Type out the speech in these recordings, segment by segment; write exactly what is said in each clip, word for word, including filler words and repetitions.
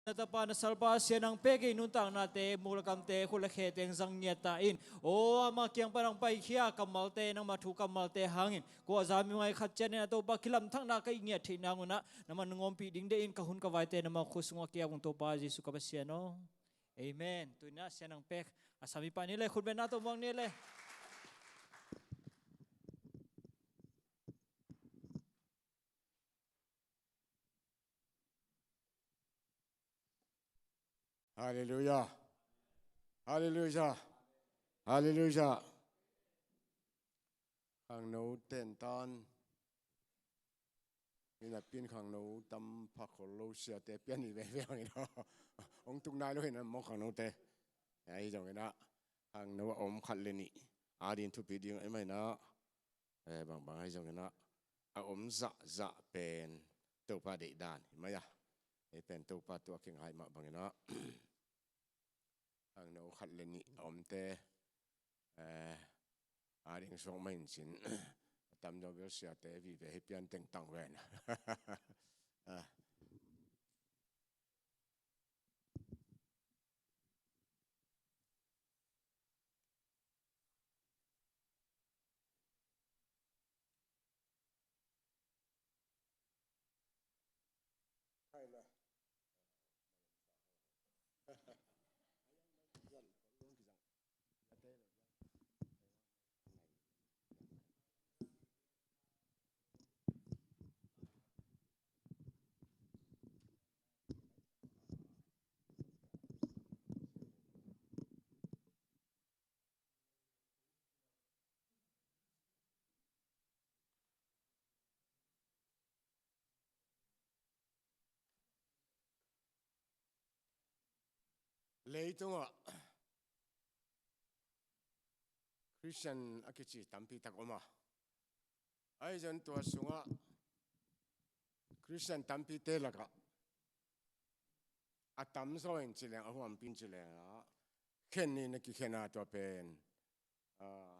na tapa na salpa Sia in hong pia kei nuntaknate, muk le kamte, khut le khe teng zang ngiat ta in. Aw, ama kiang pan hong paikhia kammalte, nangma thu kammalte hangin kua za mi mai khat ciat in ah Topa kilamthakna ka ngiat theih nang un ah, nangman hong ompih ding deih in ka hun ka vaite nangma khut sungah ka ap ung Topa Jesuh ka Pasian aw. Amen. Tu in ah Sia in hong pek a samipa ni le khutbetna tawh muak ni le. Halleluiah. Halleluiah. Halleluiah. Khangno tentan in a pin khangno tam pha khol lo siate pian i veve hangin a hong tuk nai lo hi na maw khangnote. Ahi zongin ah khangno a om khat le nih a din thupi ding a i mai na. Eh, bangbang ahi zongin ah a om zahzah pen Topa deih dan hi mai a. Ei pen Topa tua kingai mah bangin ah khangno khat le nih a omte, eh, a ding suak mah in cin a tamzaw bel siate vive hi pian tengtang ven. Ah. Leitungah Christian a kici tampi tak om a. Ahi zong tua sungah Christian tampite lakah a tamzaw in ci leng, a huampi in ci leng ah khen ni na kikhen a tua pen, ah,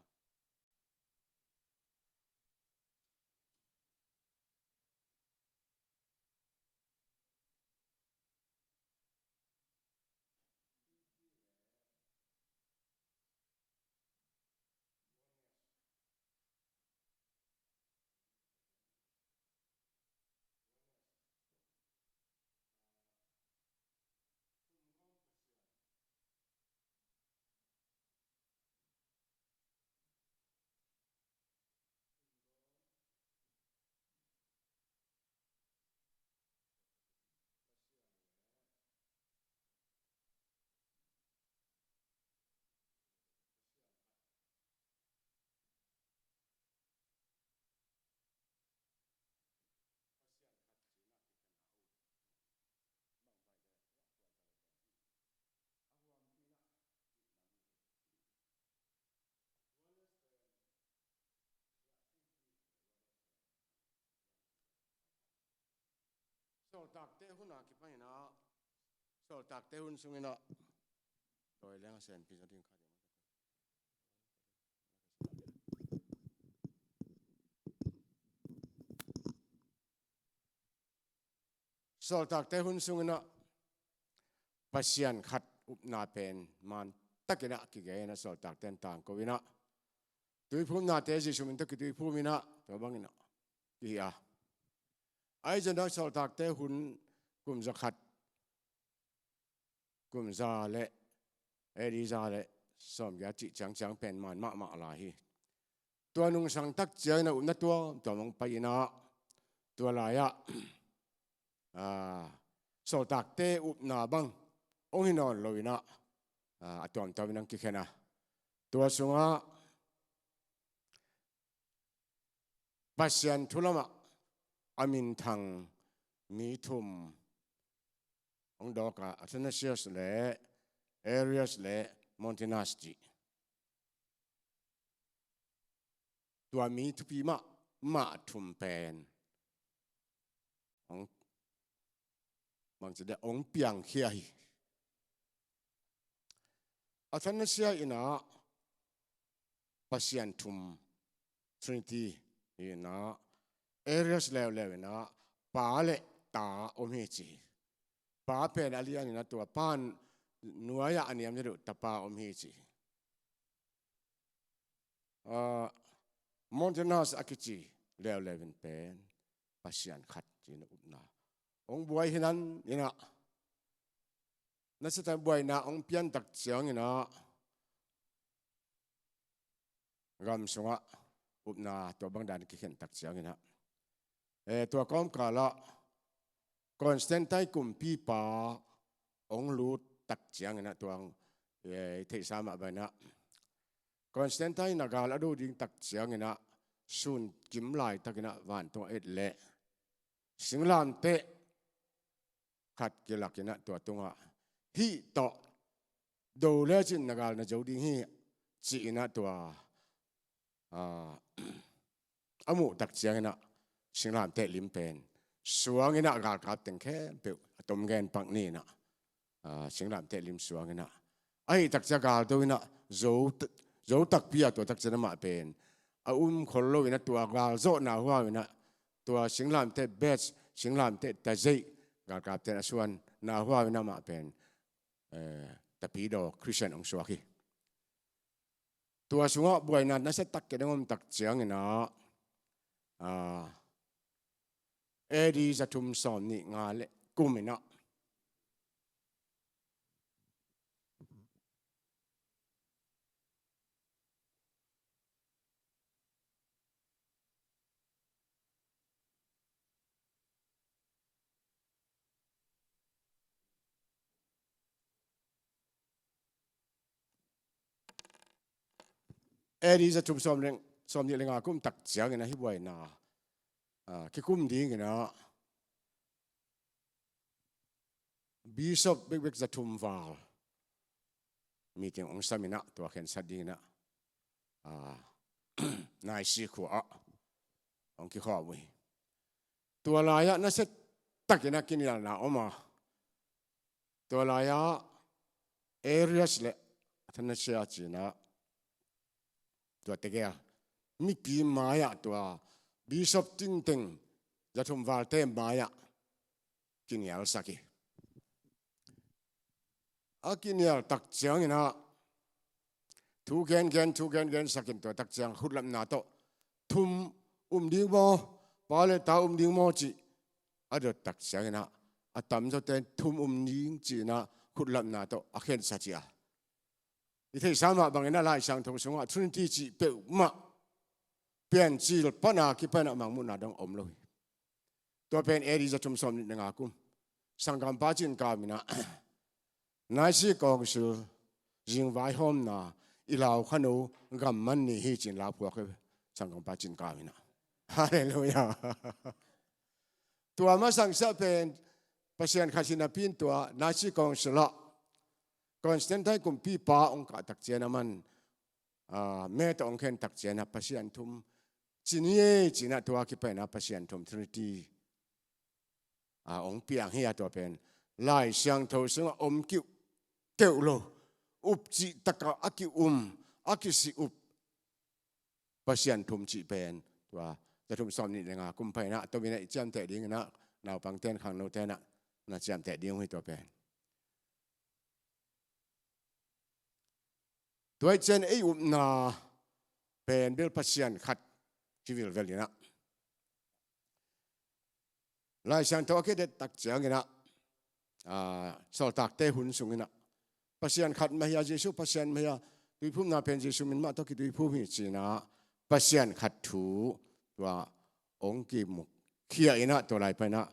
Sawltakte hun a kipan in ah, sawltakte hun sungin ah, tawi leng a senpi zaw ding kha ding. Sawltakte hun sungin ah Pasian khat upna pen man takin ah kigei in ah sawltakte in tangko in ah tuiphumnate Jesuh min tawh kituiphum in ah tua bangin ah kihi a. Ahi zong ah sawltakte hun kum za khat, kum za le, A D za le sawmgiat cih ciangciang pen man mahmah lai hi. Tua nungsang tak ciangin a upna tuamtuam hong pai in ah, tua lai-ah, ah, sawltakte upna bang hong hi nawn lo in ah, ah, a tuamtuam in hong kikhen a. Tua sungah Pasian thu lamah a minthang mi thum hong dawk a, Athanasius le Arius le Montanus cih. Tua mi thupi mahmah thum pen hong, bangci dia hong piangkhia hi. Athanasia in ah Pasian thum, Trinity, hi in ah, Arius leuleu in ah Pa le Ta om hi ci hi. Pa pen a lian in a tua pan nuai-ah a niam zaw deuh tapa om hi ci hi. Ah, Montanus a kici leuleu in pen Pasian khat ci-in a upna hong buai hi nan in a, nasia tak buaina hong pian tak ciangin a gam sungah upna tua bang dan kikhen tak ciangin a, eh, tua kawmkal ah Constantine kumpipa hong lut tak ciangin a tua, eh, i theihsa mah bangin a Constantine in a gal a do ding tak ciangin a sun kim laitakin a vantungah et leh singlamteh khat kilak in a tua tungah hih tawh do lecin na gal na zo ding hi ci-in a tua, ah, a muh tak ciangin a singlamteh lim pen suang in a galkap teng khempeuh a tom gen pak ni in a, ah, singlamteh lim suang in a, ahi tak ciang gal do in a zo, zo takpi a tua tak ciang amah pen a um khol lo in a tua gal zawhna huau in a tua singlamteh batch, singlamteh tazeih galkapte in a suanna huau in amah pen, eh, tapidaw Christian hong suak hi. Tua sungah buaina nasia tak khat dong om tak ciangin a, ah, A D za thum sawm nih nga le kum in a, A D za thum sawm le, sawm nih le nga kum tak ciangin a hih buaina, ah, kikum dingin a Bishop bekbek za thum val meeting hong sam in a tua khensat dingin a, ah, Naisi khua ah hong kikhawm uh hi. Tua lai-ah nasia takin a kinialna om a, tua lai-ah Arius le Athanasia ci-in a tua tegel mipi mai-ah tua bishop tingteng za thum valte mai-ah kinialsak hi. A kinial tak ciangin a thu gengen, thu gengen sakin tua tak ciang khutlapna tawh thum um ding maw, pa le ta um ding maw cih a dot tak ciangin a, a tamzawte in thum um ding ci-in a khutlapna tawh a khensat hi a. I theihsa mah bangin a Lai Siangtho sungah Trinity cih peuhmah Piancil pan a kipan a mangmuhna dong om lo hi. Tua pen A D za thum sawm nih le nga kum sanggampa Cinkam in a Naisi Council zingvaihawmna i lau kha no gam man ni hi ci-in lau phuak hi, sanggampa Cinkam in a. Halleluiah. Tua masang siah pen Pasian khat hi napi in tua Naisi Council ah Constantine kumpipa hong kah tak ciang aman, ah, me tawh hong khen tak ciang a Pasian thum ci ni ei ci-in a tua kipan a Pasian thum Trinity, ah, hong piang hi a, tua pen Lai Siangtho sungah om kiuh keuh lo, up cih takah a ki-um, a kisi up Pasian thum cih pen tua za thum sawm nih le nga kum pai in a tomin a i ciamteh dingin a naupangte in khangnote in a na ciamteh ding uh hi tua pen. Tua i cian ei upna pen bel Pasian khat hi vilvel in a Lai Siangtho a kidet tak ciangin a, ah, Sawltakte hun sungin a Pasian khat mah hi a, Jesu Pasian mah hi a, tuiphumna pen Jesu min mah tawh kituiphum hi ci-in a Pasian khat thu tua hong kimukhia in a tua lai pan a,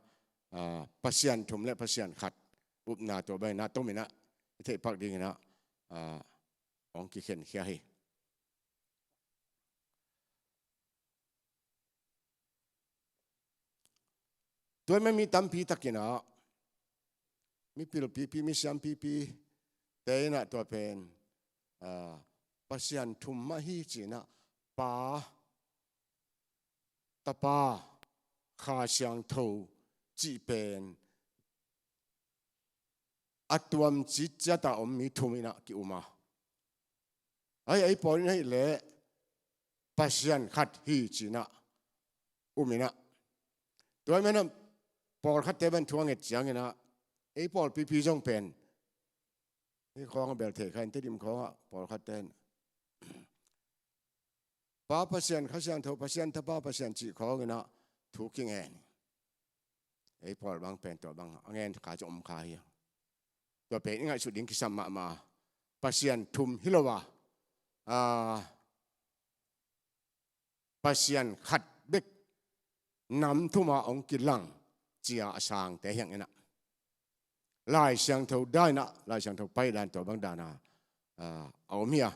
ah, Pasian thum le Pasian khat upna tua bang in a tomin a i theih pak dingin a, ah, hong kikhenkhia hi. Tua ahih manin mi tampi takin a mipil pipi, misiam pipi te in a tua pen, ah, Pasian thum mah hi ci-in a Pa, Tapa, Kha Siangtho cih pen a tuam citciat a om mi thum in a ki-um a, ahi, ahi pawl in ahih leh Pasian khat hi ci-in a um in a, tua ahih manin a pawlkhatte bang thu a nget ciangin a Ei pawlpipi zong pen hih khawng a bel thei kha in, Tedim khawngah pawlkhat ten Pa Pasian, Kha Siangtho Pasian, Tapa Pasian cih khawng inah thu kingen. Ei pawl bang pen tua bang a ngen kha ci om kha hi. Tua pen i ngaihsut ding kisam mahmah. Pasian thum hi lo a, a, Pasian khat bek nam thuma hong kilang cia a sangte hiang inah, Lai Siangtho dan inah, Lai Siangtho pai dan tua bang dana, a, a om hi a.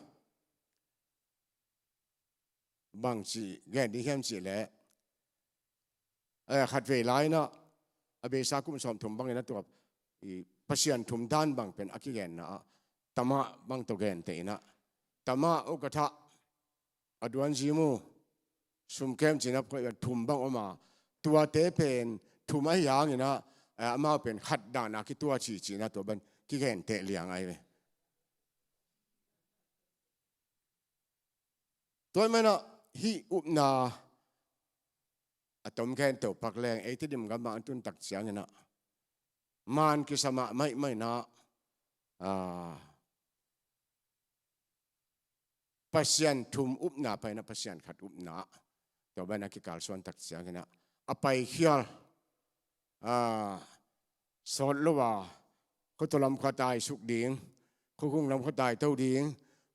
Bangci gen ding hiam cih leh, eh, khatvei lai inah a beisa kum sawmthum bangin a tua i Pasian thum dan bang pen a kigenna ah, tamah bang tawh gente inah, tamah ukatha, a duanzi mu, sumkem cina phoih thum bang om a, tuate pen thum ahi hanginah, eh, amau pen khat dana kitua ci cina tua ban kigenteh liang ahi ve. Tua ahih manah hih upna a tom khempeuh pak leng ei Tedim gamah an tun tak cianginah man kisa mahmah inah, a, Pasian thum upna paina Pasian khat upna tua banah kikalsuan tak cianginah a paikhial, a, sawt lo a, khuatu lam khua tai suk ding, khuakhung lam khua tai to ding,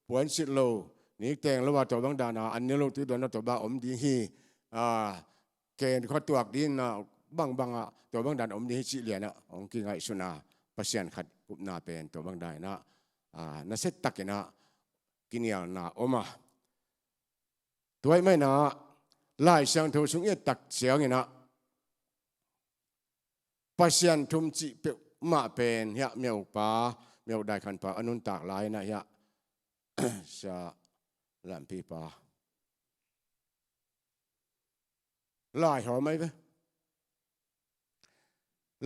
puansit lo, nikteng lo a tua bang dana an ne lo tui dona tua bang om ding hi, a, ken khua tuak ding na bangbang ah tua bang dan om ding hi cih lianah hong kingaihsun a, Pasian khat upna pen tua bang dan inah, a, nasia takinah kinialna om a. Tua ahih manah Lai Siangtho sung i et tak cianginah Pasian thum cih peuhmah pen hiah Myopa, Myo Dai Khan Pa a nuntak lai inah hiah Sia Lampi Pa laihawm ahi ve.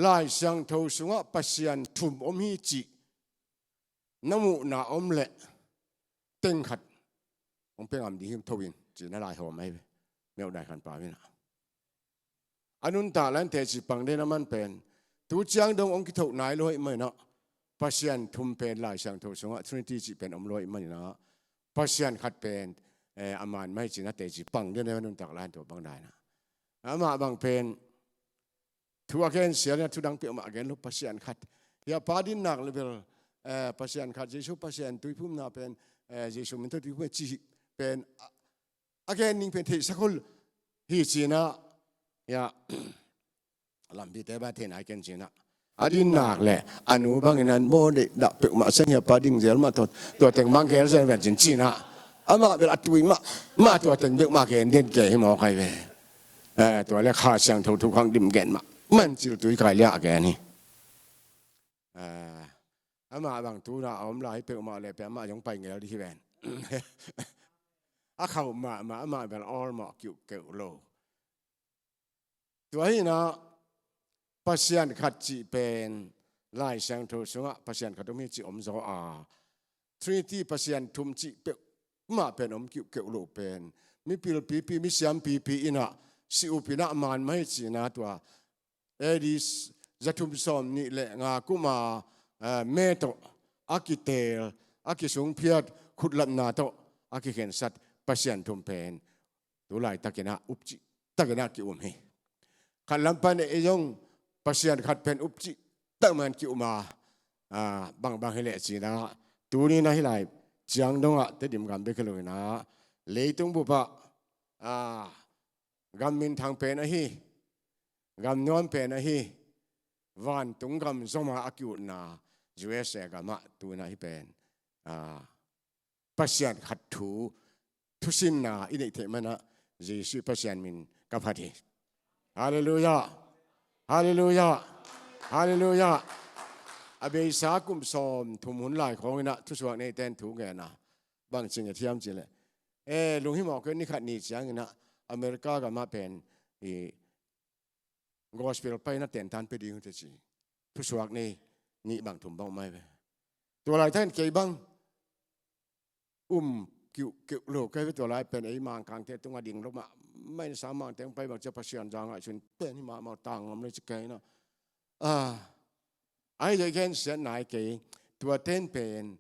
Lai Siangtho sungah Pasian thum om hi cih na muhna om leh teng khat hong pia ngam ding hi tho in ci na laihawm ahi ve. Myo Dai Khan Pa inah a nuntak lai in teci pang den a man pen tu ciang dong hong kithoh nai lo ahih manah Pasian thum pen Lai Siangtho sungah Trinity cih pen om lo ahih manah Pasian khat pen, eh, a man mah hi cina teci pang den a nuntak lai in tua bang dan inah. Amah bang pen thu a gen sial inah thu dang peuhmah a gen lo, Pasian khat. Hiah Pa dinnak le bel, eh, Pasian khat, Jesu Pasian tuiphumna pen, eh, Jesu min tawh tuiphum ci pen a, a gen ning pen theihsak hol hi cina, hiah Lampite bang thei nai ken cina. A dinnak le a nu bangin an bawl deih dah peuhmah seng hiah Pa ding zel mah tua, tua teng bang gel zel ven cin cina. Amah bel a tui mah, mah tua teng bek mah gen den ke hi mawk ahi ve. Eh, tua le Kha Siangtho thu khang dim gen mah, man cil tui kai liah gen hi. Eh, amah bang tuna a om lai peuhmah le peuhmah zong pai ngel dih hi ven. A khauh mahmah, amah bel awlmawh kiuhkeuh lo. Tua hi inah Pasian khat cih pen Lai Siangtho sungah Pasian khat om hi cih om zaw a, Trinity Pasian thum cih peuhmah pen om kiuhkeuh lo pen mipil pipi, misiam pipi inah si up inah man mah hi cina tua A D zathum sawm nih le nga kuma, eh, me tawh a kiteel, a kisungphiat, khutlamna tawh a kikhensat Pasian thum pen tu laitakinah upcih takinah ki-um hi. Khat lam pan ei zong Pasian khat pen upcih tak man ki-um a, a, bangbang hi leh cinah tuni na hi lai ciang dongah Tedim gam bek hi lo inah leitung bupah, a, gam minthang pen ahi, gam nuam pen ahi, vantung gam zoma a ki-utna U S A gamah tuna hi pen, a, Pasian khat thu thusinna i neih theih manah Jesuh Pasian min ka phat hi. Halleluiah. Halleluiah. Halleluiah. A beisa kum sawm thum hun lai khawnginah thusuak neiten thu ngen a, bang cing a thiam cih leh, eh, lunghimawh kei ni khat ni cianginah America gamah pen i gospel paina tentan pia ding uh teci thusuak nei nih bang thum bang om ahi ve. Tua laitakin kei bang um kiuhkeuh lo kei ve. Tua lai pen ei Mangkangte tungah ding lo mahmah in sa Mangte hong pai bang cia Pasian za ngaihsun pen hi mahmah, tang ngam lo ci kei inah. Ah, Ahi zong i gensiatna hi kei, tua ten pen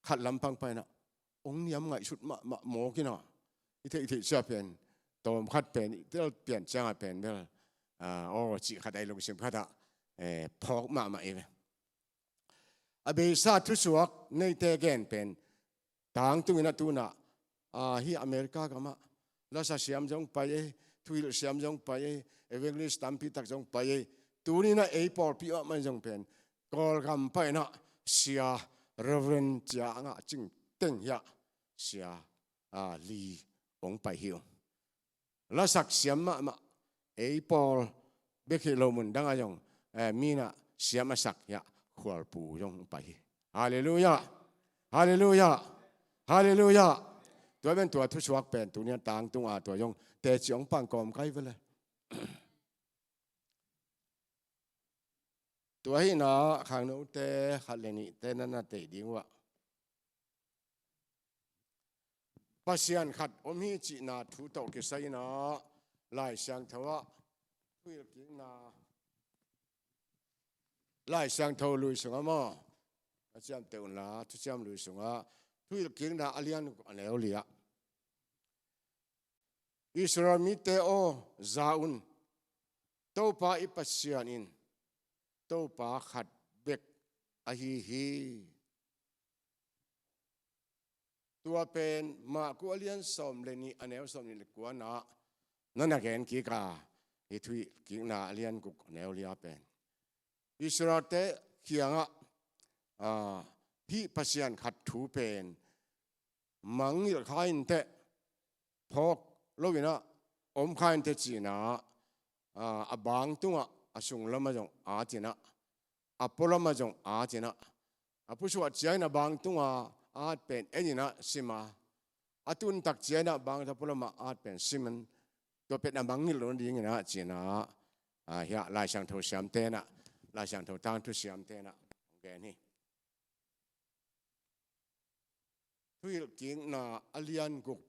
khat lampang paina hong niam ngaihsut mahmah mawk ina, i theihtheih sia pen tawm khat pen i tel pian ciangah pen bel, ah, aw cih khat ahi lungsim khatah, eh, phawk mahmah i ve. A beisa thusuak neite gen pen tangtungin a tunah, ah, hi America gamah lasa siam zong pai ei, thuhilh siam zong pai ei, evangelist tampi tak zong pai ei. Tuninah ei pawlpi ah man zong pen Kawlgam painah sia Reverend cia a ngah cing teng hiah sia, ah, li hong pai hi uh. Lasak siam mahmah ei pawl bek hi lo, mun dangah zong, eh, minah siam a sak hiah khualpu zong pai hi. Halleluiah. Halleluiah. Halleluiah. Tua pen tua thusuak pen tunian tangtunga tua zong teci hong pangkawm kai vele. Tua hina khangnote khat le nihte nan na tei ding uh ah, Pasian khat om hi cihna thu tawh kisai inah Lai Siangtho ah, Thuhilhkikna Lai Siangtho lui sungah maw, a ciamteh unla Thuciam lui sungah Thuhilhkikna a lian guk a neu li ah, Israel mite aw, za un, Topa i Pasian in Topa khat bek ahi hi. Tua pen Marku a lian sawm le nih a neu sawm nih le kuana na na gen kik a, hi Thuhilhkikna a lian guk a neu li ah pen Israelte kiangah, ah, hih Pasian khat thu pen mangngilh kha inteh, phawk loinah om kha inteh cinah, ah, a bang tungah a sunglamah zong at inah, a pualamah zong at inah, a pusuah ciangin a bang tunga at pen en inah sim a, a tuntak ciangin a bang a pualamah at pen sim in, tua pen a mangngilh lo nadinginah cinah, ah, hiah Lai Siangtho siamte inah, Lai Siangtho tangthu siamte inah gen hi. Thuhilhkikna a lian guk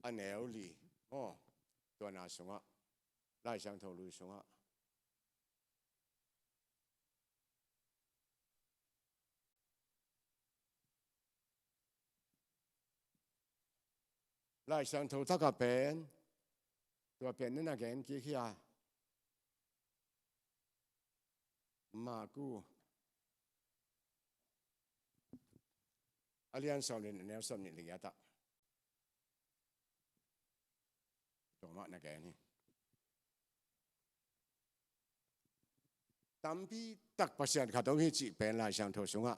a neu li maw, tuana sungah, Lai Siangtho lui sungah, Lai Siangtho takah pen tua pen na na gen kik hi a, Marku a lian sawm le nih a neu sawm nih le giat ah, tua mah na gen hi. Tampi tak Pasian khat om hi cih pen Lai Siangtho sungah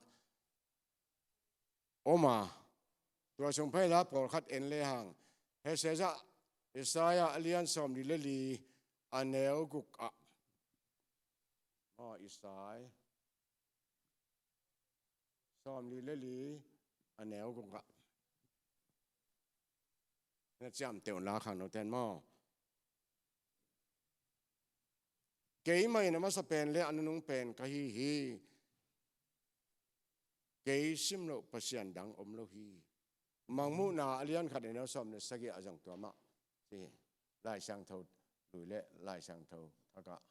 om a, tua sung paina pawlkhat en lehang, Hesekiah, Isaiah a lian sawm li le li a neu guk ah, aw, Isaiah sawm li le li a neu guk ah na ciamteh unla khangnote in maw, keimah in a masa pen le a nunung pen ka hi hi. Kei sim loh Pasian dang om lo hi. Mangmuhna a lian khat a neu sawm le sagih ah zong tua mah ci hi. Lai Siangtho lui le Lai Siangtho takah,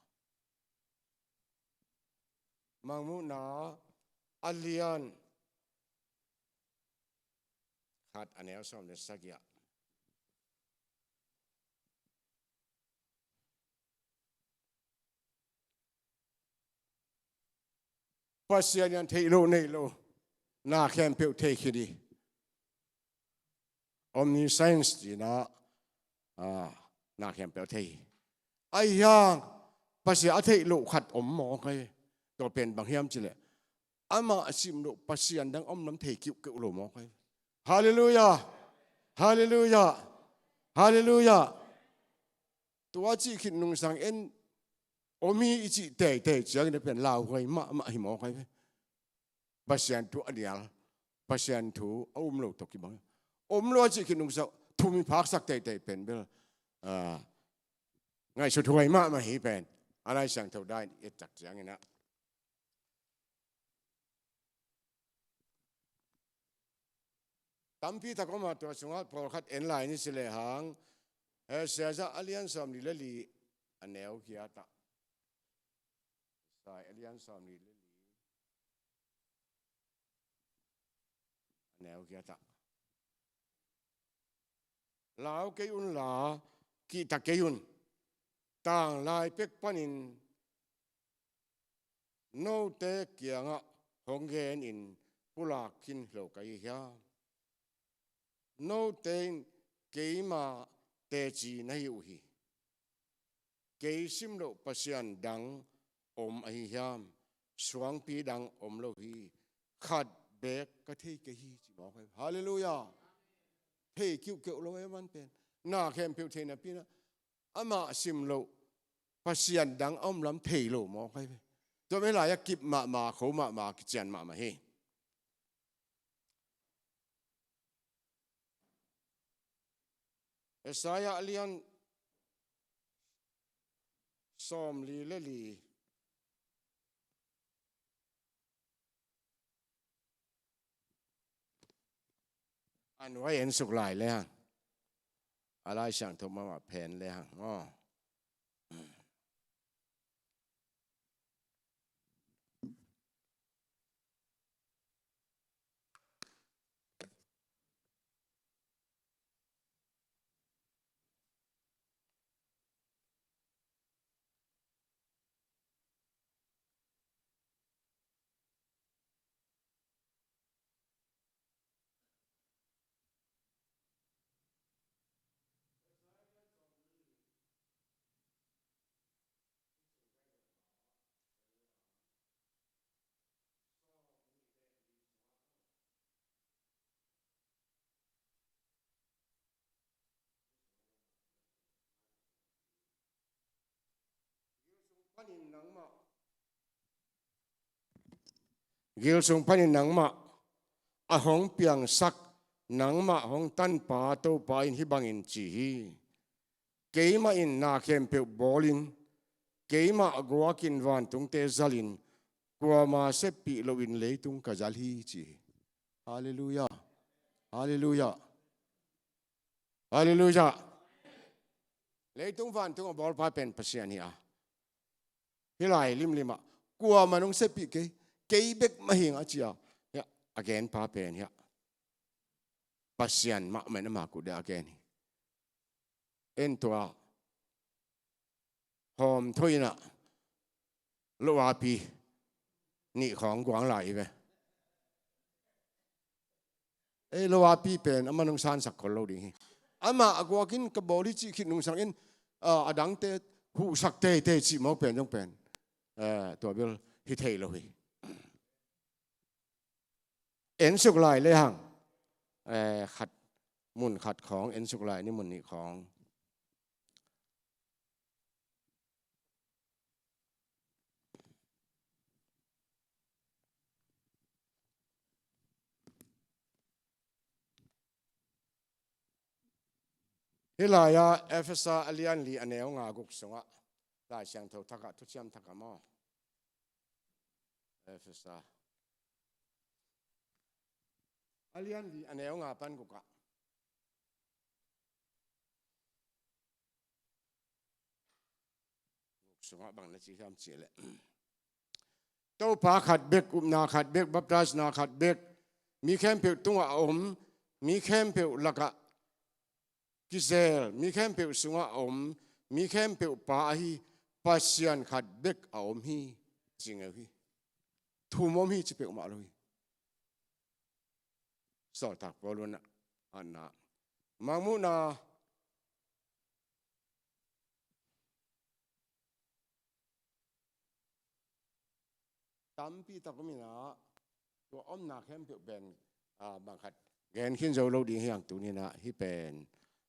Mangmuhna a lian khat a neu sawm le sagih ah, Pasian in theih loh neih loh na khempeuh thei khin hi. Omniscience cihna, ah, na khempeuh thei hi. Ahi hang Pasian a theih loh khat om mawk hi. Tua pen bang hiam cih leh, amah a sim loh Pasian dang om lam thei kiuhkeuh lo mawk hi. Halleluiah. Halleluiah. Halleluiah. Tua cih khit nungsang en om hi i cih teitei ciangin a pen lauhuai mahmah hi mawk hi ve. Pasian thu a nial, Pasian thu a um lo tawh kibang. Om lo a cih khit nungsang thum i phaksak teitei pen bel, ah, ngaihsut huai mahmah hi pen. A Lai Siangtho dai i et tak ciangin ah, tampi tak om a, tua sungah pawlkhat en lai ni ci lehang, Isaiah a lian sawm li le li a neu giat ah, Isaiah a lian sawm li le li Lau kei unla, kihta kei un. Tanglai pek panin note kiangah hong genin pulak khin lo ka hi hiam? Note in keima teci na hi uh hi. Kei sim loh Pasian dang om ahi hiam? Suangpi dang om lo hi. Khat beek ka thei kei hi, ci mawk hi. Halleluiah. Thei kiuhkeuh lo e, man pen. Na khempeuh thei napi-in ah, amah sim loh Pasian dang a om lam thei lo mawk hi ve. Tua mah lai-ah kip mahmah, kho mahmah, kician mahmah hi. Isaiah a lian sawmli le li. A nuai en suk lai le hang. A Lai Siangtho mahmah phen le hang. Aw. Gil sung panin nangmah a hong piangsak, nangmah hong tanpa Topa in hih bangin ci hi. Keimah in na khempeuh bawlin, keimah guakin vantungte zalin, kuama seppih loin leitung ka zal hi, ci hi. Halleluiah. Halleluiah. Halleluiah. Leitung vantung a bawlpa pen Pasian hi a, hih lai limlim ah kuamah in hong seppih kei, kei bek mah hi ing a ci a, hiah a genpa pen hiah Pasian mahmah in ama kut dia a gen hi. En tua hawm tho in ah loapi nih khawng guang lai hi ve. Ei, loapi pen amah in hong sansak khol lo ding hi. Amah a guakin ka bawl hi cih khit nungsang in, ah, a dangte huhsak teitei cih mawk pen zong pen, eh, tua bel hi thei lo hi. En suk lai le hang, eh, khat, mun khat khawng en suk lai ni, mun nih khawng. Hih lai-ah Efesa a lian li a neu nga guk sungah Lai Siangtho thakah, thuciam thakah maw? Efesa a lian li a neu nga pan gukah. Guk sungah bang na ci hiam cih leh, Topa khat bek, upna khat bek, baptisena khat bek, mi khempeuh tungah a om, mi khempeuh lakah kizel, mi khempeuh sungah a om, mi khempeuh Pa ahi Pasian khat bek a om hi, ci ngeu hi. Thum om hi ci peuhmah lo hi. Sawltak Paul in a, a na, Mangmuhna tampi tak om in ah, tua omna khempeuh pen, ah, bang khat gen khin zo lo ding hi hang, tuni in ah hih pen,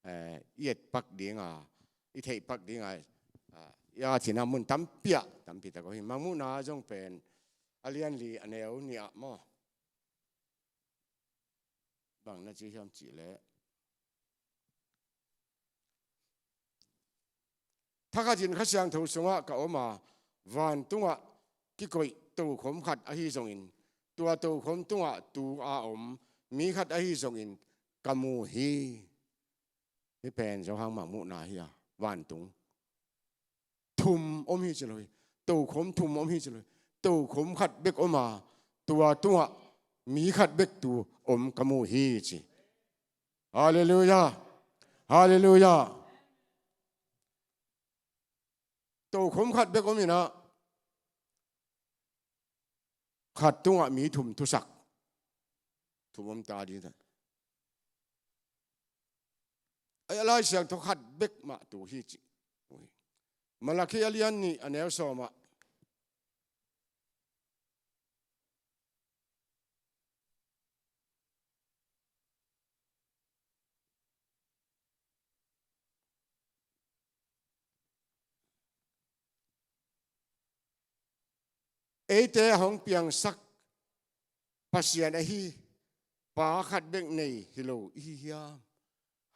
eh, i et pak ding a, i theih pak ding a, ah, i a cina mun tampi ah tampi tak om hi. Mangmuhna zong pen a lian li a neu nih ah maw? Bang na ci hiam cih leh, thakhatin Kha Siangtho sungah ka om a, vantungah kikoih tokhom khat ahi zongin, tua tokhom tungah tu a om mi khat ahi zongin ka mu hi. Hih pen Johan Mangmuhna hi a, vantung thum om hi ci lo hi. Tokhom thum om hi ci lo hi. Tokhom khat bek om a, tua tungah mi khat bek tu om ka mu hi ci. Halleluiah. Halleluiah. Tokhom khat bek om inah, khat tungah mi thum thusak, thum om ta ding ta. A Lai Siangtho khat bek mah tu hi ci. Malakhi a lian nih a neu sawmah. Eite a hong piangsak Pasian ahi Pa khat bek nei hi lo i hi hiam?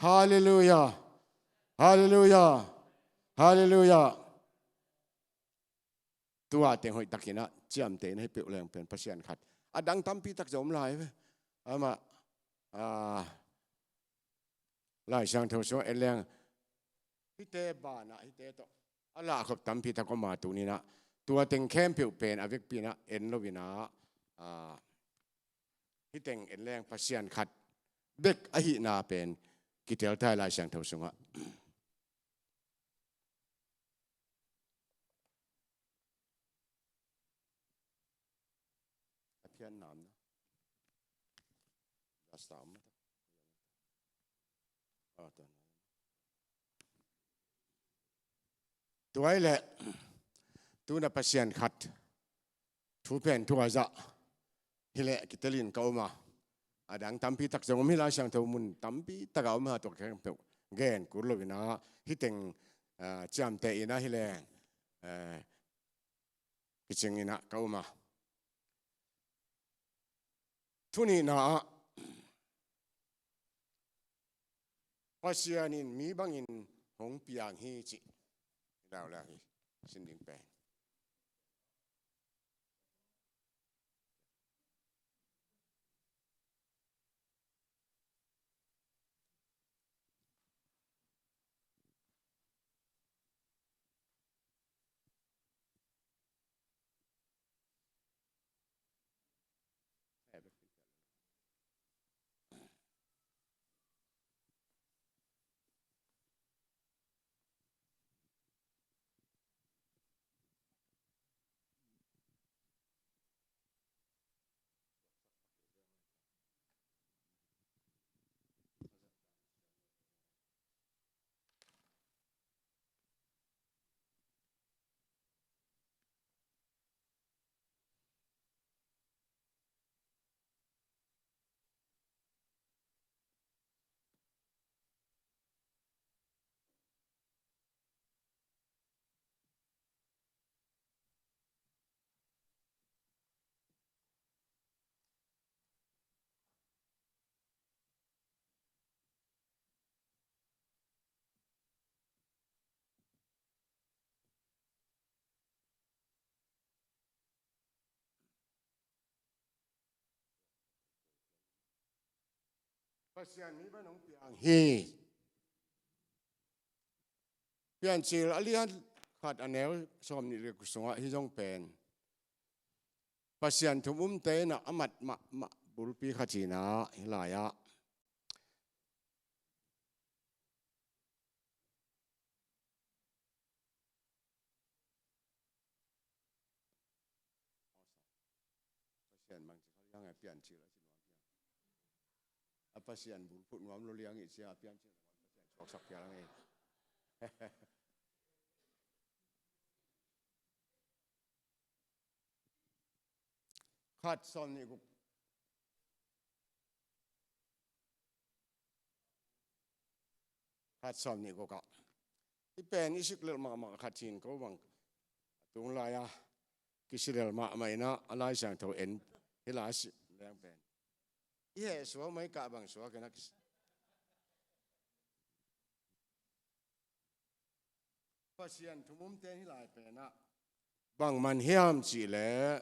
Halleluiah. Halleluiah. Halleluiah. Tua teng hoih takinah ciamteh in ahi peuh leng pen Pasian khat. A dang tampi tak zong om lai ve. Amah, ah, Lai Siangtho sungah en leng hihte banah hihte tawh a lahkhop tampi tak om a, tuninah tua teng khempeuh pen a vekpi inah en lo inah, ah, hih teng en leng Pasian khat bek ahihna pen kiteltai Lai Siangtho sungah. A phian nam na. Rasta om mata. Ah, ta. Tua hi leh, tuna Pasian khat thu pen thu a zah hi leh kitelin ka om a. A dang tampi tak zong om hi, Lai Siangtho mun tampi tak a om hi, tua khempeuh gen kul lo inah hih teng, ah, ciamteh inah hi leh, eh, kicing inah ka om a. Thu nihna ah Pasian in mi bangin hong piang hi cih. Lau lak hi. Sin ding pen. Pasian mi bangin hong piang hi. Piancil a lian khat a neu sawmnih le guk sungah hih zong pen Pasian thum umte inah a mat mahmah bulpi khat hi inah hih lai-ah. Pasian mangci kha liang e, Piancil a ci nuam hiang. A Pasian bulphuh nuam lo liang i cia, Piancil a Pasian suaksak piang e. Khat sawmnih guk. Khat sawmnih guk ah. I pen i sik lel mahmah khat hin ko bang. A tung lai-a kisi lel mahmah inah a Lai Siangtho en hi lai a si leng pen. I heh suak mai kah bang suak inah kisi. Pasian thum umte hih lai penah bang man hiam cih leh,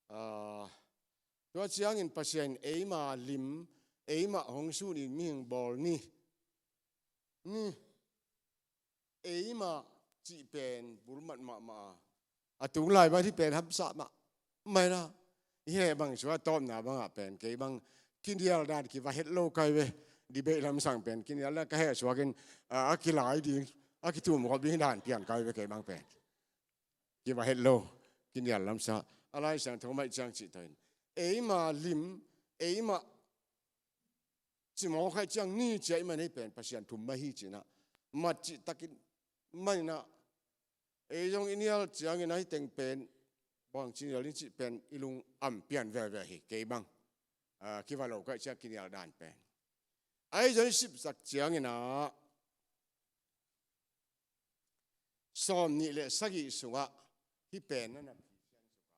ah, tua ciangin Pasian in eima lim, eima hong sunin mihing bawl ni, ni, eima cih pen bul mat mahmah a, a tung lai bang hih pen hamsa mahmah inah I heh bang suak a tawpna bangah pen kei bang kinial dan kiva het lo kai ve. Debate lamsang pen kinial dan ka heh suakin a, a kilai ding, a kitum khop ding dan pian kai ve kei bang pen. Kiva het lo, kinial lamsa. A Lai Siangtho mah i ciang cih tawh in, eima lim, eima cimawh khaih ciang ni ciah i man ei pen Pasian thum mah hi cinah, mat cih takin maninah, ei zong i nial ciangin ahi teng pen bang cinial in cih pen i lung am pian veve hi kei bang. A, kiva lo khaih ciang kinial dan pen ahi zong i sipsak cianginah sawm nih le sagih sungah hih pen na na phi sian sungah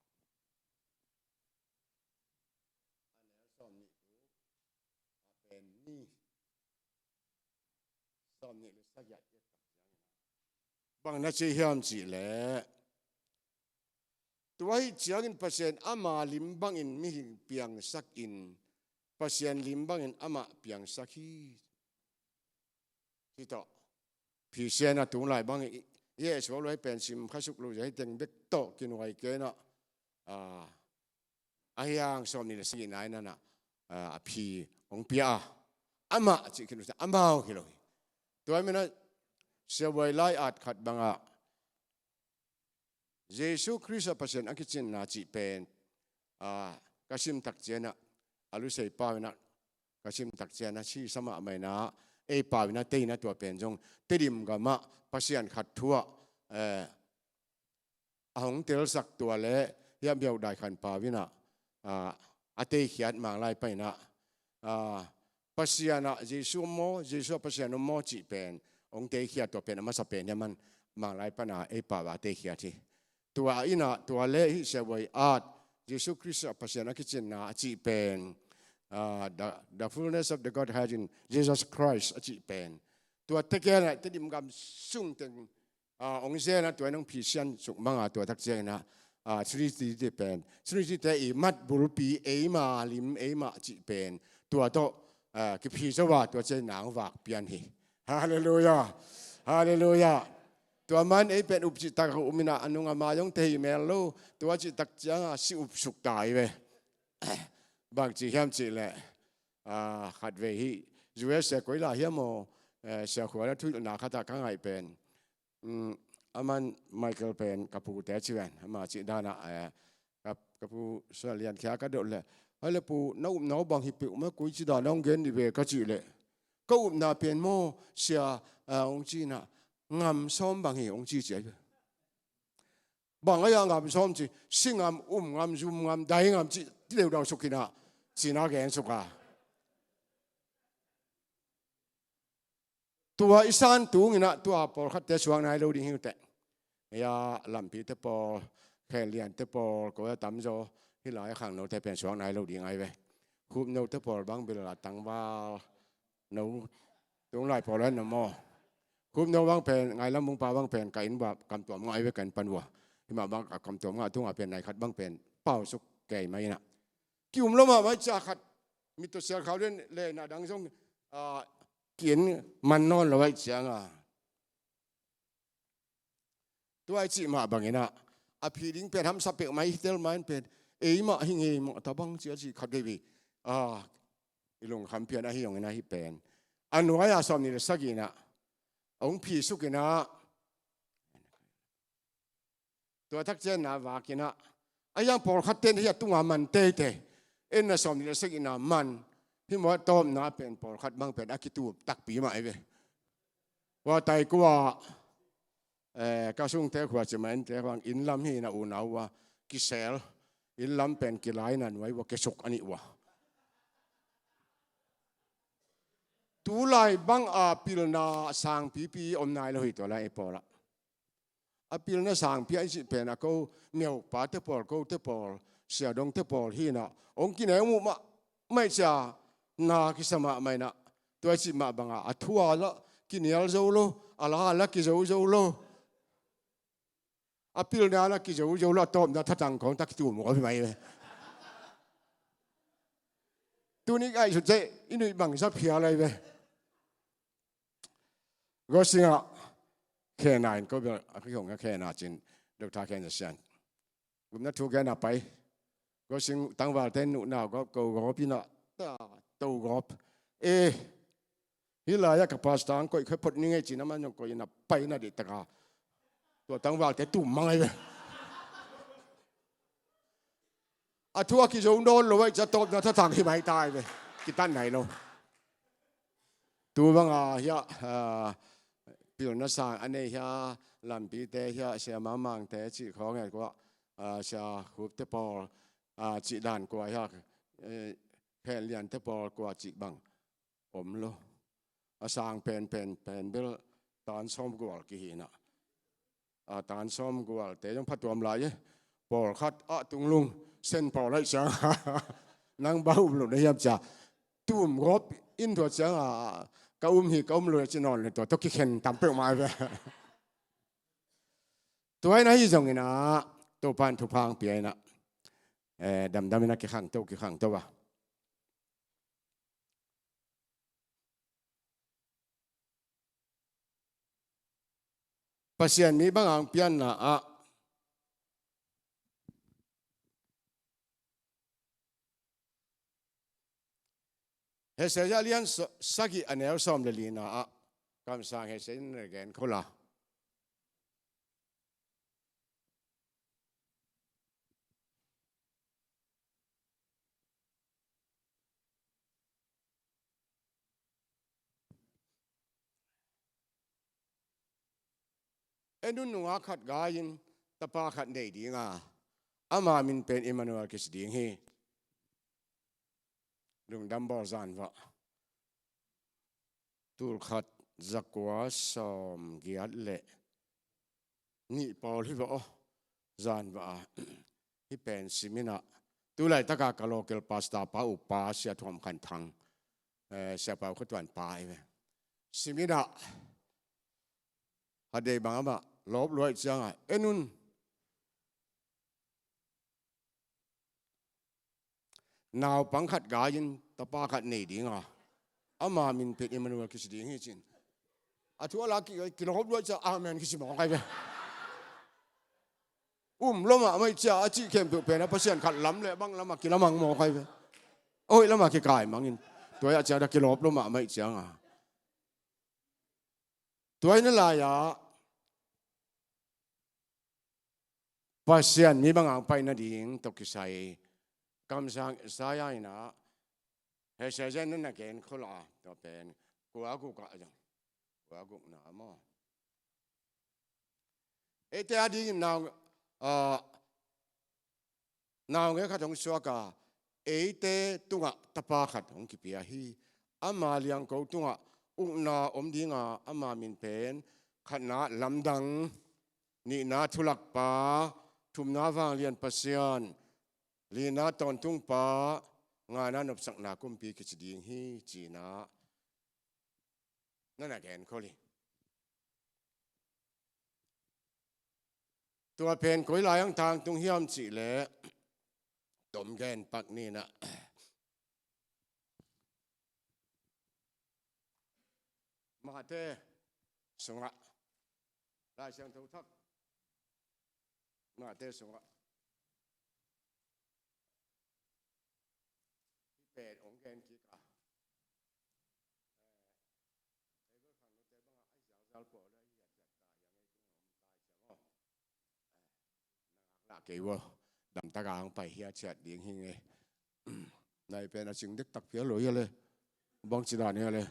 a nel sawm nih tu a pen ni sawm nih le sagih ah bang na ci hiam cih leh, tua hi ciangin Pasian ama lim bangin mihing piangsak in Pasian lim bangin amah piangsak hi. Hi tawh. Phisian a tung lai bang i, i heh suak luai pen sim kha suk lu zia hi teng bek tawh kinuai kenah, a, a hiang sawm nih le sagih nai nanah, a, a phi hong pia a. Amah cih khin uh amau hi lo hi. Tua minah siabuai lai at khat bangah Jesu Khrist a Pasian a kicinna cih pen, a, ka sim tak cianah, a lusei pau inah ka sim tak cianah si sa mahmah inah, ei pau inah teina tua pen zong Tedim gamah Pasian khat thu ah, eh, a hong telsak tua le hiah Biau Dai Khan pau inah, a, a teikhiat Manglai pan inah, a, Pasian ah Jesu om maw, Jesu ah Pasian om maw cih pen hong teikhiat tua pen a masa pen hiam an Manglai pana ei pau a teikhiat hi. Tua inah tua le hih siabuai at Jesu Khrist ah Pasian a kicinna a cih pen, a, the, the fullness of the Godhead in Jesus Christ a cih pen tua tekenah Tedim gam sung teng a, hong zen a tua in hong phisian suk mang a tua tak cianginah, a, Trinity te pen, Trinity te i mat bulpi eima lim eima cih pen tua tawh, a, kiphi zo a tua ciang nang vak pian hi. Halleluiah. Halleluiah. Tua man ei pen up cih tak a um inah a nung a mai hong te hi mel lo, tua cih tak cianga si up suk ta hi ve. Bang ci hiam cih leh, a, khat vei hi U S A koi lai hiam aw, eh, siakhua la thuhilhna khatah ka ngaih pen. Um, aman Michael pen ka pute ci ven, ama cih danah, eh, ka, ka pu Suan Lian Khia ka dot leh, hai le pu, na upna uh bang hi peuhmah koi ci danah hong gen dih ve ka cih leh, ka upna pen maw sia, eh, hong ci inah ngam sawm bang hi hong ci ci ahi ve. Bang a ia ngam sawm ci, si ngam, um ngam, zum ngam, dai ngam ci, ti deuhdau suk inah, cina gen suk a. Tua i san tung inah tua pawlkhatte suak nai lo ding hi uh teh. Ia lampite pawl, khenliante pawl, koi a tamzaw, hih lai a khangnote pen suak nai lo ding ahi ve. Khupnote pawl bang bil a tangval no tung lai pawl an na maw. Khupno bang pen, ngailam bungpa bang pen, ka inn bua kamtuam ngah ahi ve ka inn pan bua. Himah bang ka kamtuam ngah tungah pen, nai khat bang pen, pau suk kei mai inah. Ki um lo mahmah cia khat, mit tawh sial khau den le na dang zong, a, ki en man nawn lo aih cianga. Tua i cih mah banginah, a phi ding pen hamsa peuhmah i tel mah in pen, eimah hi ngei mawh ta bang cia cih khat vei vei. A, i lungkham pian ahi zongin ahi pen. A nuai-a sawm nih le sagih inah, a hong phi suk inah, tua tak cianna vak inah, a hiang pawlkhat ten hi a tunga man teitei. Enna sawm nih le sagihna man, hih mawh tawpna pen pawlkhat bang pen a kitup takpi mah ahi ve. Ua tai kua, eh, ka sungte khua cimah ente bang inn lam hi na unau ua kisel. Inn lam pen kilai na nuai ua kisuk a nih ua. Tulai bang a pilna sangpipi om nai lo hi tua lai ei pawlah. A pilna sangpi a i cih pen a ko, miaupa te pawl, ko te pawl, siadongte pawl hinah hong kineu muh mah, mah i cia na kisa mahmah inah, tua i cih mah bangah a thu a la kinial zo lo, a la a la kizo zo lo. A pilna a la kizo zo lo, a tawpna thatang khawng tak kitum kawpi mai ve. Tuni ngaihsut ceh i nuih bangsa phial ahi ve. Gosingah khena in ko bel a kihong a khena cin Doctor Khen Za Sian. Gupna thu gen a pai. Kua sing tangvalte nuhnau gawp, ko gawp in ah, ta, to gawp. Eh, hih lai-ah ka pastor ang koih khia phot ni ngei ci-in amah zong koih in ah pai in ah deih tak a, tua tangvalte tum mang ahi ve. A thu a kizo nawn lo ahih ciang tawpna thatang hi mai ta ahi ve. Kitat nai lo. Tu bang a hiah, ah, pilna sang a nei hiah, Lampite hiah, Sia Mang Mangte cih khawng e, kua, ah, Sia Khupte pawl, ah, cih dan kua hiah, eh, Khen Liante pawl kua cih bang om lo. A sang pen, pen, pen bel tan sawm gual kihi in ah. A tan sawm gualte zong phatuam lai e. Pawlkhat ah tunglung sen pawl ahih ciang nang bang um lo na hiam cia. Tum gawp in tua ciang a ka um hi, ka um lo ci nawn le tua tawh kikhen tam peuhmah ve. Tua in ahi zongin ah Topa'n thupha hong pia in ah, eh, damdam in ah kikhangto, kikhangto a. Pasian mi bang hong pianna ah Hesekiah lian sa-, sagih a neu sawm le lina ah kamsang Hesekiah in na gen khol a. En un, nungak khat gai-in tapa khat nei ding a, ama min pen Immanuel kici ding hi. Lungdam bawl zanvah. Tulkhat zakua sawm giat le nih pawl hi vah aw, zanvah a. Hih pen sim in ah, tu laitak a ka local pastor pa upa Sia Thuam Khan Thang, eh, Sia Pau Khua Tuan pa hi ve. Sim in ah, a dei bang amah lawp lua ahih ciang a, en un. Naupang khat gai-in tapa khat nei ding a, ama min pen Immanuel kici ding hi ci-in. A thu a la ki, kilawm lua ahih ciang amen kici mawk ahi ve. Um lua mahmah ahih ciang a cih khempeuh pen a Pasian khat lam le bang lam ah kilamang mawk ahi ve. Hoih lam ah kikaimang in. Tua ahih ciang a kilawm lua mahmah ahih ciang a. Tua hi na lai-ah Pasian mi bang hong pai nading tawh kisai kamsang Isaiah in ah, Hesekiah in na gen khol a, tua pen kua guk ah zong, kua gukna maw. Eite adingin nau, ah, naungek khat hong suak a, eite tungah tapa khat hong kipia hi. Ama liangko tungah ukna om ding a, ama min pen khatna Lamdang, nihna Thulakpa, thumna Vanglian Pasian, lina Tawntungpa, ngana Nopsakna Kumpi kici ding hi, ci-in ah na na gen khol hi. Tua pen koi lai-ah hong tangtung hiam cih leh, tom gen pak ni in ah. Matthai sungah, Lai Siangtho thak Matthai sungah, hih pen hong gen kik a, Bible khangnote bangah a zialzial pawl a hiathiat ta hiang ei tung om ta hi ciang aw. Nangak lah kei ua, damtak a hong pai hiathiat ding hi ngei. Nai pen a cing dektak phial lo hia le. Bangci dan hia le.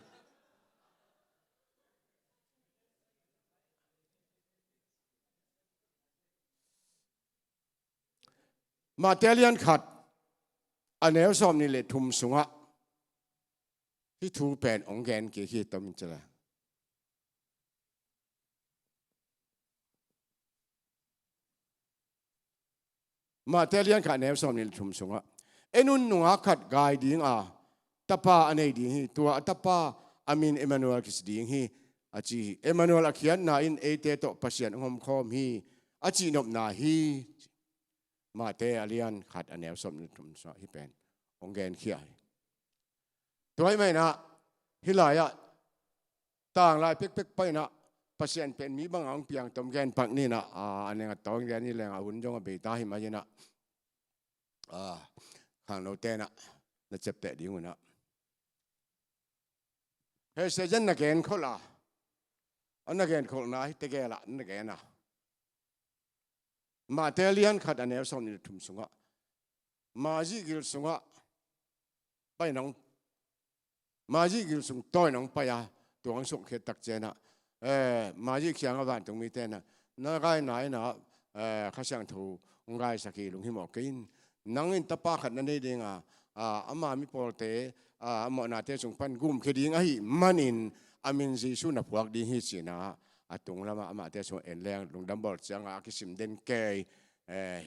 Matthai lian khat a neu sawmnih le thum sungah hih thu pen hong gen kik hi, tom in ci le. Matthai lian khat a neu sawmnih le thum sungah, en un, nungak khat gai ding a, tapa a nei ding hi. Tua a tapa a min Emmanuel kici ding hi, a ci hi. Emmanuel a khiatna in eite tawh Pasian hong omkhawm hi, a cihnopna hi. Matthai a lian khat a neu sawmnih le thum sungah hih pen hong genkhia hi. Tua ahih manin ah hih lai-ah tanglai pekpek panin ah Pasian pen mi bangah hong piang tom gen pak ni in ah, a, a neng a tawng gen ni leng a hun zong a bei ta hi mah in ah. a, khangno tenah na ciapteh ding unah. Hei, Satan na gen kholh a, a na gen kholhna hi tegel ah na gen a. Mate lian khat a neu sawm nih le thum sungah, Mazi gil sungah pai nong, Mazi gil sung tawi nong pai a, tuang suk khit tak cianah, eh, Mazi kiangah vantungmi tenah, na gaina inah, eh, Kha Siangtho hong gaisak hi, lunghimawh kei in. Nang in tapa khat na nei ding a, a, ama mipawlte, a, a mawhnate sung pan gumkhia ding ahih manin a min Jesu na phuak ding hi, cinah a tung lamah amahte sung en leng lungdam bawl ciangah a kisim den kei, eh,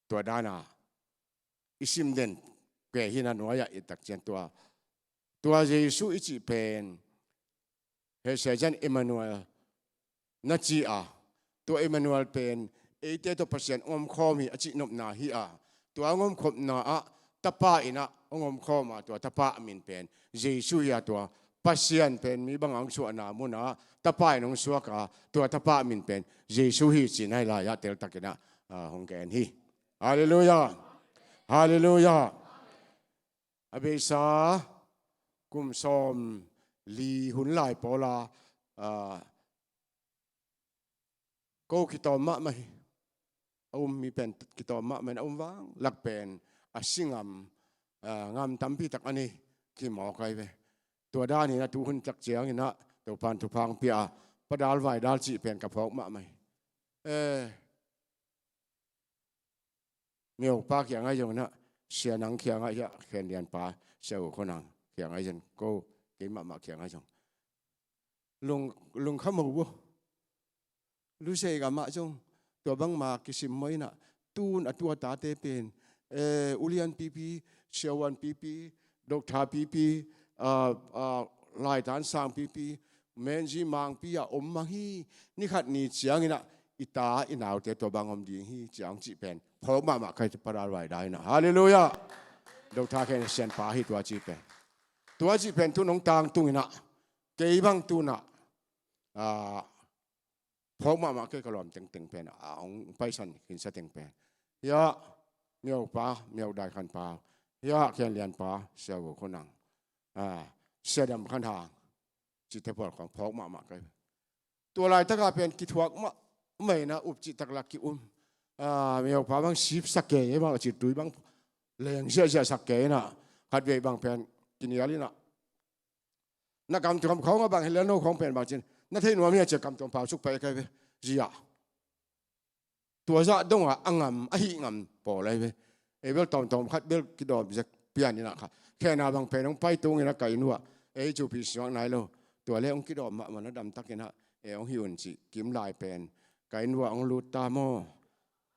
tua dana i sim den kei hi. Na nuai-ah i tak cian tua, tua Jesu i cih pen, hei, Satan, Emmanuel na ci a, tua Emmanuel pen eite tawh Pasian hong omkhawm hi a cihnopna hi a, tua hong omkhawmna ah Tapa inah hong omkhawm a, tua Tapa a min pen Jesu hi a, tua Pasian pen mi bangah hong suahna munah Tapa in hong suak a, tua Tapa a min pen Jesu hi, cinah hih lai-ah teltakinah, a, hong gen hi. Halleluiah. Halleluiah. A beisa kum sawm li hun lai pawla, a, ko kitawm mahmah hi. A um mi pen kitawm mahmah in a um vang lak pen a si ngam, a, ngam tampi tak a nei kimawk ahi ve. Tua daninah tuhun tak cianginah Topan thupha hong pia a, Pa Dal Vai Dal cih pen ka phawk mahmah hi. Eh, Myo pa kiangah zong inah, Sia Nang kiangah, hiah Khen Lian pa, Sia U Kho Nang kiangah zong ko, kei mahmah kiangah zong lung, lungkham uh. Lusei gamah zong tua bangma kisim mawh inah, tun a tu a tate pen, eh, ulian pipi, siavuan pipi, Doctor pipi, ah, ah, laitan sang pipi, menzi mangpi a om mang hi. Nikhat ni cianginah i ta i naute tua bang om ding hi, ciang cih pen phawk mahmah kei, Pa Dal Vai Dal inah. Halleluiah. Doctor Khen Sian pa hi tua cih pen. Tua cih pen tu nong tangtunginah kei bang tunah, ah, phawk mahmah kei, ka lawm tengteng pen, a hong paisan khinsa teng pen. Hiah Myo pa, Myo Dai Khan pa, hiah Khen Lian pa, Sia U Kho Nang, a, Sia Dam Khan Hang, cihte pawl khawng phawk mahmah kei. Tua laitakah pen kithuak mahmah inah, up cih tak lak ki-um. A, Myo pa bang sipsak kei, bang a cittui bang leng ziahziahsak kei inah, khatvei bang pen kinial inah, na kamtuam khawng a bang hi lel, no khawng pen bang cin na thei nuam hi a, cia kamtuam pau suk pai kei ve. Zia tua zah dongah a ngam, a hih ngam pawl ahi ve. Ei bel tawmtawm khat bel kidawm zek pian inah kha, Khen a bang pen hong pai tunginah ka inn uah, ei cupi suak nai lo. Tua le hong kidawm mahmah na damtakinah, ei hong hih un cih kim lai pen ka inn uah hong lut ta maw.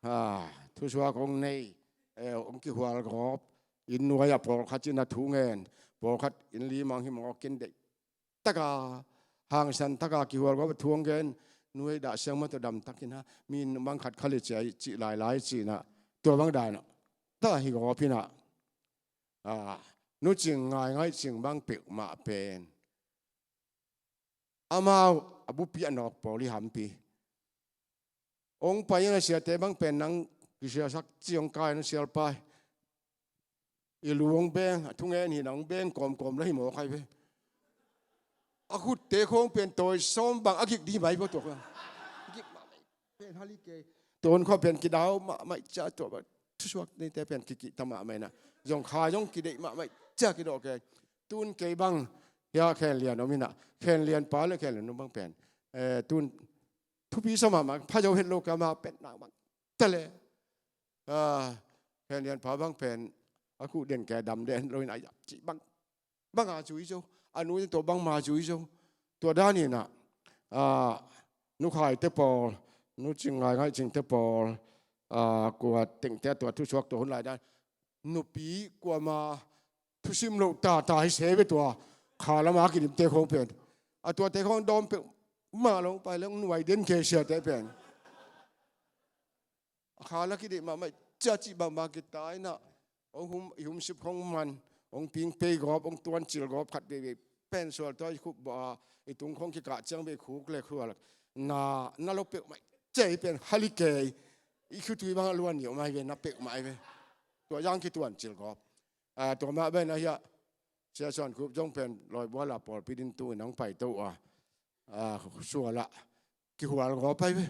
Ha, thusuak hong nei, ei hong kihual gawp. Inn nuai-ah pawlkhat in a thu ngen, pawlkhat inn limang hi mawk in, deih taka, hangsan taka kihual gawp a thu hong gen, nuai dah siang mah tawh damtakinah, mi in mangkhat kha le cia cih lailai cinah, tua bang danah ta hi gawp inah, a, Nu Cing Ngaingai Cing bang peuhmah pen amau a bupi a nawk pawl i hampi. Hong pai in a, siate bang pen nang kisiasak ci hong kai na, sialpai. I lu hong beng, a thungen hi nang beng kawmkawm la hi mawk ahi ve. A khutte khawng pen tawi sawm bang a gik dih mai pawh tuak a. Gik mahmah pen hali kei. Tawn khawng pen kidau mahmah cia tuak a. Thusuak neite pen kikihta mahmah inah, zong kha zong kideih mahmah cia kidawh kei. Tun kei bang hiah Khen Lian om inah, Khen Lian pa le Khen Lian nu bang pen, eh, tun thupi sa mahmah, pha zo het lo ka, ma pen nak bang ta le. Ah, Khen Lian pa bang pen a khuh den kei, dam den lo inah, a cih bang banga zui zo, a nu in tua bangma zui zo. Tua daninah, a, Nu Khai te pawl, Nu Cing Ngaingai Cing te pawl, a, kua tengte tua thusuak tua hun lai dan, nupi kuama thusim loh tata hi se ve, tua kha lama kidimte khawng pen. A tuate khawng dawm peuhmah lo pai leng nuai den kei, siate pen. A kha la kideih mahmah cia cih bangmah kita inah, hong hum, i humsip khawng man, hong ping pei gawp, hong tuancil gawp khat veivei pen sual tua i khup bawh a, i tung khawng kikah ciang vei khuk le khual na, na lo peuhmah cia hi pen hali kei. I khutui bangah luan ni om ahi ve, na peuhmah ahi ve. Tua zang kituan cilgawp. Ah, tua mah pen ahi a, Sia Suan Khup zong pen Lawi Bual a pawlpi ding tu in hong paito a, ah, sual ah kihual gawp ai ve.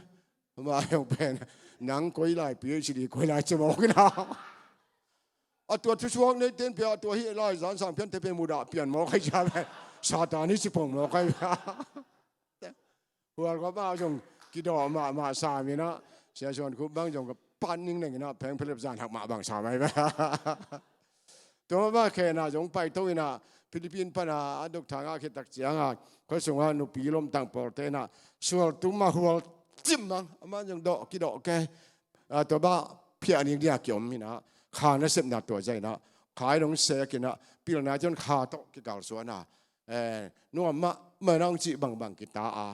Amah zong pen nang koi lai PhD koi lai ci mawk in a, a tua thusuak neite in pia, a tua hih lai zan sang piante pen mudah pian mawk ai cia ve. Satan hi ci pong mawk ai ve. Hual kua bang zong kidawh mahmah sam in a, Sia Suan Khup bang zong ka pan ningneng in a, Pheng Philip zan hak mah bang sam ai ve. Tua mah bang khen a zong paito in a, Philippine pan a, a dok thang a khit tak ciang a, khua sung a nupi lomtang pawlte in a, sual tum a hual cim bang, amah zong dawh kidawh ke. A, tua bang phiah ning dia kiom in a, kha nasepna tua zai in a, kha i dong sek in a, pilna ciang kha tawh kikalsuan a, eh, nuam mahmah na hong cih bangbang kita a,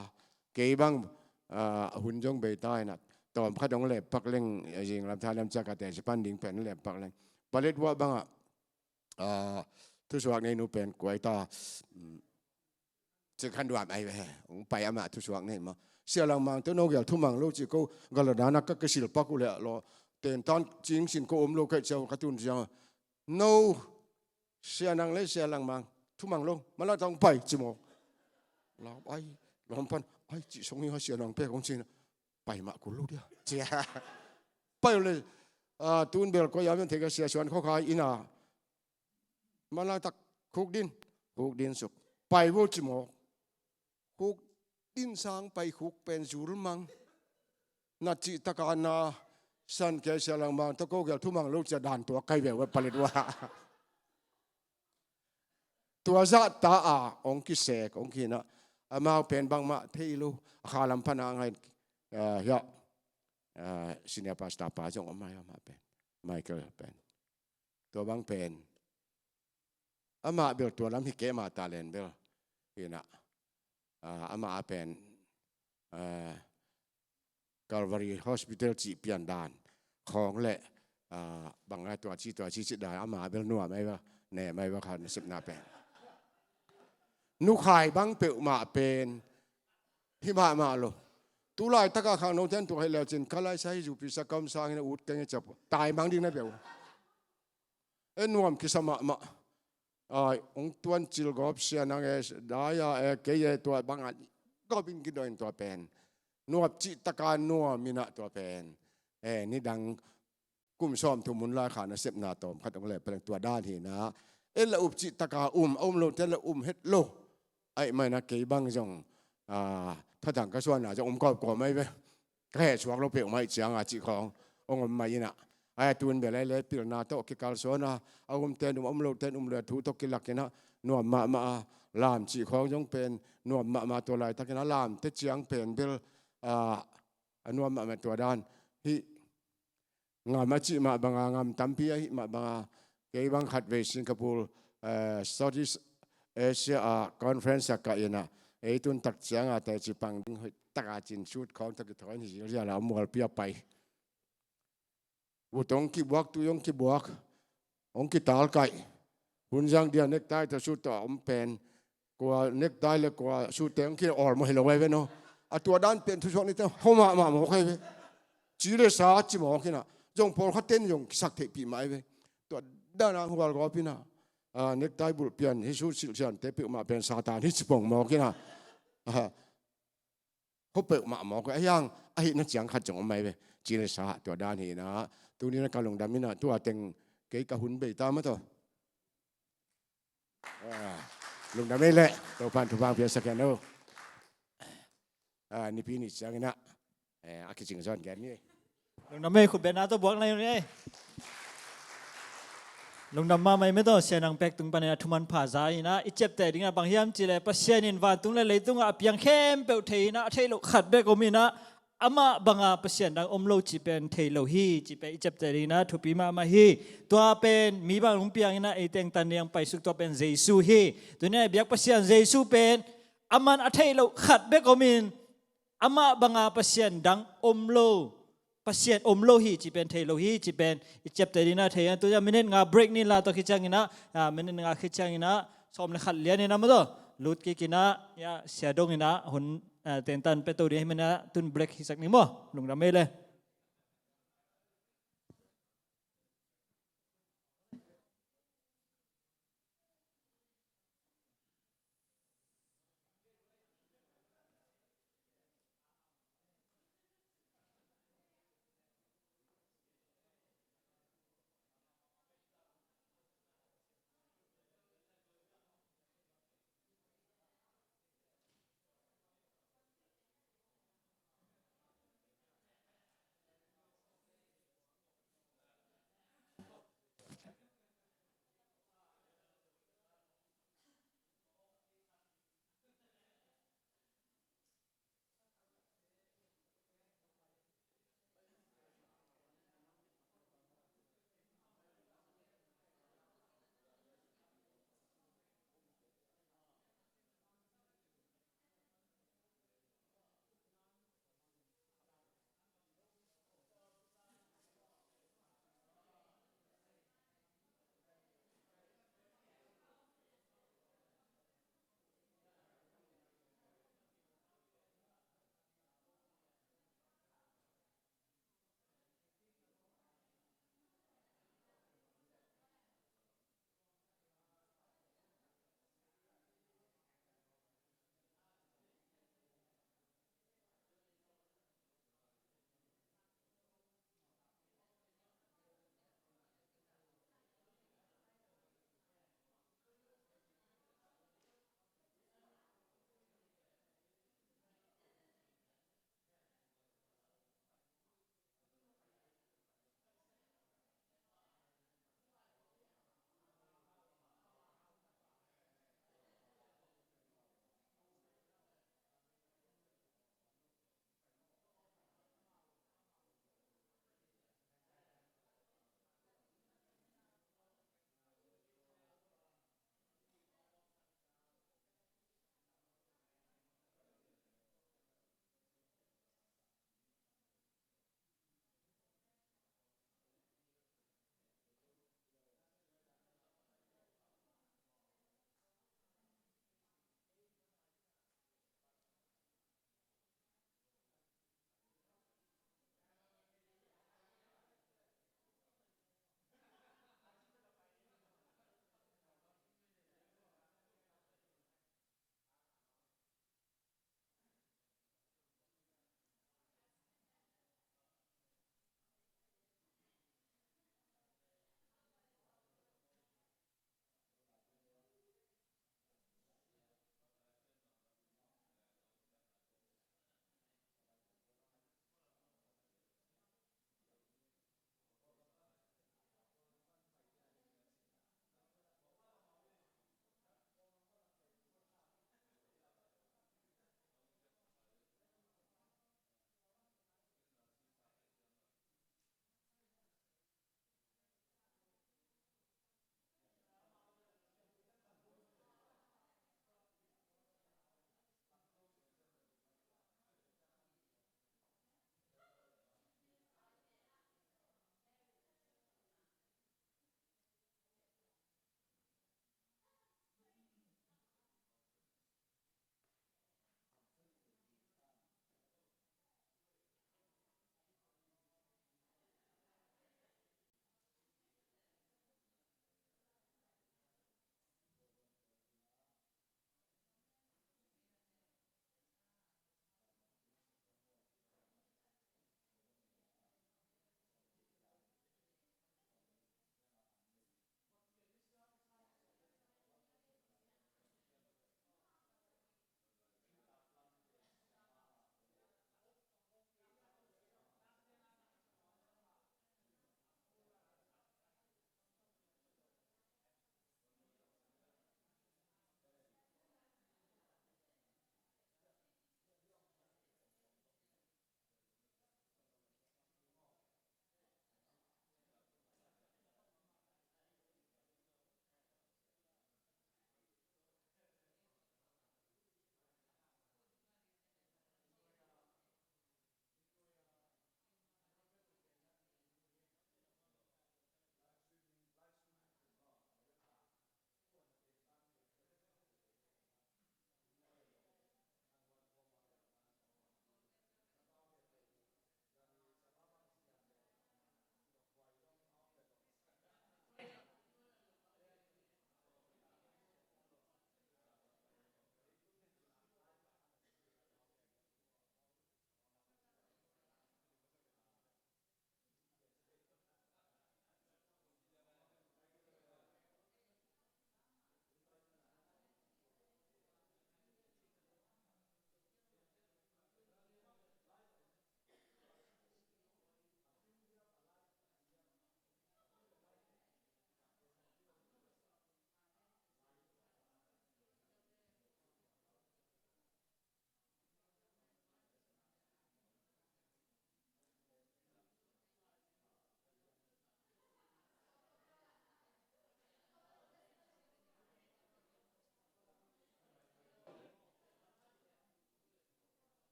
kei bang, ah, hun zong bei ta in a, tawm khat hong leppak leng, eh, zing lam tha lam ciak a teci pan ding pen leppak leng. Paletwa bang a, ah, thusuak nei nu pen kua hi ta, mm, Cing Khan Duam ai ve, hong pai amah thusuak nei maw. Sia Lang Mang tawh no gel thumang lo ci ko, gala dana ka kisil pak uh leh law, ten tan cing sin ko om lo kaih ciang ka tun ciang, no, Sia Nang le Sia Lang Mang thumang lo, malang tang pai ci maw. Lau ai, lam pan ai, ci song hi ha Sia Nang pek hong ci na, pai mah kul lo dia. Cia. Pai le, ah, tun bel ko ya men thei ka Sia Suan kho khai in a, malang tak khuk din, khuk din suk. Pai vo ci maw. Khuk din sang pai khuk pen zul mang. Na cih taka na san kei Sia Lang Mang tawh ko gel thumang lo cia dan tua kai ve ua Paletwa. Tua zah ta a, hong kisek, hong khin a, amau pen bangmah thei lo, a kha lam pan a ngai, ah, hiah, ah, senior pastor pa zong om mai amah pen, Michael pen. Tua bang pen. Amah bel tua lam hi kei mah ta len bel. Hi na. Ah, amah a pen. Ah, Calvary Hospital cih pian dan. Khawng le, ah, bang a tua ci, tua ci, ci dan. Amah bel nuam ai va. Ne mai va kha nasepna pen. Nukhai bang peuhmah pen. Hi mahmah lo. Tu laitaka khangno ten tua hi leu cin. Ka laisa hi zupi sa kam sang hi na ut keng hi ciap. Tai mang ding na beu. E nuam kisa mahmah. Ai, hong tuan cil gawp Sia Nang e, dai a e, kei e tua bang a gawp in kidaw in tua pen. Nuam cih taka nuam in a tua pen. E, nidang kum sawm thum hun lai kha nasepna tawm khat hong le peleng tua dan hi na. E la up cih taka um, a um lo te la um het lo. Ai mai na kei bang zong, ah, thatang ka suan na zong um kawp kawp mai ve. Ka heh suak lo peuhmah ih cianga cih khawng hong om mah inah. Ai a tun bel ai le pilna tawh kikalsuan a, a umte in um, a um lote in um le a thu tawh kilak inah nuam mahmah a, lam cih khawng zong pen nuam mahmah tua laitakin a lamte ciang pen bel, ah, a nuam mahmah tua dan hih ngam a cih mah banga ngam tampi ahih mah banga kei bang khatvei Singapore, eh, Southeast Asia a conference a kah inah ei tun tak cianga teci pang ding hoih taka cin sut khawng tawh kithawi in hi zilzial a mualpi a pai. Ut hong kibuak, tui hong kibuak, hong kitalkaih. Hun zang dia nektai tawh sut tawh a om pen. Kua nektai le kua sut te hong kiawl maw hi lo ai ve no. A tua dan pen thusuak nite hawh mahmah mawk ai ve. Ci le sa ci mawk inah. Zong pawlkhat ten zong kisak theihpih mah ai ve. Tua dan a hual gawp inah. Ah, nektai bulh pian hi sut silh siante peuhmah pen Satan hi ci pong mawk inah. Ah, hawh peuhmah mawk a hiang, ahih na ciang khat zong om ai ve. Ci le sa tua dan hi inah. Tuni na ka lungdam inah tua teng kei ka hun bei ta mah tawh. Ah, lungdam ei leh, Topan thupha piaksak hen o. Ah, nipi ni ciang inah, eh, a kicing zawn gen ni. Lungdam ei, khut bengna tawh buak lai ni ei. Lungdam mahmah ei mah tawh, Sia Nang pek tung panin a thuman pha za inah, i ciapteh dingin a bang hiam cih leh, Pasian in vantung le leitungah a piang khempeuh thei inah, a theih loh khat bek om inah, amah banga Pasian dang om lo cih pen thei lo hi, cih pen i ciapteh dingin a thupi mahmah hi. Tua pen mi bang hong piang inah, ei teng tan ding paisuk tua pen Jesu hi. Tuni a biak Pasian Jesu pen, aman a theih loh khat bek om in, amah banga Pasian dang om lo, Pasian om lo hi, cih pen thei lo hi, cih pen i ciapteh dingin a thei a. Tua minute nga break ni la tawh khit ciang inah, ah, minute nga khit ciang inah, sawm le khat lian inah mah tawh lut kik inah, ya, Sia Dong inah hun, ah, tentan pia to ding hi manah tun break hisak ni maw. Lungdam ei leh.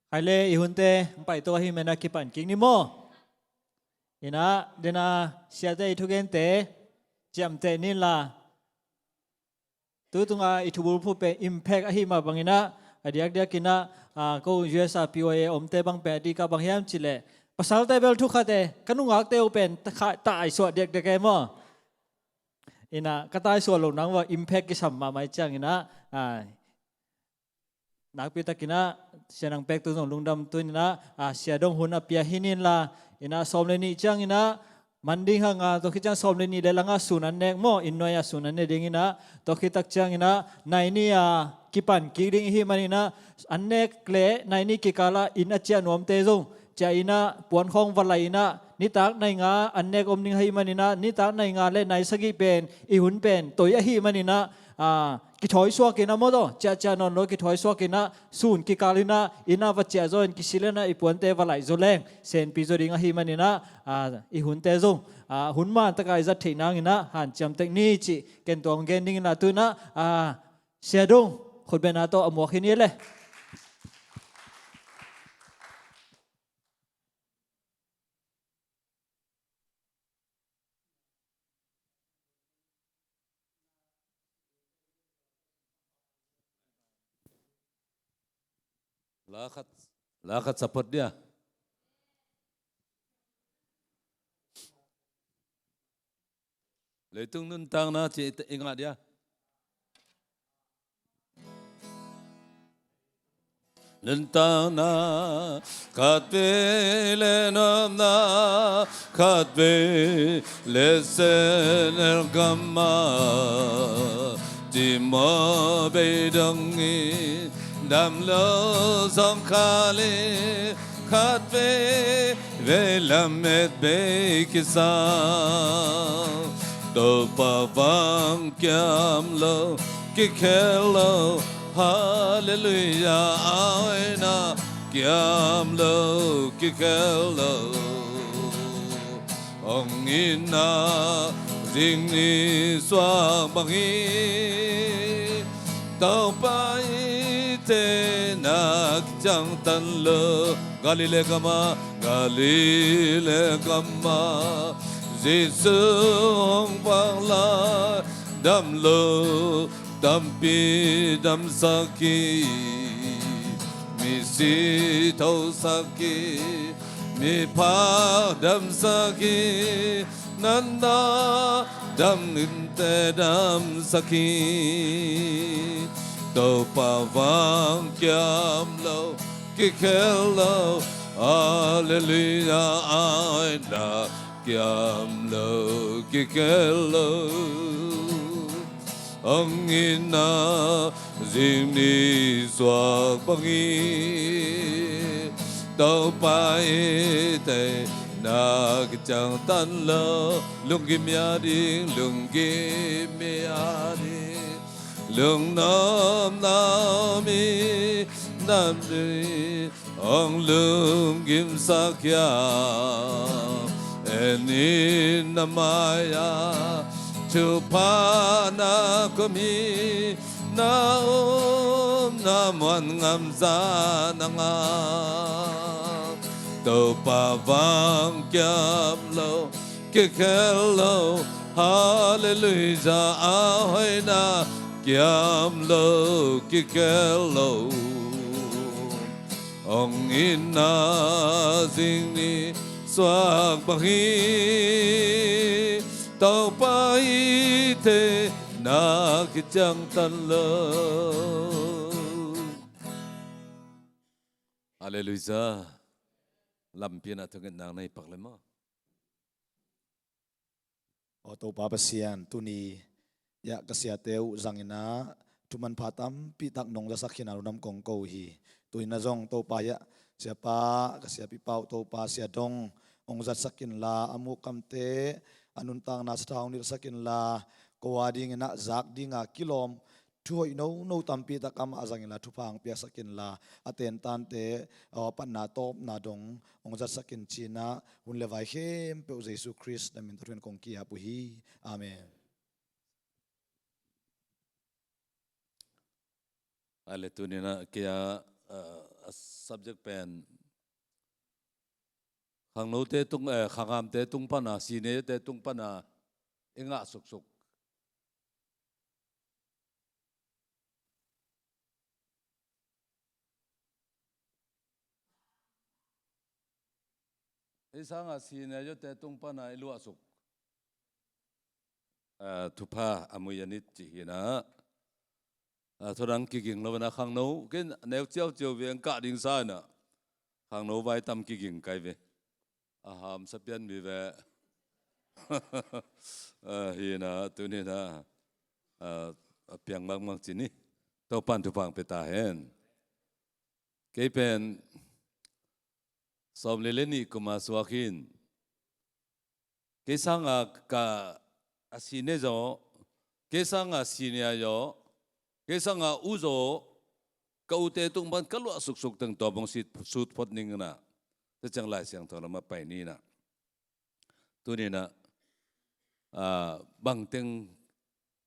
Khaile i hunte hong pai to ahih manin ah kipan kik ni maw. Inah dena siate i thugente ciamteh ni inla, tu tunga i thubulphuh pen impact ahih mah bangin ah, a diakdiakin ah, ah, ko U S A P Y A omte bang pen a dih kah bang hiam cih leh, pasalte bel thu khat e, ka nungakte uh pen ta kha-, taisuah diakdiak e maw. Inah ka taisuah loh nang uh ah impact kisam mahmah ahih ciangin ah, ah, nakpi takin ah, Sia Nang Pek tu zong lungdam, tu in ah, ah, Sia dong hun a pia hi ni inla, inah sawm le nih ciangin ah man ding hang a, tua khit ciang sawm le nih le lang ah sun an nek maw, inn nuai ah sun an ne ding inah, tua khit tak ciangin ah nai ni a kipan kik ding i hih manin ah, an nek le nai ni kikal ah inn a ciah nuamte zong ciah inah, puan khawng va lai inah, nitak nai nga an nek om ding ahih manin ah, nitak nai nga le nai sagih pen i hun pen toi ahih manin ah, ah, kithawi suak inah maw, tawh ciahciah nawn lo kithawi suak inah, sun kikal inah, inah va ciah zaw in kisil inah, i puante va laih zaw leng senpi zaw ding ahih manin ah, ah, i hunte zong, ah, hun man tak a i zat theih nangin ah hanciam tek ni cih ken tua hong gen ding inah, tu inah, ah, Sia dong khutbetna tawh a muak hi ni le. La khat, la khat support dia. Leitung nuntakna ci i ngah dia. Nuntakna khatvei le nopna khatvei le sen el gam a, ci maw, beidong in dam lo zong kha le, khatvei vei lamet bei kisam. Topa vang kiam lo kikhel lo, halleluiah, a hoihna kiam lo kikhel lo. Hong itna zing nisuak bang hi. Topa i theihna kiciangtan lo. Galilee gam ah, Galilee gam ah Jesu hong vak lai, dam lo tampi damsak hi. Misi thosak hi, miphak damsak hi, natna dam innte damsak hi. Topa vang kiam lo kikhel lo, halleluiah, a hoihna kiam lo kikhel lo. Hong itna zing nisuak bang hi. Topa i theihna kiciangtan lo. Lunggim hi a ding, lunggim hi a ding. Lungnuam na mi nam ding hong lunggimsak hiam? En in na mai-ah thupha na kom hi, na omna muan ngamzah na ngah. Topa vang kiam lo kikhel lo, halleluiah, a hoihna kiam lo kikhel lo. Hong itna zing nisuak bang hi. Topa i theihna kiciangtan lo. Halleluiah. Lampi in ah thungetna nei pak le maw. Aw Topa Pasian, tuni hiah ka siate uh zangin ah thumanpha tampi tak nong zasak khin a lungdam kong ko hi. Tu-in ah zong Topa hiah siapa, ka siapipa uh Topa Sia Dong hong zatsak inla, a mukkamte a nuntakna sathau hong nilhsak inla, ko a dingin ah zak dinga kilawm thu hoih nono tampi tak amah zang inla, thupha hong piaksak inla, a tentante, aw, patna tawpna dong hong zatsak in ci-in ah, hun le vai khempeuh Jesu Khrist na min tawh thu-in kong ki-ap uh hi. Amen. A le tuni-in ah kei a, a, a a subject pen khangnote tung, eh, khanghamte tung pana, seniorte tung pana i ngah suksuk. Ei sanga seniorte tung pana i luahsuk, eh, thupha a mui a nit cih hi na. Ah, thudang kiging lo na khangno, ken neu ciauciau ve ang kah ding sa na. Khangno vai tam kiging kai ve. A hamsa pian mi ve. Ah, hi na, tuni na. Ah, a piang makmak ci ni. Topan thupha hong pia ta hen. Kei pen sawm le le nih kuma suak hin. Kei sanga ka a senior zaw, kei sanga senior zaw, kei sanga u zaw, ka ute tung pan ka luah suksuk teng tua bang sut, sut phot ning na. Tua ciang Lai Siangtho lam a pai ni na. Tuni na, ah, bang teng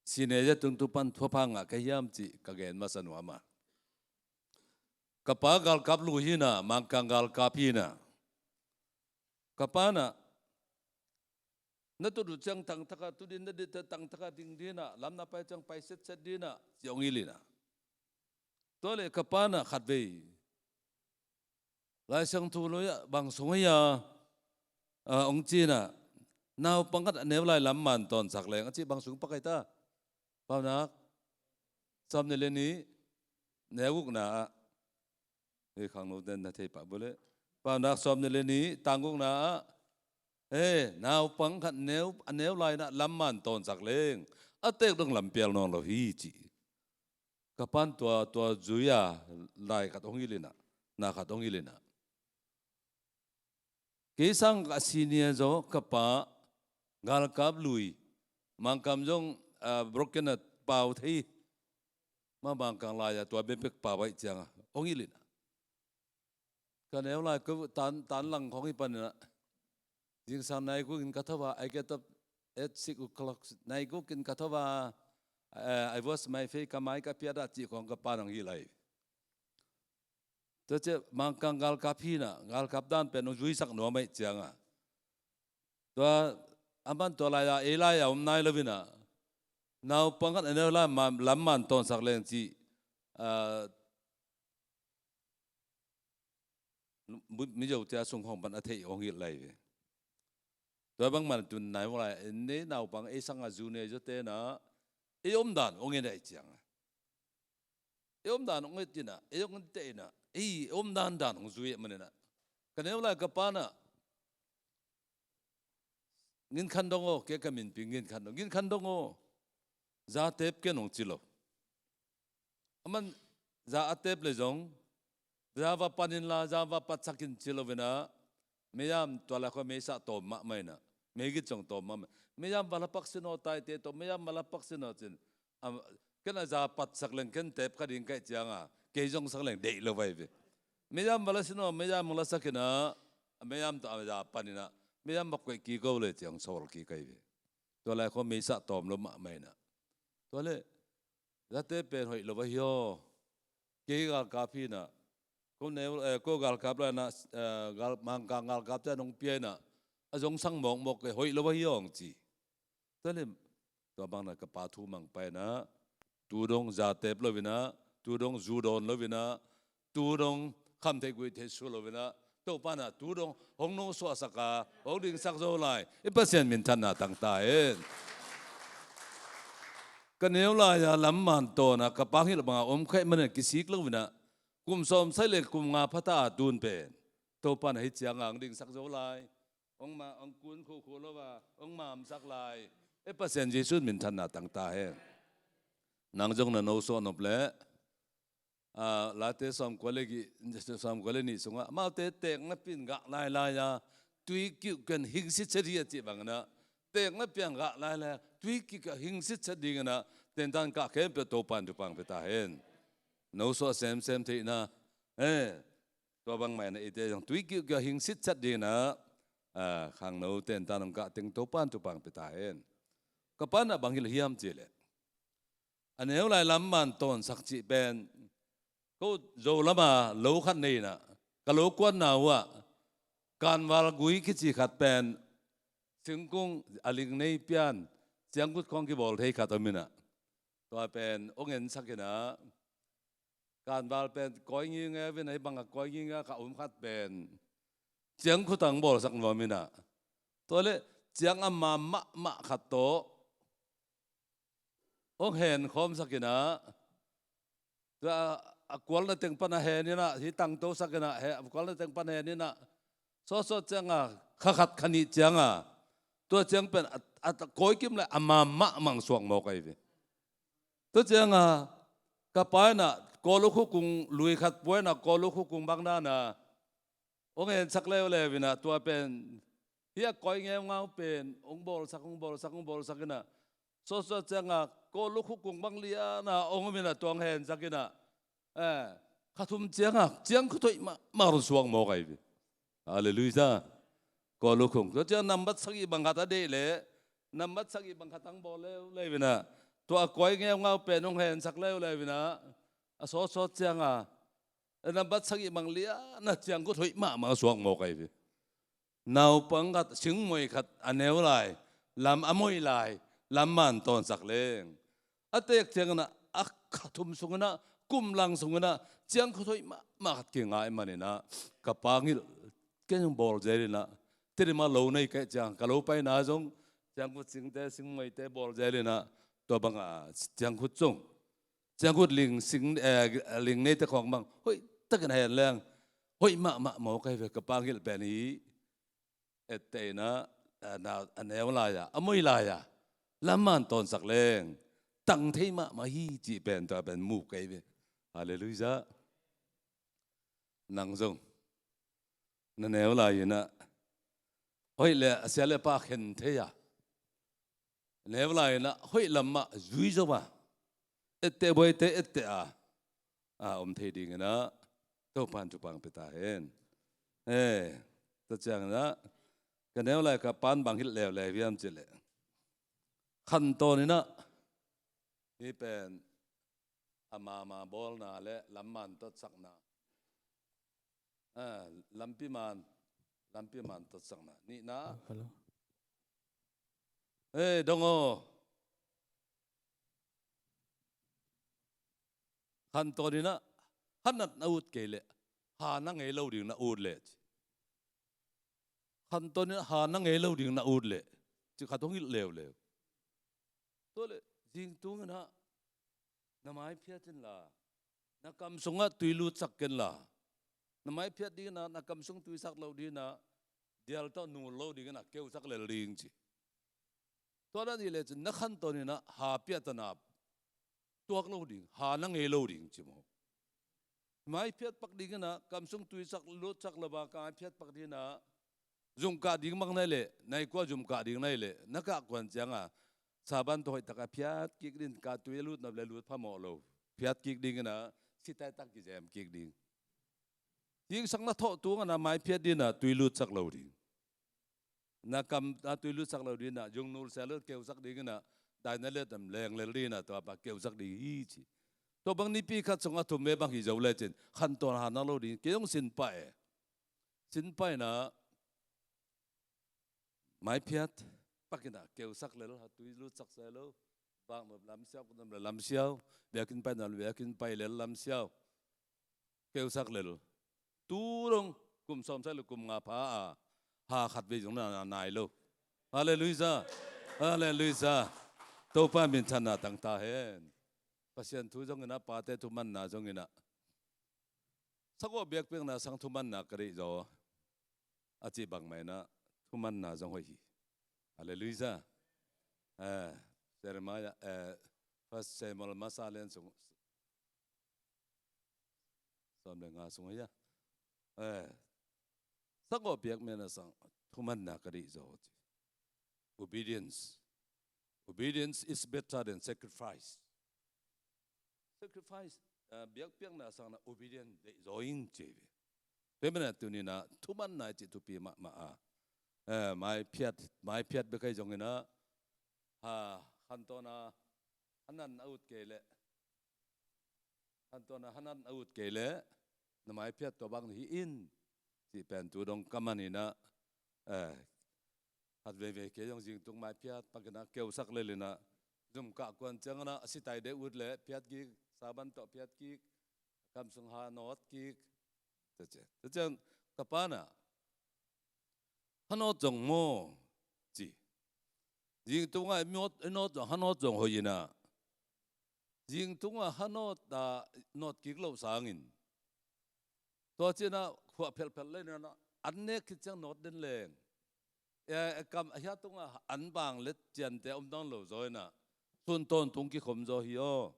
senior tung tu pan thupha ngah ka hiam cih ka gen masa nuam a. Ka pa galkap lui hi na, Mangkang galkap hi na. Ka pa na, na tut uh ciang tangtaka, tut in na dit tangtaka ding dina, lam na pai ciang pai setset dina, ci hong hilh ina. Tua le ka pa na khatvei Lai Siangtho lui ah bang sung hi a, ah, hong ci na, naupang khat a neu lai lam man tawnsak leng, a ci bang sung pakai ta. Paunak, sawm ni le ni, neu gukna ah. Hei khangno ten na thei pah bule. Paunak sawm ni le ni, tang gukna ah. Hei, naupang khat neu, a neu lai na lam man tawnsak leng. A tek dong lam pial nawn lo hi ci. Ka pan tua, tua zui a lai khat hong hilh ina, na khat hong hilh ina. Kei sang a senior zaw ka pa galkap lui, Mangkam zong, ah, broken a pau thei. Ma Mangkang lai a tua bepek pau aih cianga hong hilh ina. Ka neu lai ko tan, tan lang khong hi pan ina. Zingsang nai guk in ka tho a, I get up at six o'clock. Nai guk in ka tho a, eh, I wash my face, ka mai ka piat a cih khong ka pa nang hilh lai. Tua ciah Mangkang galkap hi na, galkap dan pen hong zuisak nuam aih cianga. Tua, a man tua lai a, ei lai a om nai lo ina. Naupang khat a neu lai ma, lam man tawnsak leng ci, ah, mi, mi zo cia sung hong pan a theih hong hilh lai ve. Tua bang man tun nai hong lai, en nei naupang ei sanga zu nei zo te na, ei om dan hong en aih cianga. Ei om dan hong et ina, ei hong en te ina, ei om dan dan hong zui man ina. Ka neu lai ka pa na, Ngin Khan Dong aw, kei ka min pi Ngin Khan Dong. Ngin Khan Dong aw, za tep ken hong ci lo. A man za a tep le zong, za va pan inla, za va patsak in ci lo ina, meyam tua lai khua meisa tawm mahmah ina, meigit zong tawm mahmah. Meyam va la pak sin aw, taite tawh, meyam va la pak sin aw cin. A, ken a za patsak leng ken tep kha ding kaih cianga, kei zong sak leng deih lo vai ve. Meyam va la sin aw, meyam hong la sak ina, meyam tawh a za pan ina, meyam va koih kik o le ciang sawl kik aih ve. Tua lai khua meisa tawm lo mahmah ina. Tua le, zate pen hoih lo va hi aw. Kei galkap hi na. Ko neu, eh, ko galkap lai na, eh, gal, Mangkang galkap te nong pia ina. A zong sang mawkmawk kei hoih lo va hi aw hong ci. Tua le, tua bang na ka pa thu mang pai na, tu dong za tep lo ina, tu dong zu dawn lo ina, tu dong kham thei guih thei su lo ina, Topa na tu dong hong no suahsak a, hong dingsak zo lai, i Pasian minthanna tang ta hen. Ka neu lai a lam man tawn a, ka pa hong hilh bang a om khaih man a kisik lo ina, kum sawm sai le kum nga phata a tun pen. Topa na hi cianga hong dingsak zo lai. Hong ma, hong kun khukhu lo a, hong mamsak lai. E Pasian Jesu minthanna tang ta hen. Nang zong na no suah nop le, ah, Late sawmkua le gi, sawmkua le nih sungah, amaute tekna pin gah lailai a, tui kiuh ken hing sitset hi a cih bang ina, tekna piang gah lailai a, tui kiuh ken hing sitset ding ina, tentan kah khempeuh Topan thupha hong pia ta hen. No suah semsem theihna, eh, tua bangmah ina eite zong tui kiuhkiuh a hing sitset ding ina, ah, khangno tentan hong kah teng Topan thupha hong pia ta hen. Ka pa na bang hilh hiam cih leh, a neu lai lam man tawnsak cih pen, Ko Zo lama lo khat nei inah, ka lo kuanna uhah kanval gui kici khat pen singkung a ling nei pian ciangkhut khawng kibawl thei khat om inah, tua pen hong ensak inah, kanval pen kawi ngingeu inah, hih bangah kawi ngingeu ka om khat pen ciangkhut ah hong bawlsak nuam inah, tua le ciang a ma mahmah khat tawh hong henkhawmsak inah, tua a kualna teng pan a hen inah, hih tangtosak inah, he, a kualna teng pan hen inah, sawtsawt cianga kha khat kha nih cianga, tua ciang pen a, a kawi kim le a ma mahmah hong suak mawk ahi ve. Tua cianga ka pa inah Kawlukhu kung lui khat pua inah, Kawlukhu kung bang dana hong hensak leuleu inah, tua pen hih a kawi ngeungau pen hong bawlsak, hong bawlsak, hong bawlsak inah, sawtsawt cianga Kawlukhu kung bang liana hong om inah, tua hong hensak inah, eh, kha thum cianga ciangkhut hoih mahmah hong suak mawk ahi ve. Halleluiah. Kawlukhu kung. Tua ciang nambat sagih bang khat a deih leh, nambat sagih bang khat hong bawl leuleu inah, tua a kawi ngeungau pen hong hensak leuleu inah, a sawtsawt cianga nambat sagih bang liana ciangkhut hoih mahmah hong suak mawk ahi ve. Naupang khat, singmoi khat a neu lai, lam a moi lai, lam man tawnsak leng, a teek ciang inah, a kha thum sung inah, kum lang sung inah ciangkhut hoih mahmah khat kingai man inah, ka pa ngilh, ken zong bawl zel inah, Tedim ah lo nei ka hih ciang ka lo paina zong ciangkhut singte, singmoite bawl zel inah, tua bangah ciangkhut zong, ciangkhut ling sing, eh, ling neite khawng bang hoihtakin a hen leng, hoih mahmah mawk ahi ve. Ka pa ngilh pen hi, etteh inah, a, na, a neu lai-a, a moi lai-a lam man tawnsak leng tang thei mahmah hi cih pen, tua pen mu kei ve. Halleluiah. Nang zong na neu lai inah hoih le a sia le pa khen thei a, neu lai inah hoih lamah zui zo a, etteh buaite etteh a, a om thei ding inah Topan thupha pia ta hen. Eh, tua ciang inah ka neu lai ka pan bang hilh leuleu hiam cih leh, khantawn inah hih pen a mama bawlna le lam man tawntsakna, eh, lampi man, lampi man tawntsakna. Nihna. Hello. Eh, dong aw. Khantawn inah, ha nat na ut kei leh, ha na ngei lo ding na ut leh ci. Khantawn inah ha na ngei lo ding na ut leh, ci khat hong hilh leuleu. Tua leh zingtung inah na mai phiat inla, na kam sungah tui lutsak kenla, na mai phiat ding inah, na kam sung tuisak lo ding inah, dial tawh nul lo ding inah keusak lel ding ci. Tua dan hi lecin na khantawn inah ha piahtana tuak lo ding, ha na ngei lo ding ci maw. Mai phiat pak ding inah, kam sung tuisak lutsak lo a ka mai phiat pak ding inah, zumkah ding bang na hih leh, nai kua zumkah ding na hih leh, na kah kuan cianga saban tawh hoihtak a phiat kik ding, ka tui a lut nop le lut phamawh lo, phiat kik ding inah, sitaitak kizem kik ding. Zingsak na thawh tung inah mai phiat ding inah tui lutsak lo ding. Na kam na tui lutsak lo ding inah, zung nul sia lo keusak ding inah, dai na let am leng lel ding inah, tua pa keusak ding hi ci. Tua bang nipi khat sung a thum ve bang hi zo lecin khantawn ha na lo ding. Kei zong sin pah e. Sin pah inah mai phiat pak inah keusak lel, ha tui lutsak sia lo. Bak nop lam siau, nop lam siau. Biakinn pai nop biakinn pai lel lam siau. Keusak lel. Tu dong kum sawm sia lo, kum nga pha a, ha khat vei zong na nai lo. Halleluiah. Halleluiah. Topa minthanna tang ta hen. Pasian thu zong inah, pate thumanna zong inah, sagawh biakpiakna sang thumanna ka deih zaw a cih bangmah inah thumanna zong hoih hi. Halleluiah. Eh, Jeremiah, eh, First Samuel masa lian sung, sawm le nga sung ahi a. Eh, sagawh biakpiakna sang thumanna ka deih zaw ci. Obedience. Obedience is better than sacrifice. Sacrifice, ah, biakpiakna sangin obedience deih zaw ing ci ve. Tua manin tuni inah thumanna i cih thupi mahmah a. Eh, mai phiat, mai phiat bek ahi zong inah, ha, khantawn a, ha nat na ut kei leh, Khantawn ah hanat a ut kei leh na maiphiat tua bang hi in, cih pen tu dong ka man in ah, eh, khat veivei kei zong zingtung maiphiat pakin ah keusak lel in ah, zum kah kuan ciangin ah a sitai deuh ut leh phiat kik, saban tawh phiat kik, kam sung ha nawt kik. Tua ciang, tua ciang ka pa in ah, "Ha nawt zong maw?" ci. Zingtung ah i nawt, i nawt zong, ha nawt zong hoih in ah, zingtung ah ha nawt ah nawt kik loh sangin, tua ci-in ah khuah phelhphelh lei in ah, an nek khit ciang nawt den leng, eh, eh, kam a hia tungah an bang le ciante a om nawn lo zaw in ah, sun tawntung kikhom zaw hi aw.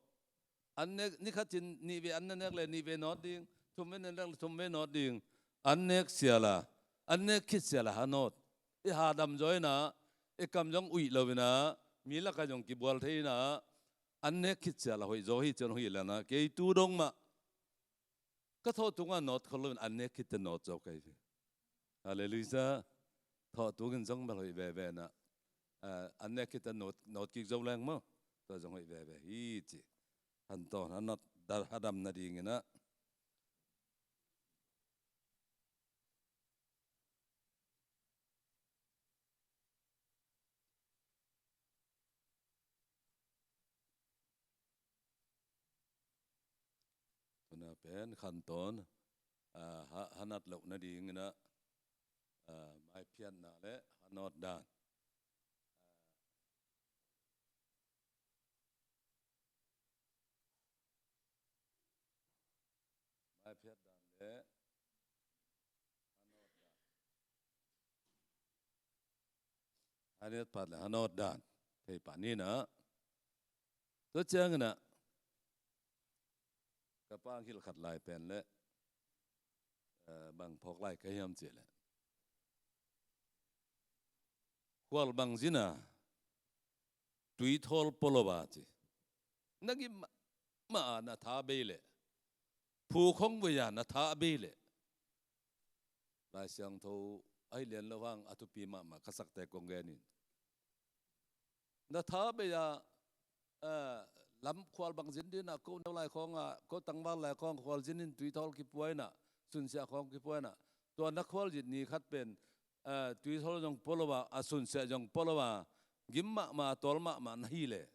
An nek, ni khat in nih vei an na nek leh nih vei nawt ding, thum vei na nek leh thum vei nawt ding. An nek sial a, an nek khit sial a ha nawt. I hadam zaw in ah, i kam zong uih lo in ah, mi lakah zong kibual thei in ah, an nek khit sial a hoih zaw hi ci-in hoih lel in ah, kei tu dong mah ka thawh tungah nawt khol lo in, an nek khit teh nawt zaw ka hi ve. Halleluiah. Thawh tungin zong bel hoih veve in ah, ah, an nek khit teh nawt, nawt kik zo leng maw, tua zong hoih veve hi ci. Khantawn hanat, da-, hadam nading in ah. Tuna pen khantawn, ah, ha, hanat loh nading in ah, ah, maiphiatna le hanawt dan. Maiphiat dan le hanawt dan. Hanawt phat le hanawt dan. Thei pah ni in ah. Tua ciangin ah, ka pa hong hilh khat lai pen le, eh, bang phawk lai ka hiam cih leh, khual bang zin a, tuithawl pua lo a ci. Na gim mahmah a na tha bei leh, phukhong vei a na tha bei leh, Lai Siangtho ahi lian lo hang a thupi mahmah ka sakte kong gen in. Na tha bei a, eh, lam khual bang zin ding a, ko neu lai khawng a, ko tangval lai khawng khual zin in tuithawl kipua in ah, sunsiah khawng kipua in ah. Tua na khual zin ni khat pen, eh, tuithawl zong pua lo a, a sunsiah zong pua lo a, gim mahmah, tawl mahmah na hi leh,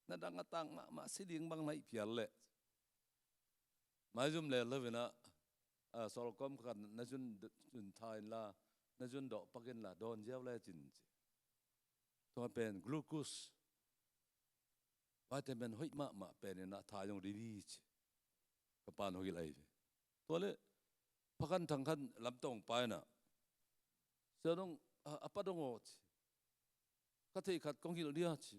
na dang a tang mahmah si ding bang na hih phial leh, maizum le lo in ah, ah, sawlkawm khat na zun, zun tha inla, na zun dawh pak inla, dawn ziau lecin ci. Tua pen glucose, vitamin hoih mahmah pen in ah tha zong dim hi ci. Ka pa'n hong hilh ahi ve. Tua leh, pha khan thang khan lamtawng pa in ah, "Sia dong, a, a pa dong aw," ci. "Ka theih khat kong hilh dia," ci.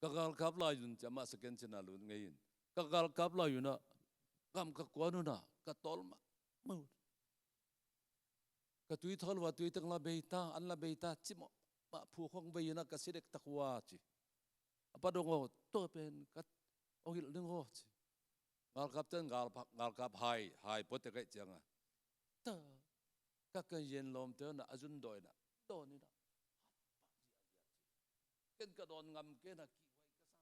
"Ka galkap lai un," ci, amah second chin a lut ngei in. "Ka galkap lai un ah, gam ka kuan un ah, ka tawl mahmah uh. Ka tuithawl uh a, tuiteng la bei ta, an la bei ta, cimawh mah phukhong vei in ah ka si dektak uh a," ci. "A pa dong aw, tua pen ka hong hilh ding aw," ci. Galkap ten galpa-, galkap hai, hai pua tek ahih ciang a, "Ta, ka, ka yen lawmte un ah a zun dawh in ah, dawn in ah, ken ka dawn ngam kei in ah, kihhuai ka sa,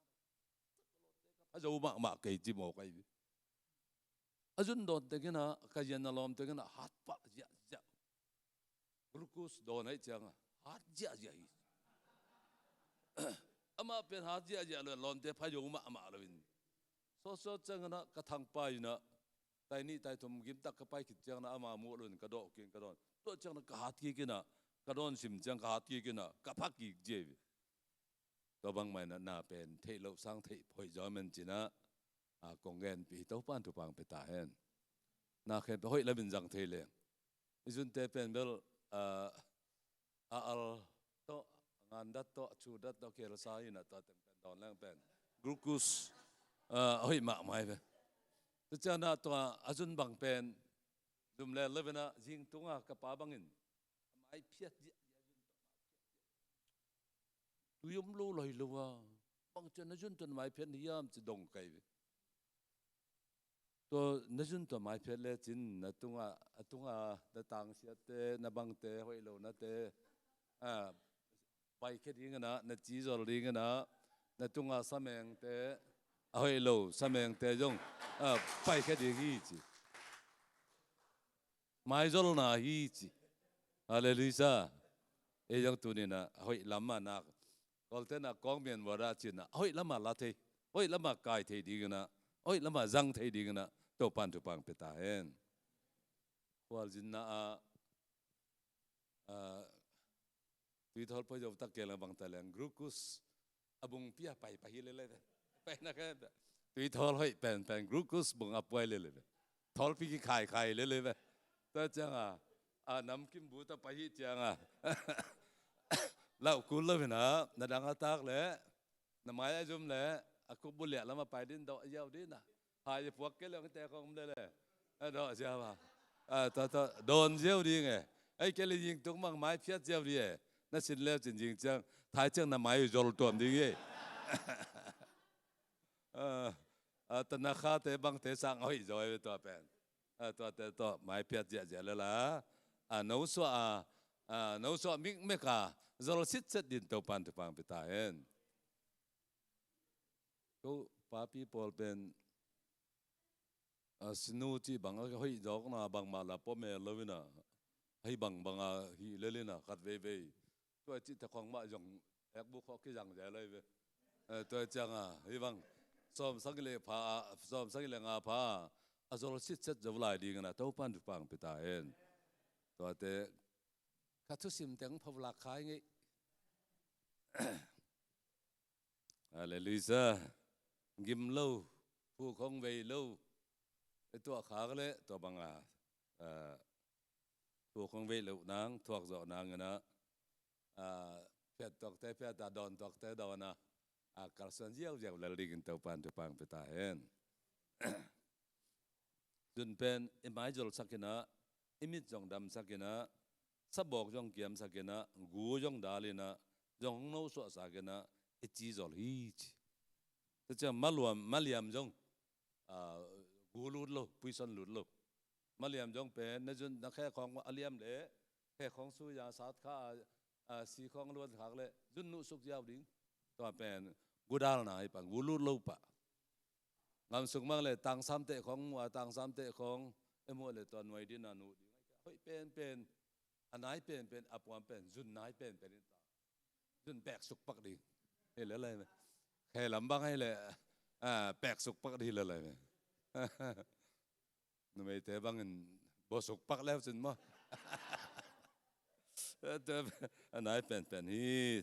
ka pha zo mahmah kei," ci mawk ahi ve. A zun dawn teng in ah, ka yen a lawm teng in ah, hat pah ziahziah. Glucose dawn ahih ciang a, hat ziahziah hi. Amah pen hat ziahziah lo, lawmte pha zo mahmah lo in. Sawtsawt ciang in ah ka thangpai in ah, tai nih tai thum gimtak ka pai khit ciang in ah, ama muh lo in ka dawh kik in ka dawn. Tua ciang in ah ka hat kik in ah, ka dawn sim ciang ka hat kik in ah, ka pha kik ziau hi. Tua bangmah in ah na pen theih loh sang theih hoih zaw men ci-in ah, a, kong genpih hi. Topa'n thupha hong pia ta hen. Na khempeuh hoih lamin zang thei leng. I zunte pen bel, a, a al tawh, a ngan dat tawh, a chu dat tawh, khel sa in ah, tua teng pen dawn leng pen glucose, a, a hoih mahmah hi ve. Tua ciang in ah tua a zun bang pen zum le lo in ah, zing tung a ka pa bangin a mai phiat ziahziah. Tui om lo lai lo a, bang ciang na zun tua na mai phiat na hiam ci dong ka hi ve. Tua na zun tua mai phiat lecin na tungah, a tungah na tangsiatte, na bangte, hoih lonate, a, paikhia ding in ah, na ci zol ding in ah, na tungah samengte, a hoih lo samengte zong, ah, paikhia ding hi ci. Maizolna hi ci. Halleluiah. Ei zong tuni-in ah a hoih lamah nak, Kawlte'n ah kawng mian vua dah ci-in ah a hoih lamah la thei, a hoih lamah kai thei dingin ah, a hoih lamah zang thei dingin ah Topa'n thupha pia ta hen. Khualzinna ah, ah, tuithawl poi zo tak kei leng bang ta leng glucose a bung pia pai pai hi lele ve. Pai na khe tuithawl hoih penpen glucose bung a puai lele ve. Thawlpi kikhai khai lele ve. Tua ciang a, a namkim bu ta pai hi ciang a, lauh kul lo hi na, na dang a tak leh na mai a zum leh a kukbu liah lam a pai ding dawh ziau ding na. Hai puak kei leng te khong um lele. A dawh ziau a. A, tua, tua, dawn ziau ding e. Ei kei le zing tung mang mai phiat ziau ding e. Na sin leu cin zing ciang, thai ciang na mai zol tuam ding e. A, a, ta na khate bangte sang a hoih zaw e tua pen. A, tuate tawh mai phiat ziahziah le la. A, no suah a, a, no suah mikmek a, zol sitset ding Topa'n thupha pia ta hen. Ko papi pawl pen, a, sinu cih bang a hoih zawkna bangmah la pua mel lo in ah, hei bangbang a hih lel in ah khat veivei tua cih te khong mah zong ekbuk khawh kizang zel lai ve. Eh, tua ciang a hih bang sawmsagih le pha a, sawmsagih le nga pha a, a zol sitset zo lai dingin ah Topa'n thupha pia ta hen. Tuate ka thusim teng pho lak khai ngei. Halleluiah. Gim lo, phuk hong vei lo. I tuah khak leh tua bang a, a, phuk hong vei loh nang, thuak zawh nang in ah, a, phiat tuakte phiat a, dawn tuakte dawn a, a, kalsuan ziauziau lel dingin Topa'n thupha pia ta hen. Zun pen i mai zolsak in ah, i mit zong damsak in ah, sabawk zong kiamsak in ah, gu zong dal in ah, zong hong nosuahsak in ah, i ci zol hi ci. Tua ciang maluam, maliam zong, a, gu lut lo, puison lut lo. Maliam zong pen na zun na khe khawng a liam leh khe khawng sui a sat kha a, a, si khawng luan khak leh zun nuhsuk ziau ding. Tua pen gu dalna hi pah, gu lut lo pah. Ngam suk mang le tangsam teh khawng mu a, tangsam teh khawng e mu le tua nuai ding a nuh ding. Hoih penpen, a nai penpen, a puam pen, zun nai penpen in ta. Zun pek suk pak ding. Hi le lai me. Khe lam bang hi le, a, pek suk pak ding hi le lai me. Numeite bangin bo suk pak leu cin maw. A nai penpen hi.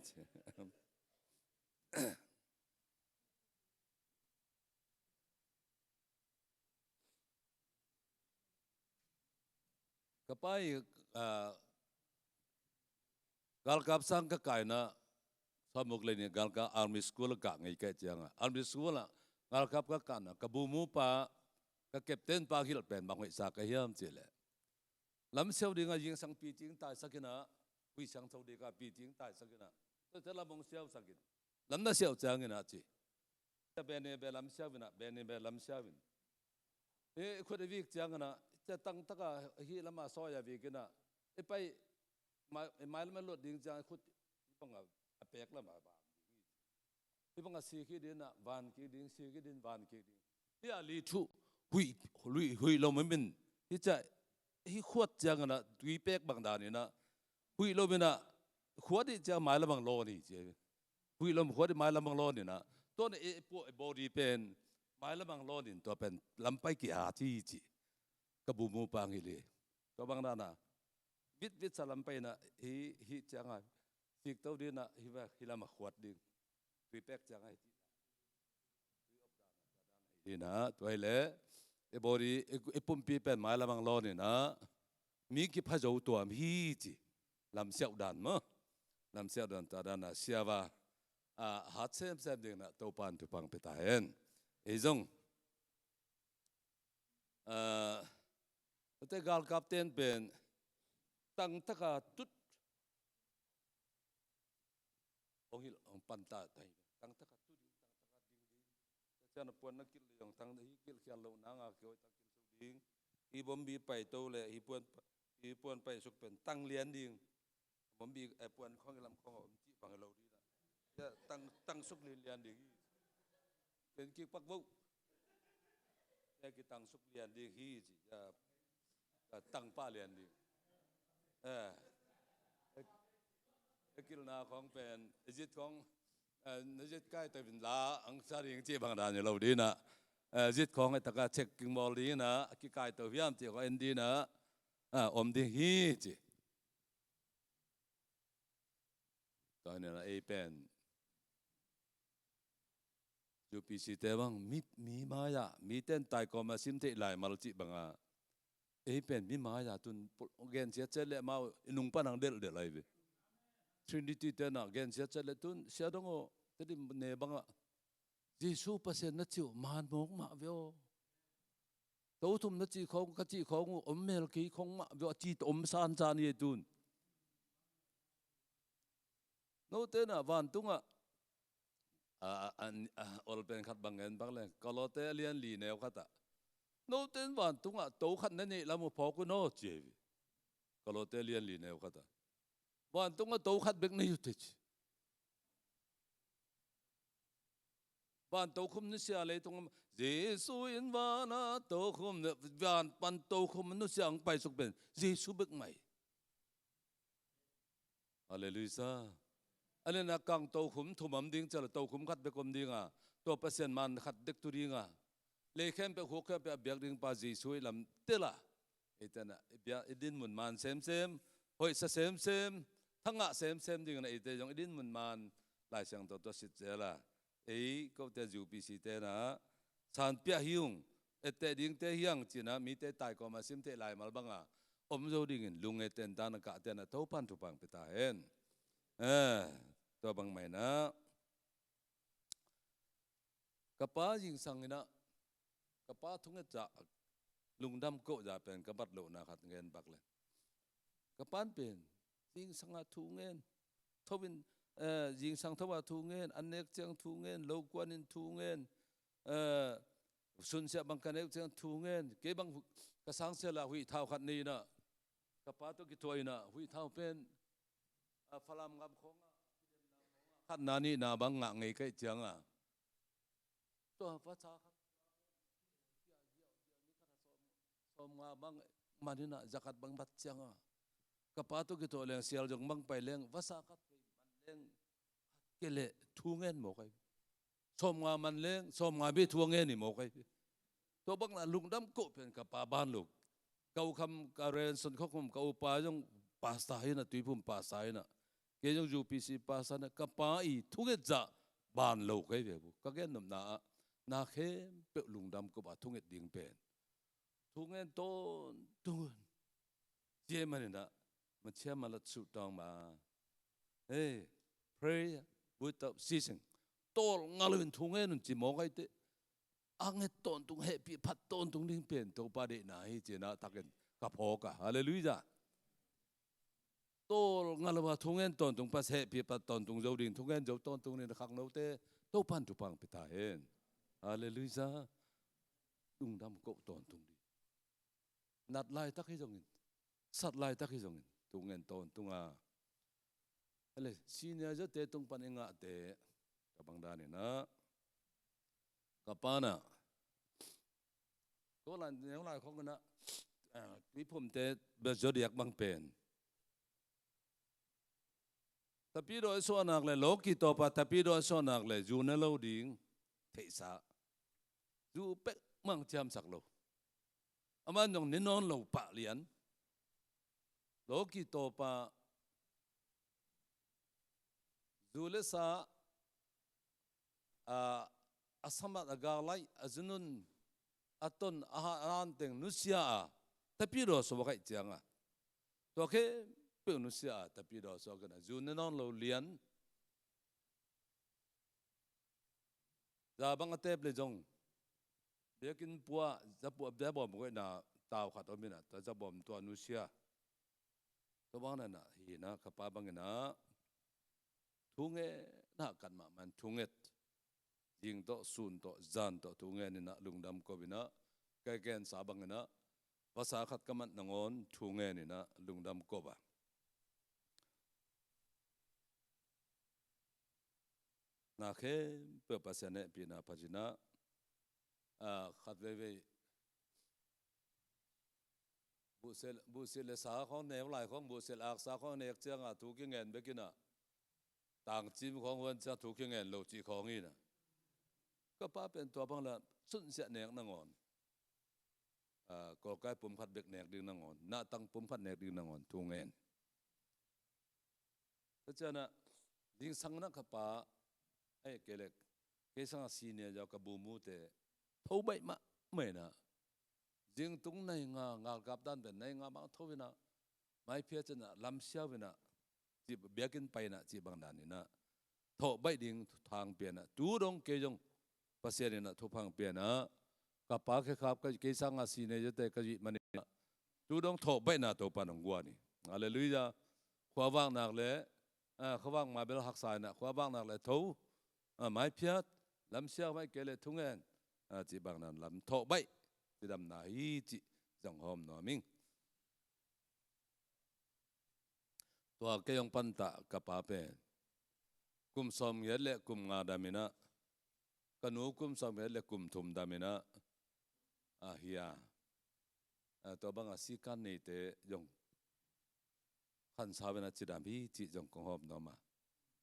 Ka pa i, ah, galkap sang ka kah in ah, sawmguk le nih galkap army school ah kah ngei ka hih ciang ah, army school ah galkap ka kah in ah, ka bu mu pa, ka captain pa hilh pen bang hoih sa ka hiam cih leh, lam siau ding a zingsang picing taisak in ah, hui siangtho ding a picing taisak in ah, tuate lam hong siausak in, lam na siau ciangin ah ci. Cia bene be lam siau in ah, bene be lam siau in. I khut i vik ciangin ah, cia tangtak a hih lam a sawi a vik in ah, i pai, mai, i mai lam a luat ding ciang i khut hih bang a, a pek lam a van ding hi. Hih bang a si kik ding ah, van kik ding, si kik ding, van kik ding. Hih a li thuh, huih, huih, huih lo mai min. Hih cia, hih khuat ciangin ah, tui pek bang dan in ah, huih lo min ah, khuat i ciang mai lam bang lawn hi ci. Huih lo khuat i mai lam bang lawn in ah, tua in ah i, i puah i body pen mai lam bang lawn in tua pen lam pai ki-at hi ci. Ka bu mu pa ngei le. Tua bang dan a vitvit sa lam pai in ah, hih, hih ciang a sik to ding ah, hih va, hih lam a khuat ding. Tui pek ciang a hih ding ah, tua hi leh i body, i, i pumpi pen mai lam bang lawn in ah, mi kipha zo tuam hi ci. Lam siau dan maw. Lam siau dan, tua dan a siava, a, hat semsem ding in ah Topa'n thupha pia ta hen. Ei zong, a, tua te galkap ten pen tangtak a tut hong hilh, hong pan ta, ta hi. Tangtak a tut ding, tangtak a ding ding. Tua ciang a puan na kilh leh zong tang, hih kilh khial loh nang a kihoih tak kilh so ding. Hih bombi pai to leh hih puan, hih puan pai suk pen tang lian ding. Bombi, eh, puan khawng i lam khawng a om cih bang hi lo ding ah. Cia tang, tang suk lianlian ding hi. Pen kikpak vo. Tua kitangsuk lian ding hi ci. Tua tangpah lian ding. Eh. Kilna khong pen zit khong, eh, na zit kaito in la ang sa ding ci bang dan lo ding a. Eh, zit khong e taka check king bawl ding a, a kikaito hiam ci khong en ding a. Ah, om ding hi ci. Tua hi na ei pen U P C te bang mi, mi mai-ah, mi ten tai kawm a sim theih laimal cih banga. Ei pen mi mai-ah tun gensia cet le mau i nung pan ang delhdel ahi ve. Trinity ten ah gensia cet le tun sia dong aw, Tedim ne bangah. Jesu Pasian na cih uh man mawk mah ve aw. To thum na cih khawng, ka cih khawng uh om mel kei khawng mah ve aw, a cih ta om sansan hi ei tun. Note na vantungah a, a, a, a, olpen khat bang ngen bak le, Kolote a lian li neu khatah. Note in vantungah to khat na neih lam uh phawk un aw ci hi. Kolote a lian li neu khatah. Vantungah to khat bek nei uh teh ci. Van tokhum nusia leitung, Jesu in vana tokhum, van pan tokhum nusia ang paisuk pen Jesu bek mai. Halleluiah. A lian a kang tokhum thum om ding ciang la tokhum khat bek om ding a, tua Pasian man khat bek tu ding a, lei khempeuh khuk khempeuh a biak ding pa Jesu i lam tel a, eite na i dinmun man semsem, hoihsa semsem, thangah semsem ding na eite zong i dinmun man Lai Siangtho tua sit zel a. Ei kote U P C te na sanpiah hi ung, etteh dingte hi ang ci-in ah mite tai kawm a sim theih laimal banga om zo dingin lungngaih ten dan a kah ten ah Topan thupha pia ta hen. Eh, tua bang mai na ka pa zingsang in ah ka pa thunget zah lungdam koh zah pen ka bat lohna khat ngen bak le. Ka pan pen zingsang ah thu ngen, tho in, eh, zingsang tho ah thu ngen, an nek ciang thu ngen, lo kuan in thu ngen, eh, sunsiah bang ka nek ciang thu ngen, kei bang hu-, ka sangsia la huih thau khat nei in ah ka pa tawh kithuah in ah huih thau pen, ah, Falam gam khawngah khatna nihna bang ngah ngei ka hih ciangah tua vasa khat sawmnga bang man in ah zakhat bang bat ciangah ka pa tawh kithuah leng sial zong bang pai leng vasa khat pai man leng kei leh thu ngen mawk ahi. Sawmnga man leng sawmnga bek thu a ngen hi mawk ahi. Tua bang na lungdam koh pen ka pa ban lo. Ka ukham ka Renson khuakhum ka upa zong pastor hi in ah, Tuiphum pastor hi in ah, kei zong U P C pastor hi in ah, ka pa i thunget zah ban lo ka hi ve bu. Ka gen nopna ah na khempeuh lungdam koh a thunget ding pen thu ngen tawntung un. Tua manin ah machiam malat suh tawng ma. Hey, pray without ceasing. Tawlnga lo in thu ngen un ci mawk ahi teh, a nget tawntung, hehpih phat tawntung ding pen Topa deihna hi ci-in ah takin ka phawk a. Halleluiah. Tawlnga lo a thu ngen tawntung, Pasian hehpih phat tawntung zo ding, thu ngen zo tawntung ding na khangnote Topan thupha pia ta hen. Halleluiah. Lungdam koh tawntung ding. Nat laitak hi zongin, sat laitak hi zongin thu ngen tawntung a. Ele senior zawte tung pan i ngahte ka bang dan in ah ka pa na ko lai neu lai khawng in ah, ah, Tuiphumte bia zaw diak bang pen tapidaw i suahnak le lawki tawpa tapidaw i suahnak le zu ne lo ding theihsa. Zu pek mang ciamsak lo. Aman zong ne nawn lo pah lian. Lawki tawpa zu le sa, a, a samat a gak laih a zunun a ton a ha-, a hanteng nusia a tapidaw suak aih cianga tua khempeuh nusia a tapidaw suak in a zu ne nawn lo lian. Za bang a tep le zong biakinn pua za pua za bawm koihna tau khat om in a tua za bawm tua nusia. Tua bang na na hi na ka pa bang in a thu ngen na kan mahmah in thu nget. Zing tawh, sun tawh, zan tawh thu ngen in a lungdam ko in a ka gensa bang in a vasa khat ka mat nangawn thu ngen in a lungdam ko a. na khempeuh Pasian hehpihna phat in ah, ah, khat veivei buhsiat, buhsiat le sa khawng nek lai khawng, buhsiat le aksa khawng nek ciangah thu kingen bek in ah, tangcim khawng huan ciang thu kingen lo cih khawng in ah, ka pa pen tua bang la sunsiah nek nangawn, ah, kawlkai pum khat bek nek ding nangawn, nahtang pum khat nek ding nangawn thu ngen. Tua ciangah zingsang in ah ka pa, ei, kei le kei sangah senior zaw ka bu mute tho baih mahmah in ah, zingtung nai nga, galkap dan pen nai nga bang tho in ah, maiphiat in ah, lamsiau in ah, cih, biakinn pai in ah cih bang dan in ah, thawh baih ding thupha hong pia in ah, tu dong kei zong Pasian in ah thupha hong pia in ah, ka pa khekhap ka, kei sangah senior zawte ka zuih man in ah, tu dong thawh baihna Topa in hong guan hi. Halleluiah. Khuavak nak le, ah, khuavak ma bel haksa in ah, khuavak nak le tho, ah, maiphiat, lamsiau, mai kei le thungen, ah, cih bang dan lam thawh baih cidamna hi cih zong hawm nuam ing. Tua kei hong pantah ka pa pen kum sawmgiat le kum nga dam in ah, ka nu kum sawmgiat le kum thum dam in ah, ah, hi a, ah, tua bangah sikan neite zong khansau in ah cidam hi cih zong kong hawm nuam a.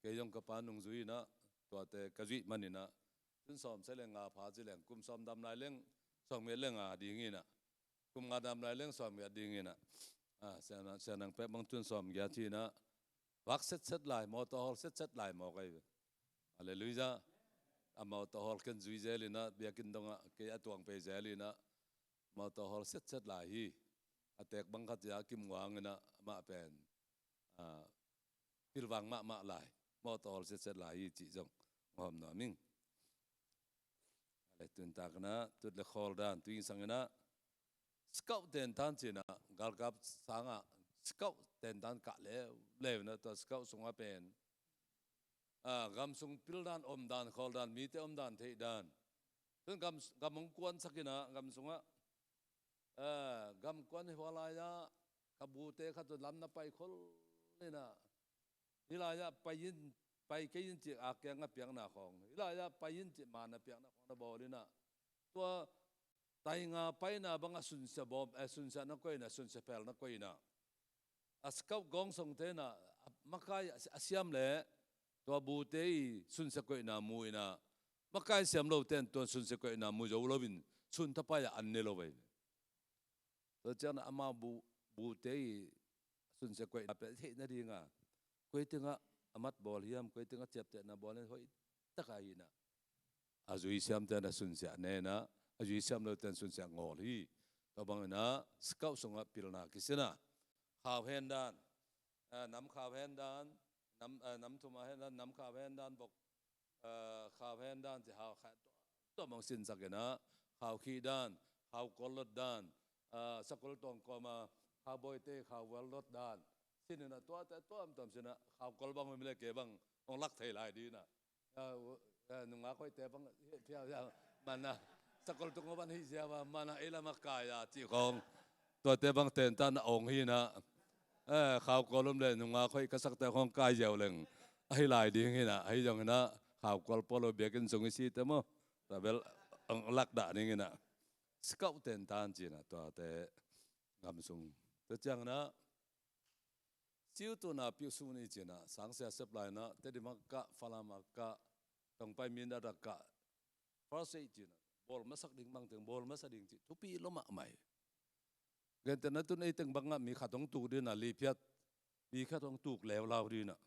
Kei zong ka pa nungzui in ah, tuate ka zuih man in ah, tun sawmsagih le nga pha ci leng, kum sawm dam lai leng sawmgiat le nga ding in ah, kum nga dam lai leng sawmgiat ding in ah, ah, Sia Nang, Sia Nang Pek bang tun sawmgiat hi in ah, vak setset lai, mawtaw hawl setset lai mawk ahi ve. Halleluiah. A mawtaw hawl ken zui zel in ah, biakinn dongah kei a tuang pei zel in ah, mawtaw hawl setset lai hi. A teek bang khat ciah Kim Wang in ah, amah pen, ah, pilvang mahmah lai, mawtaw hawl setset lai hi cih zong hawm nuam ing. A le tun tak in ah, tut le khawl dan, tu zingsang in ah, scout tentan ci in ah, galkap sangah scout tentan kah leuleu in ah, tua scout sungah pen, ah, gam sung pil dan, om dan, khawl dan, mite om dan, theih dan. Tun gam, gam hong kuansak in ah, gam sungah, ah, gam kuan hi hua lai-ah, ka bute khat tawh lam na pai khol in ah, hih lai-ah pai in, pai kei in cih a kiang a piakna khawng, hih lai-ah pai in cih man a piakna khawng na bawl in ah, tua tainga paina bangah sunsia bawm, eh, sunsia na koih in ah, sunsia pel na koih in ah, a scout gawngsongte in ah, a makai a siam leh tua bute i sunsia koihna mu in ah, makai siam lote in tua sunsia koihna mu zo loin sun thapai ah an ne lo vei. Tua ciangin amau bu, bute i sunsia koihna pen theih nadinga, koi tengah a mat bawl hiam, koi tengah ciaptehna bawl hiam, hoih taka hi in ah, a zui siamte in ah sunsia ne in ah, a zui siam lote in sunsia ngawl hi. Tua bangin ah scout sungah pilna kisi in ah, khau hen dan, eh, nam khau hen dan, nam, eh, nam thum a hen dan, nam khau hen dan, bok, eh, khau hen dan, ci khau khat tuamtuam hong sinsak in ah, khau khih dan, khau kol lot dan, ah, sakol tawng kawm a khau bawite khau vual lot dan sin in ah, tuate tuamtuam sin ah, khau kol bang om leh kei bang hong lak thei lai ding in ah. Ah, u-, ah, nungak hoihte bang hih phial zia man a, sakol tung a van hih zia man a, ei lam a kai a cih khawng, tuate bang tentan a ong hi in ah. Eh, khau kol om leh nungak hoih ka sakte khawng kai ziau leng ahi lai ding hi in ah, ahi zongin ah khau kol pua lo biakinn sung i site maw, tua bel hong lak dah ding in ah. Scout tentan ci in ah, tuate gam sung. Tua ciangin ah, siu tuna piu sun i ci in ah, sangsia sep lai in ah, Tedim ah kah, Falam ah kah, tong pai Mindat ah kah, first aid ci in ah, bawl masak ding bang teng, bawl masa ding ci, thupi lua mahmah hi. Gentehna tun ei teng bangah mi khat hong tuk ding in ah, liphiat, mi khat hong tuk leulau ding in ah,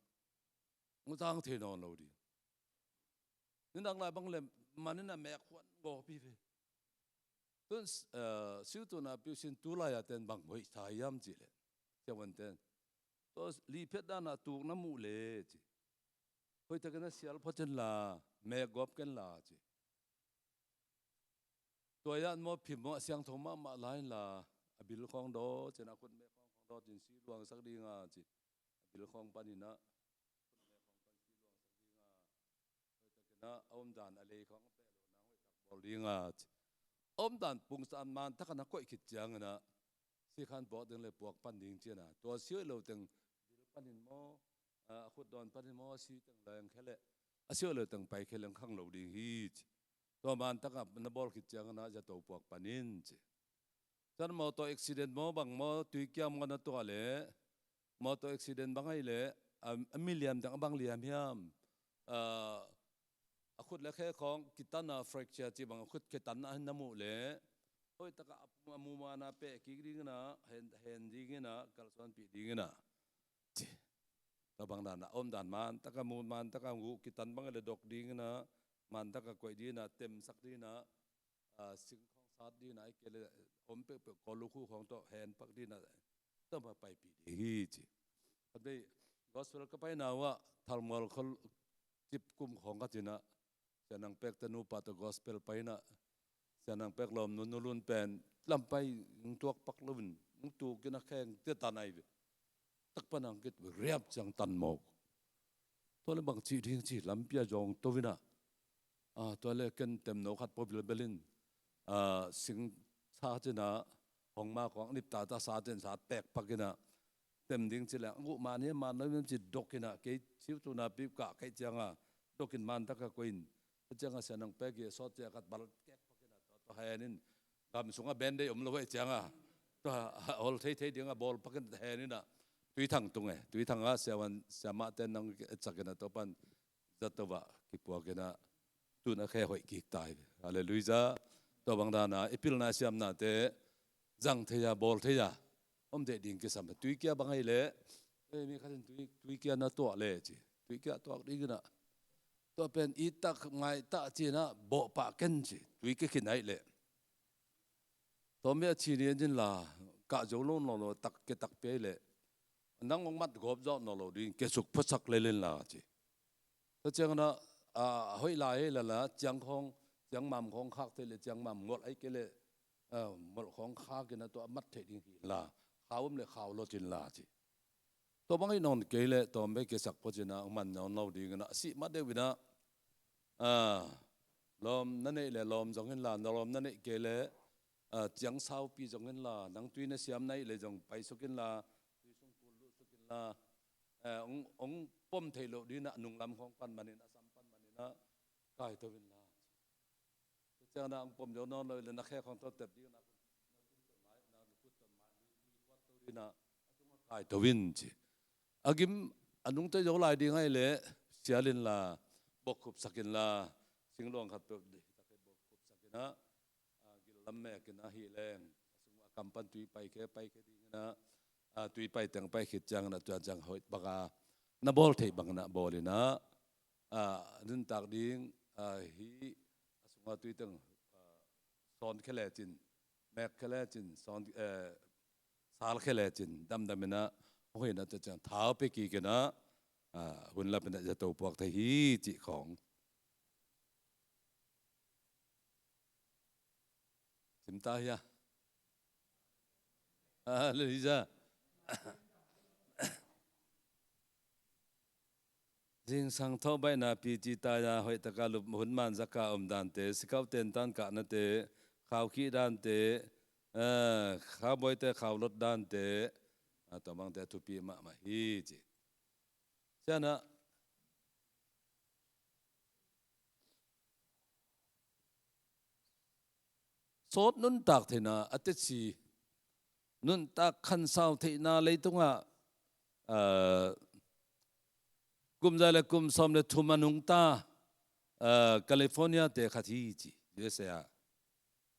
hong tang thei nawn lo ding. Nidang lai bang leh man in ah mek huan gawp hi ve. Tun, eh, siu tuna piu sin tu lai-a ten bang hoih sa hiam cih leh, siavuante in, tua liphiat dan a tuk na muh leh ci, hoih takin a sial phot in la, mek gawp ken la ci. Tua i-at maw, phim maw, a siangtho mahmah la in la, a bil khawng dawt ci in, a khutme khawng khawng dawt ci in, si luangsak ding a ci. A bil khawng pan in ah, khutme khawng pan si luangsak ding a, hoih takin ah a omdan a lei khawng a peh lo nang hoih tak bawl ding a ci. A omdan pungsan man takin a koih khit ciangin ah, sikhan puak ding leh puak pan ding ci in ah, tua si hoih lo teng bil panin maw, a khutdawn panin maw, a si teng leng khe leh, a siau leu teng paikhia leng khang lo ding hi ci. Tua man takah na bawl khit ciangin ah zato puak pan in ci. Cian mawtaw accident maw bang maw tuikia maw na tuah leh, mawtaw accident bang ahi leh a, a miliam dang a bang liam hiam? A, a khut le khe khawng kitan a fracture ci bang a khut kitan a na muh leh, hoih takah a muh man a peh kik dingin ah, hen, hen dingin ah, kalsuanpih dingin ah ci. Tua bang dan a om dan man takah mu man takah guh kitan bang le dok dingin ah, man takah koih dingin ah, temsak dingin ah, a, sing khawng sat dingin ah, ahih kei leh om peuhpeuh kawl lukhu khawng tawh hen pak dingin ah, tua bang paipih ding hi ci. Khatvei gospel ka paina uh ah thalmual khol cip kum khawng ka cin ah, Sia Nang Pek te nupa tawh gospel paina, Sia Nang Pek lawm nu nu lun pen lampai hong tuak pak loin hong tukin a kheng tia tan ai ve. Tak pan hong kit riap ciang tan mawk. Tua le bang cih ding ci lampi a zong to in ah. A, tua le ken temno khat pua bilbel in, a, sing sa cin ah hong ma kong nipta ta sa cin sa tek pak in ah, tem ding ci leng a guh man hi man lo in ci dok in ah, kei siu tuna pip kah kei ciang a dok in man takah koih in. Tua ciang a Sia Nang Pek i sawt ciang khat bal kek pak in ah, tua tua hen in gam sungah band-aid om lo ahih ciang a, tua hol theithei ding a bawl pak in hen in ah, Tuithang tung e, Tuithang ah siavuan siamah ten nang etsak in ah, tua pan zato ah kipuak in ah, tun a khe hoih kik ta hi. Halleluiah. Tua bang dan a i pilna siamnate zang thei a, bawl thei a om thei ding kisam. Tuikia bang ahi leh, ei, mi khat in tui, tuikia na tuah le ci. Tuikia tuak dingin ah, tua pen it tak ngai tak ci in ah bawh pah ken ci. Tuikia khin ahih leh tawm bia ci ni en in la, kah zo lo nawn lo, tak ke tak pia hi leh nang hong mat gawp zawh nawn lo ding, ke suk phuasak lel in la ci. Tua ciangin ah, a, hoih lai hi la la, ciang khawng, ciang mam khawng khak thei leh ciang mam ngolh ahih kei leh, a, ngolh khawng khak in ah tua mat theih ding hi la, khau om leh khau lawt in la ci. Tua bang hi nawn kei leh tawm bek ke sak phuat in ah hong man nawn lo dingin ah, a sih ma deuh in ah, a, lawm na neih leh lawm zong in la, na lawm na neih kei leh, a, ciang saupi zong in la, nang tui na siam na hih leh zong paisuk in la, tui sung kul luhsuk in la, a, hong, hong pom theih loh dingin ah nunglam khawng pan man in, a sam pan man in ah, kai to in la. Tua ciangin ah hong pom zo nawn lo leh na khe khawng tawh tep dingin ah, na khut tawh mai, na khut tawh mai, lui, lui kuat to dingin ah, a tungah kai to in ci. A gim a nungta zo lai ding ahih leh sial in la, bawkkhup sak in la, singluang khat peuh hi tak hi bawkkhup sak in ah, a, gil lam mek in ah hi leng, a sung a kam pan tui paikhia, paikhia dingin ah, a, tui pai teng pai khit ciangin ah tua ciang hoih bang a na bawl theih bangin ah bawl in ah, a, nuntak ding, a, hi a sungah tui teng, a, sawn khia lecin, mek khia lecin, sawn, eh, sal khia lecin damdam in ah, hong hoih in ah tua ciang thau pia kik in ah, a, hun lap in ah zato puak thei hi cih khawng. Sim ta hi a. Halleluiah. Zingsang thawh baihna pi ci ta a, hoih taka lup hun man zaka om dante, sikau tentan kahnate, khau khih dante, eh, khau bawite khau lot dante, a, tua bangte a thupi mahmah hi ci. Cianah sawt nuntak theihna a teci, nuntak khansau theihna leitungah, aa, kum za le kum sawm le thum a nungta, aa, California te khat hi ci, U S A ah.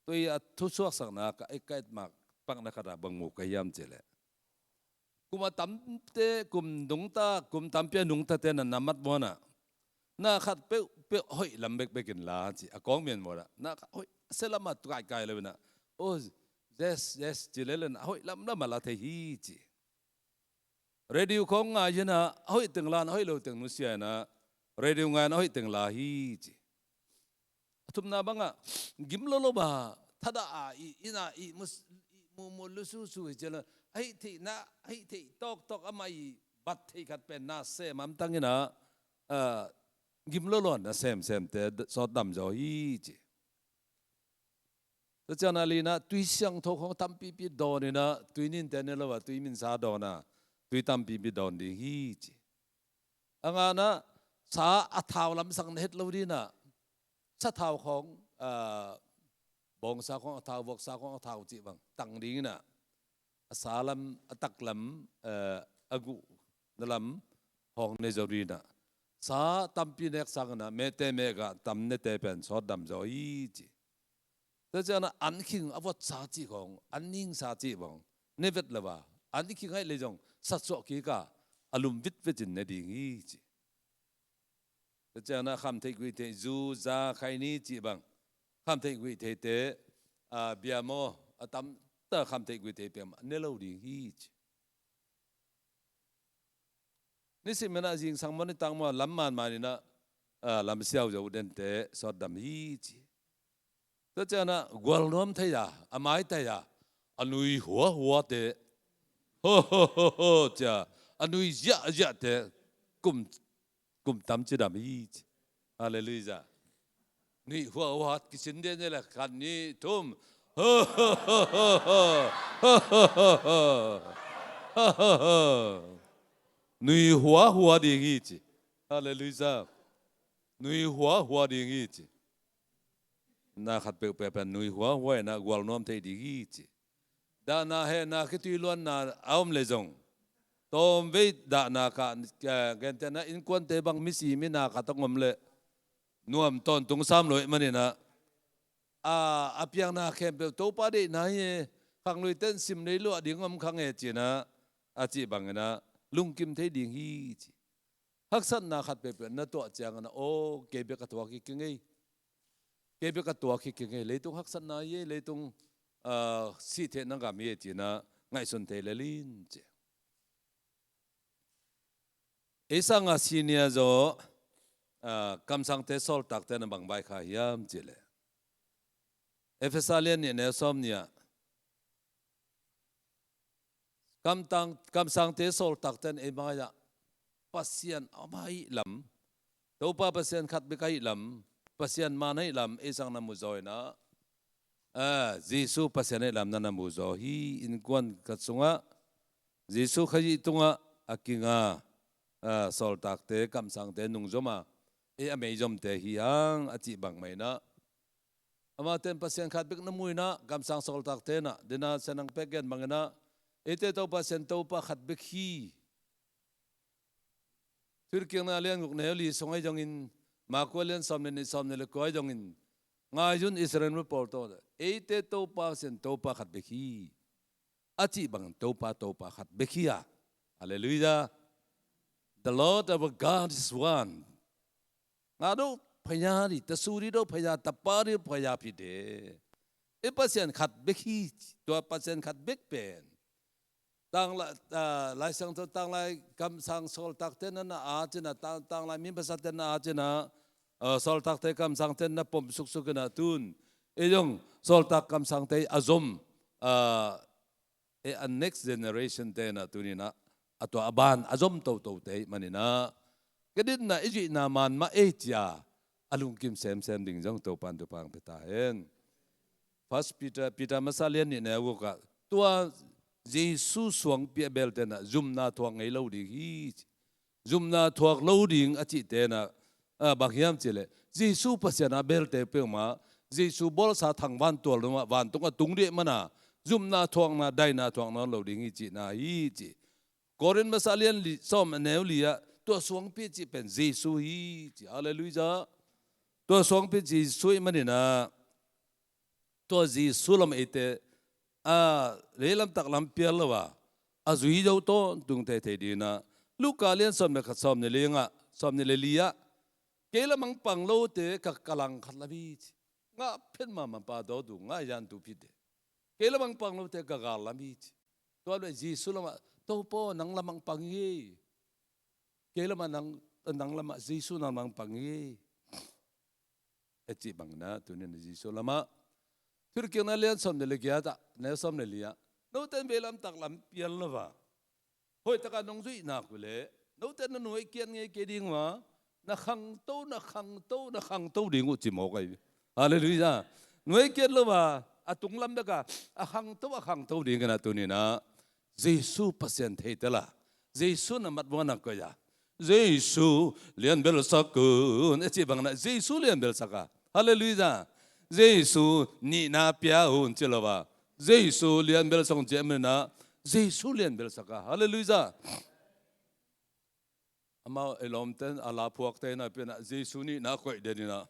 Tua hi a thusuaksakna ka, ka et mak pakna khatah bang mu ka hiam cih leh, kum a tamte, kum nungta, kum tampi a nungtate na na mat muanah, na khat peuhpeuh hoih lam bekbek in la ci, a kawng mian muanah, na khat hoih a sia lamah kaikai lo inah, oh, yes, yes ci lel inah, a hoih lamlamah la thei hi ci. Radio kawng ngai hinah, a hoih teng la inah, a hoih lo teng nusia inah, radio ngai inah, a hoih teng la hi ci. A thumna bangah, gim lolo ba, thadah a, i, ina, i, mus, i, mu, mu, lususu hi cian lo, a hih theihna, a hih theih tawktawk amah i bat theih khat pen na sem hamtang inah, ah, gim lolo na semsemte sawt dam zaw hi ci. Tua cianah a lina, tui siangtho khawng tampipi dawn inah, tui ninte ne lo a, tui minsa dawn a, tui tampipi dawn ding hi ci. A ngana, sa a thau lamsang na het lo dinah, sa thau khawng, ah, bawngsa khawng a thau, vuaksa khawng a thau cih bang tang dinginah, a sa lam, a tak lam, eh, a guh na lam hawng ne zo dinah, sa tampi nek sanginah mete mekah tam nete pen sawt dam zaw hi ci. Tua cianah an khing a vuatsa cih khawng, an ningsa cih bang ne vet lo a, an khing aih lei zong satsuah kikah a lum vitvetin ne ding hi ci. Tua cianah khamtheih guihtheih, zu, za, khaini cih bang khamtheih guihtheihte, a, biamaw a tamta khamtheih guihtheih peuhmah ne lo ding hi ci. Nisim inah zingsang maw nitak maw lam manman inah, a, lam siau zo dente sawt dam hi ci. Tua cianah gualnuam thei a, a maitai a, a nui huahuate, ho ho ho ho cia, a nui ziahziahte kum, kum tam ci dam hi ci. Halleluiah. Nui huahua kisin dene le khat ni thum, ho ho ho ho ho, ho ho ho ho, ho ho ho. Nui huahua ding hi ci. Halleluiah. Nui huahua ding hi ci. Na khat peuhpeuh pen nui huahua inah gualnuam thei ding hi ci. Dahna hehna khitui luanna a om le zong, tawmvei dahna kah, eh, gentehna innkuante bang misi mina khat a om le nuam tawntung sam lo ih maninah, a, a piakna khempeuh Topa deihna hi e, khangluite in sim lei luah ding om kha nge cinah a cih banginah lungkim thei ding hi ci. Haksatna khat peuhpeuh na tuah cianginah, aw, kei bek a tuak hi kei ngei. Kei bek a tuak hi kei ngei. Leitung haksatna hi e, leitung, ah, sihtheihna gam hi e cinah ngaihsun thei lel in ci. Ei sanga senior zaw, ah, kamsangte sawltakte na bang vaikha hiam cihleh, Efesa lian nih neu sawm nih ah, kamtang, kamsangte sawltakte in ei mai-ah Pasian a mai lam, Topa Pasian khat bek ahi lam, Pasian man ahi lam ei sang na mu zaw inah, a, Jesu Pasian ahi lam na na mu zaw hi. Innkuan khat sungah Jesu Khazih tungah a kinga, a, sawltakte, kamsangte nungzom a, ei a meizomte hi hang a cih bang mah inah, amate in Pasian khat bek na mu inah, kamsang sawltakte inah, dena sianang pek gen bang inah, eite Topa Pasian Topa khat bek hi. Thuhilhkikna lian guk neu li sung ahi zongin, Marka lian sawm le nih, sawm le kua ahi zongin, ngai un Israel mi pawl tawh, eite Topa Pasian Topa khat bek hi a cih bangin Topa, Topa khat bek hi a. Halleluiah. The Lord our God is one. Nga do phaya di, tasu di do phaya, tapa di phaya phi de. I Pasian khat bek hi, tua Pasian khat bek pen. Tanglai, ah, Lai Siangtho tanglai kamsang sawltakte na na at inah, tang, tanglai mi pasate na at inah, ah, sawltakte kamsangte na pom suksuk inah tun. Ei zong sawltak kamsangte a zom, ah, e, a next generation te inah tuninah a tua a ban a zom totote ih maninah, ka ditna i zuihna man mah ei cia a lungkim semsem ding zong Topan thupha hong pia ta hen. First Peter, Peter masa lian nih neu gukah, tua Jesu suangpi a belte inah zumna thuak ngei lo ding hi ci. Zumna thuak lo ding a cihte inah, a, bang hiam cihleh, Jesu Pasian a belte peuhmah, Jesu bawlsa thangvan tual dongah vantung a tung dih mana, zumna thuakna, daina thuak nawn lo ding hi cihna hi ci. Korin masa lian li, sawm a neu li ah, tua suangpi cih pen Jesu hi ci. Halleluiah. Tua suangpi Jesu ih maninah, tua Jesu lam eite, a, leilam taklam pial lo a, a zui zo tawntung thei thei dinah, Luka lian sawm le khat, sawm le li ngah, sawm le li ah, kei lamang pang lote ka, ka langkhat lam hi ci. Ngah phen mahmah pa dawtu, ngah yantu phite. Kei lamang pang lote ka gal lam hi ci. Tua le Jesu lamah, Topa nang lamang pang hi. Kei lamah nang, nang lamah Jesu nang lamang pang hi. E cih bangna tunin Jesu lamah. Thuhilhkikna lian sawm le giat ah, neu sawm le li ah, note in veilam taklam pial lo a, hoih takah nong zuih nak uh leh, note in na nuai kiat ngei kei ding uh a, na khangto, na khangto, na khangto ding uh ci mawk ahi. Halleluiah. Nuai kiat lo a, a tunglam bek a, a khangto, a khangto ding inah tuninah Jesu Pasian theitel a, Jesu na matmuan a koih a, Jesu lianbelsak un, e cih bangin ah Jesu lianbelsak a. Halleluiah. Jesu nihna pia un ci lo a, Jesu lianbelsak un ci ahih manin ah Jesu lianbelsak a. Halleluiah. Amau ei lawmte in, a laphuakte in ah pen ah Jesu nihna koih den in ah,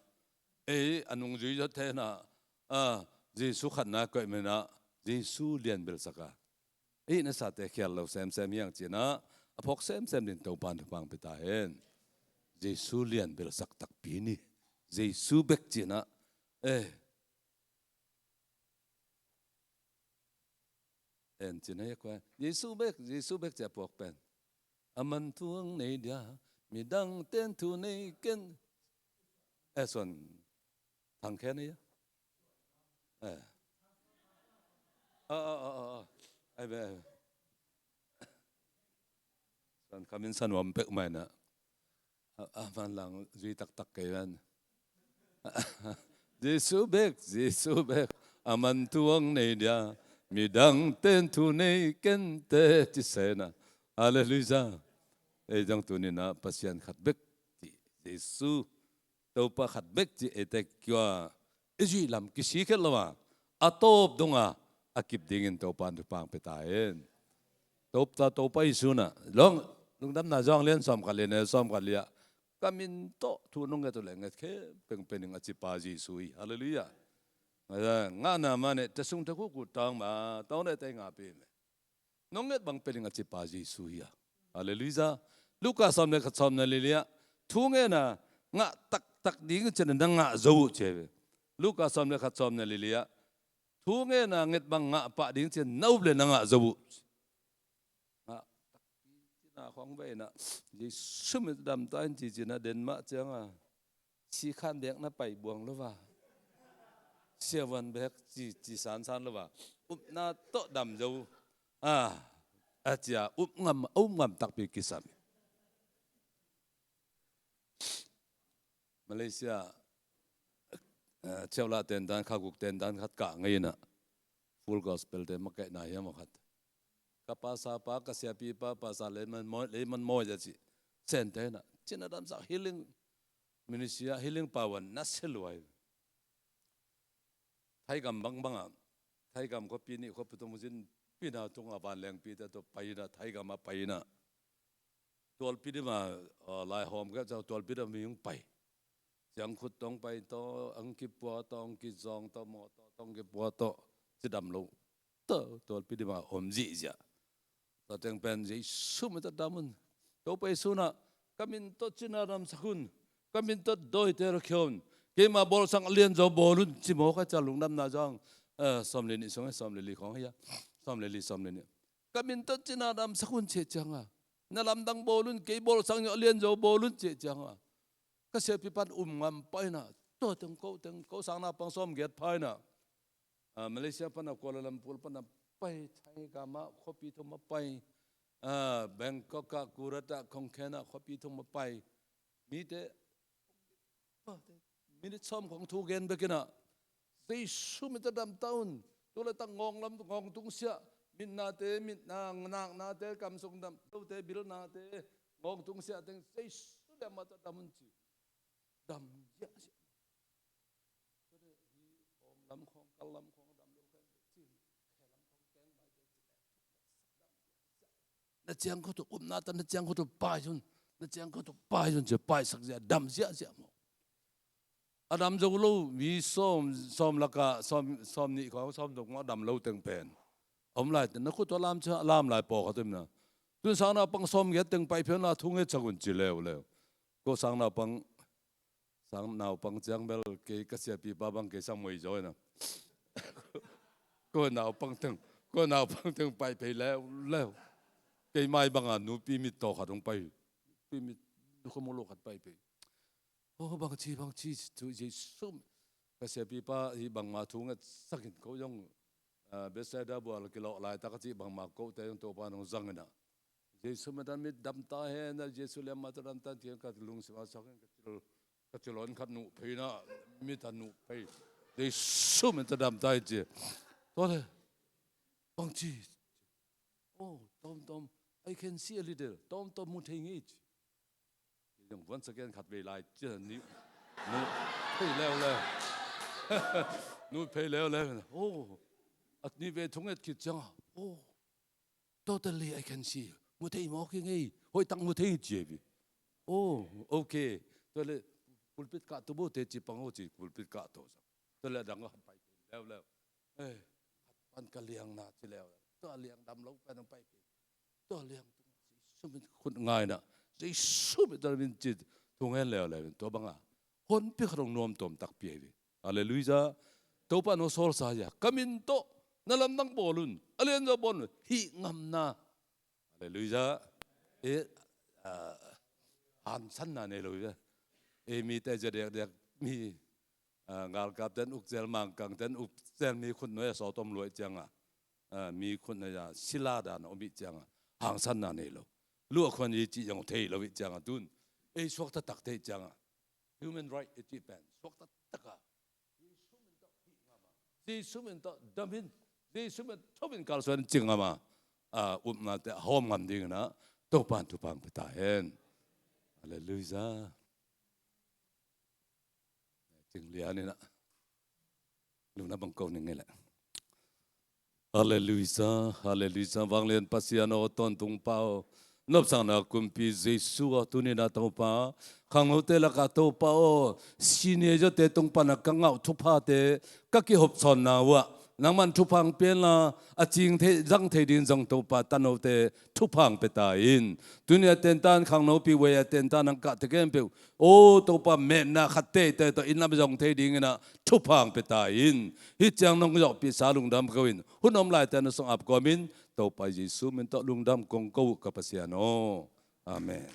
ei a nungzuite in ah, a, Jesu khatna koih manin ah Jesu lianbelsak a. Ei nasate khial lo semsem hi hang ci-in ah, a phawk semsem dingin Topa'n thupha hong pia ta hen. Jesu lianbelsak takpi ni. Jesu bek ci-in ah, eh, en ci-in ah, Jesu bek, Jesu bek ci a phawk pen. Aman thu hong nei dia, midangte'n thu nei ken. Eh, Suan Thang Khen ahi a. Eh. Ah, ah, ah, ah, ah. Ai ve, ai ve. Suan Kham in sa nuam peuhmah in ah. A, a, man lang zui taktak kei ven. Jesu bek, Jesu bek. Aman thu hong nei dia, midangte'n thu nei kente ci se in ah. Halleluiah. Ei zong tuni-in ah Pasian khat bek ci, Jesu Topa khat bek ci eite kiang ah i zuih lam kisi khet lo a, a tawp dong a, a kip dingin Topa'n thupha hong pia ta hen. Topa, Topa Jesu in ah, long, Lungdamna Song a lian sawmkhat, lian sawmkhat li ah, ka min tawh thu nong nget uh leh nget khempeuh pen ing a ci pa Jesu hi. Halleluiah. Ngahna mah neih, tua sung tua khuk uh tawng mah, tawng neih tawh i ngahpih mah. Nong nget bang pen ing a ci pa Jesu hi a. Halleluiah. Luka sawm le khat, sawmnih le li ah, thu ngen a ngah taktak ding ci-in ah na ngah zo uh ci hi ve. Luka sawm le khat, sawmnih le li ah, thu ngen a nget bang ngah pah ding ci-in ah na up leh na ngah zo uh. Ngah takpi ci-in ah khong ve in ah, Jesu min tawh dam ta in ci ci-in ah den mah ciang a, sikhan bek na pai buang lo a, siavuan bek ci, ci sansan lo a, upna tawh dam zo a, a ci a, up ngam, up ngam takpi kisam hi. Malaysia, eh, Cheulah tendan, kha guk tendan khat kah ngei in ah, Full Gospel te makaihna hiam aw khat. Ka pastor pa, ka siapipa, Pastor Leiman Mawi, Leiman Mawi a ci. Sente in ah, cina damsak healing ministry ah, healing power na sia lua hi. Thaigam bangbang ah, Thaigam khuapi nih khuapi tung zin, pina tung a vanlengpite tawh pai in ah, Thaigam ah pai in ah. Tualpi dim ah, ah, lai hawm kei ciang tualpi dim ah mi hong pai. Ciangkhut tawh hong pai tawh, hong kipua tawh, hong kizawng tawh, mawtaw tawh hong kipua tawh, cidam lo. Tawh, tualpi dim ah om zihziah. Tua teng pen Jesu min tawh dam un. Topa Jesu in ah, ka min tawh cina damsak un. Ka min tawh dawite hong khia un. Keima bawlsak lianzaw bawl un ci mawk a, ca Lungdamna Song, eh, sawm le nih sung, eh, sawm le li khawng hi a. Sawm le li, sawm le nih. Ka min tawh cina damsak un ci ciang a, na lamdang bawl un, kei bawlsak lianzaw bawl un ci ciang a, ka siapipa'n um ngam pah in ah, tua teng ko teng, ko sang naupang sawmgiat pha in ah, ah, Malaysia pan a, Kuala Lumpur pan a pai, Thaigam ah khuapi thum a pai, ah, Bangkok ah, Kurat ah, Khon Kaen ah khuapi thum a pai. Mite, minute sawm khawng thu gen bek in ah, Jesu min tawh dam ta un. Tu laitak ngawng lam, ngawng tungsiah, mitnate, mitna, naknate, kamsung dam lote, bilnate, ngawng tungsiah teng Jesu lian mah tawh dam un ci. Dam ziahziah. Tua leh hih hawm lam khawng, kal lam khawng dam lo kha in, khe lam khawng keng mai te ci leh, na ciangkhut uh, upna tawh na ciangkhut uh pai un, na ciangkhut uh pai un ci, paisak ziah, dam ziahziah maw. A dam zo lo mi sawm, sawm lakah sawm, sawmnih khawng, sawmthum khawng a dam lo teng pen om lai teh, na khut tawh lam ciang a lam lai pawlkhat om na. Tun sang naupang sawmgiat teng pai phial na, thu ngetsak un ci leuleu. Ko sang naupang, sang naupang ciang bel kei ka siapipa bang kei sang muai zaw in ah, ko naupang teng, ko naupang teng pai phei leuleu. Kei mai bang a nupi mittaw khat hong pai, nupi mit, nu khamuh lo khat pai phei. Oh, bangci, bangci, tu Jesu. Ka siapipa hih bangma thu ngetsak in, ko zong, ah, Bethsaida bual kilawh laitak a cih bangma kote zong Topa'n hong zang in ah, Jesu min tawh mit dam ta hen, Jesu lian mah tawh dam ta hen, ci-in ka lungsim ah sak in, ka cil, ka cilawn khat nuh phei in ah, mit a nuh phei. Jesu min tawh dam ta hen ci. Tua leh, bangci. Oh, tawmtawm, I can see a little. Tawmtawm mu thei ngei ci. Ciang vuan saken khat vei lai ciang ni nu phei leuleu. Nu phei leuleu. Oh, at ni vei thunget khit ciang ah, oh, totally I can see. Mu thei mawk hi ngei. Hoih tak mu thei ci hi. Oh, okay. Tua le pulpit kah tu bo te ci pang ho ci pulpit kah to. Tua le dang a pai leuleu. Eh, khat pan ka liang na ci leuleu. Tua liang dam lo pan pai. Tua liang tung Jesu min khut ngai na. Jesu min tua min ci thungen leuleu. Tua banga honpi khat hong nuam tuam takpi hi. Halleluijah. Topa no sawl sa ya. Ka min tawh na lamdang bawl un. A lian zaw bawl un. Hih ngamna. Halleluijah. E, ah, hansanna nei lo ya. E, mi te zia diak diak mi, ah, ngalkap ten ukzel mangkang ten ukzel mi khut nuai a sawt om luai cianga. Ah, mi khut nuai a sila dan om ih cianga. Hangsanna nei lo. Luah khuan i cih zong thei lo ih cianga tun. Ei suakta tak thei cianga. Human right i cih pen suakta taka Jesu min tawh hih ngama, Jesu min tawh damin, Jesu min tawh in kalsuan cing ngama, a, upnate a hawm ngam dingin ah Topan thupha hong pia ta hen. Halleluijah. Cing lian in ah lungna bang ko ning nge leh. Halleluijah, halleluijah. Vanglian Pasian aw, tawntung pa aw, nopsakna kumpi Jesu aw, tuni-in ah Topa, khangnote lakah Topa aw, senior-te tung pana ka ngah thuphate ka kihopsawnna uh ah nangman thupha hong pia inla, a cing thei, zang thei dingin zong Topa, tanote thupha hong pia ta in. Tuni a tentan khangnopi wei a tentan hong kahte khempeuh, aw Topa, metna khat teitei tawh inn lam zong thei dingin ah thupha hong pia ta in. Hih ciang nong zawhpihsa lungdam ko in, hun om laite na sung ap kawmin Topa Jesu min tawh lungdam kong ko uh ka Pasian aw. Amen.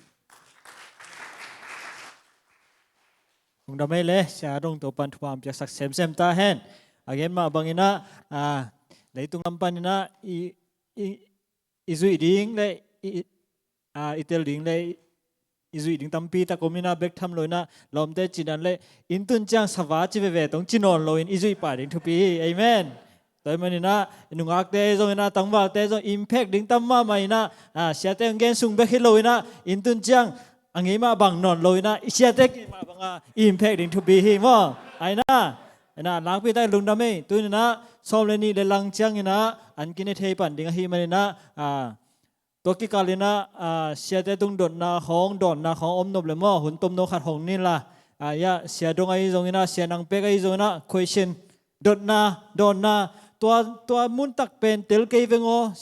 Lungdam ei le, Sia Dong Topan thupha hong piaksak semsem ta hen. A gen mah bangin ah, ah, leitung lam panin ah i, i, i zuih ding le i, i, a, i tel ding le i zuih ding tampi tak om in ah, bek tham lo in ah, lawmte cih dan le inn tun ciang sava ci veve tong ci nawn lo in i zuih pah ding thupi hi. Amen. Tua ahih manin ah nungakte zong in ah, tangvalte zong impact ding tam mahmah in ah, a, siate hong gen sung bek hi lo in ah, inn tun ciang a ngei mah bang nawn lo in ah, i siate ngei mah bang a impact ding thupi hi maw. Ai na, ai na, lakpi tak lungdam ei. Tuni in ah sawm le nih le lang ciangin ah an kine thei pan ding ahih manin ah, a, tua kikal in ah, a, siate tung dotna khawng, dawnna khawng om nop le maw, hun tomno khat hong ni inla, a, ya, Sia Dong ahi zongin ah, Sia Nang Pek ahi zongin ah, question, dotna, dawnna, tua, tua mun tak pen tel kei veng aw,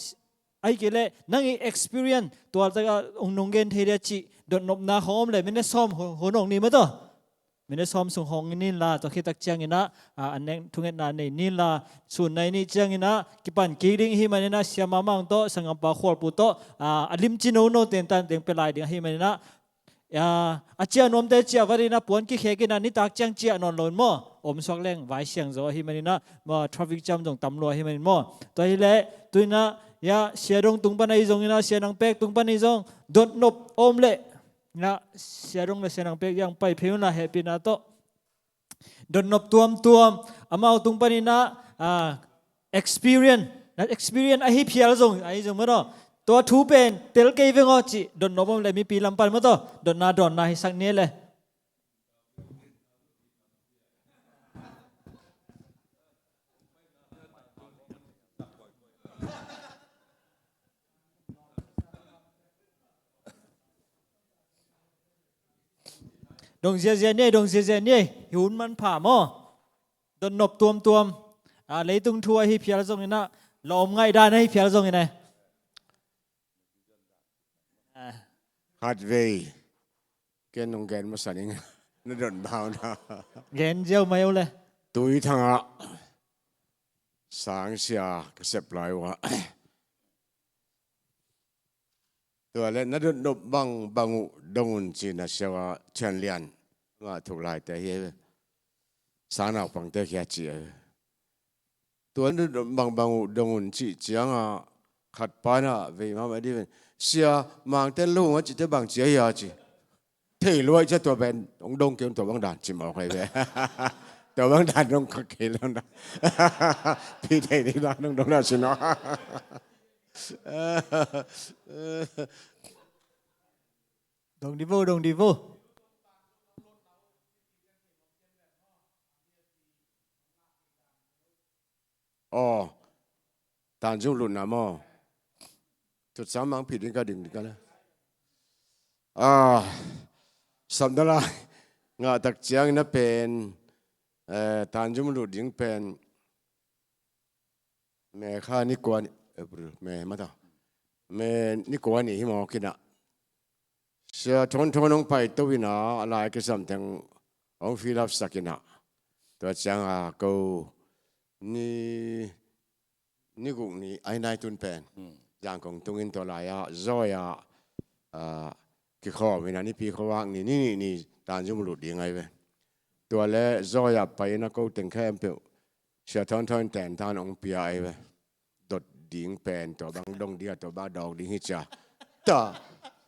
ahih kei leh nang i experience tua tak a hong nong gen thei dia cih dotnopna khawng om leh minute sawm hun, hun hong ni maw tawh. Minute sawm sung hong ni inla, tua khit tak ciangin ah, a, an neng thungetna nei ni inla, sun nai nih ciangin ah kipan kik ding ahih manin ah, sia Mamang tawh, sanggampa Khualpu tawh, a, a limci nono tentan teng pia lai ding ahih manin ah, a, a ciah nuamte ciah vat in ah, puan kikhek in ah, nitak ciang ciah nawn lo in maw, om suak leng Vai Siangzaw ahih manin ah, maw, traffic jam zong tam lua ahih manin maw. Tua hi leh, tu in ah, ya, Sia Dong tung pan ahi zongin ah, Sia Nang Pek tung pan ahi zong, dotnop om leh, na, Sia Dong le Sia Nang Pek, yang pai phei un la, hehpihna tawh. Dotnop tuamtuam, amau tung panin ah, a, experience, na experience ahi phial zong, ahi zong maw tawh. Tua thu pen tel kei veng aw cih dotnop om leh mipi lam pan maw tawh, dotna dawnna hisak ni le. Dong ziazia ni ei, dong ziazia ni ei, hi hun manpha maw. Dotnop tuamtuam. A, leitung thu ahi phial zongin ah, lawm ngaihdan ahi phial zongin ah. A. Khatvei ken nong gen masa ning. Na dot bauna. Gen ziau mai uh le. Tui Thang ah sang sia ka sep lai uh ah, tua le na dotnop bangbang uh dong un ci na sia uh ah, Thian Lian ngah thuk laite hi. Sang naupangte khia ci a. Tua na dotnop bangbang uh dong un cih ciangah khat pa in ah vei mahmah dih ven, sia, Mangte lo hong a cihte bang ci a hia ci. Thei luai cia tua pen hong dong kei un, tua bang dan ci mawk ahi ve. Tua bang dan dong kha kei lo na. Pi thei ding dan dong dong na ci no. Dong di vo, dong di vo. Aw, tanzum lutna maw? Tutsang mang phi ding ka ding ding ka le. Ah, samdala ngah tak ciangin a pen, eh, tanzum lut ding pen May kha ni kua ni, April, May mata. May ni kua ni hi mawk inah. Sia Thawn Thawn hong paito inah, a lai kisam teng hong fill up sak inah. Tua ciangah ko ni, ni guk ni ai nai tun pen. Hmm. Zangkong tungin tua lai-ah, zawi-ah, ah, kikhawm inah nipi khuavak ni, ni, ni, ni, tanzum lut ding ai ve. Tua le zawi-ah pai inah ko teng khempeuh Sia Thawn Thawn in tentan hong pia ai ve. Dot ding pen tua bang dong ding a, tua bang dawk ding hi cia. Ta,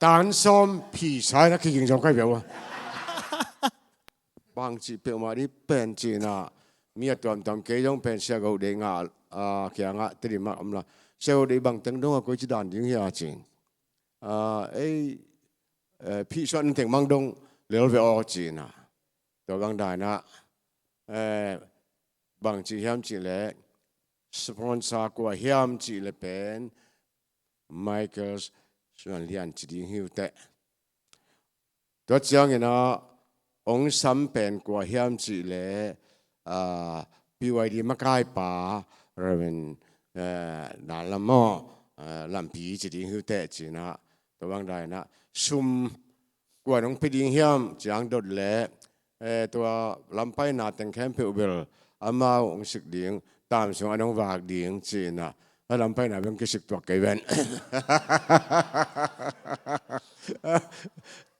tan sawm phi sa inah kiging zong kai ve ua. Bang cih peuhmah dih pen ci inah. Mi a tuamtuam kei zong pen sia go dei ngah, ah, kiangah Tedim ah om la. Sia go dei bang teng dong a koi ci dan ding hi a ci in. Ah, ei, eh, phihsuah na teng mang dong lel ve aw ci inah. Tua bang dan inah, eh, bang ci hiam cih leh, sponsor kua hiam cih leh pen Michael Suan Lian ci ding hi uh teh. Tua ciangin ah hong sam pen kua hiam cih leh, ah, P Y D makaipa Reverend, eh, Dan Lam maw, eh, Lampi ci ding hi uh teh ci inah. Tua bang dan inah sum kua in hong pia ding hiam ci-in dot leh, eh, tua lampaina teng khempeuh bel amau hong sik ding, tam sung an hong vak ding ci inah. A lampaina bel kisik tuak kei ven.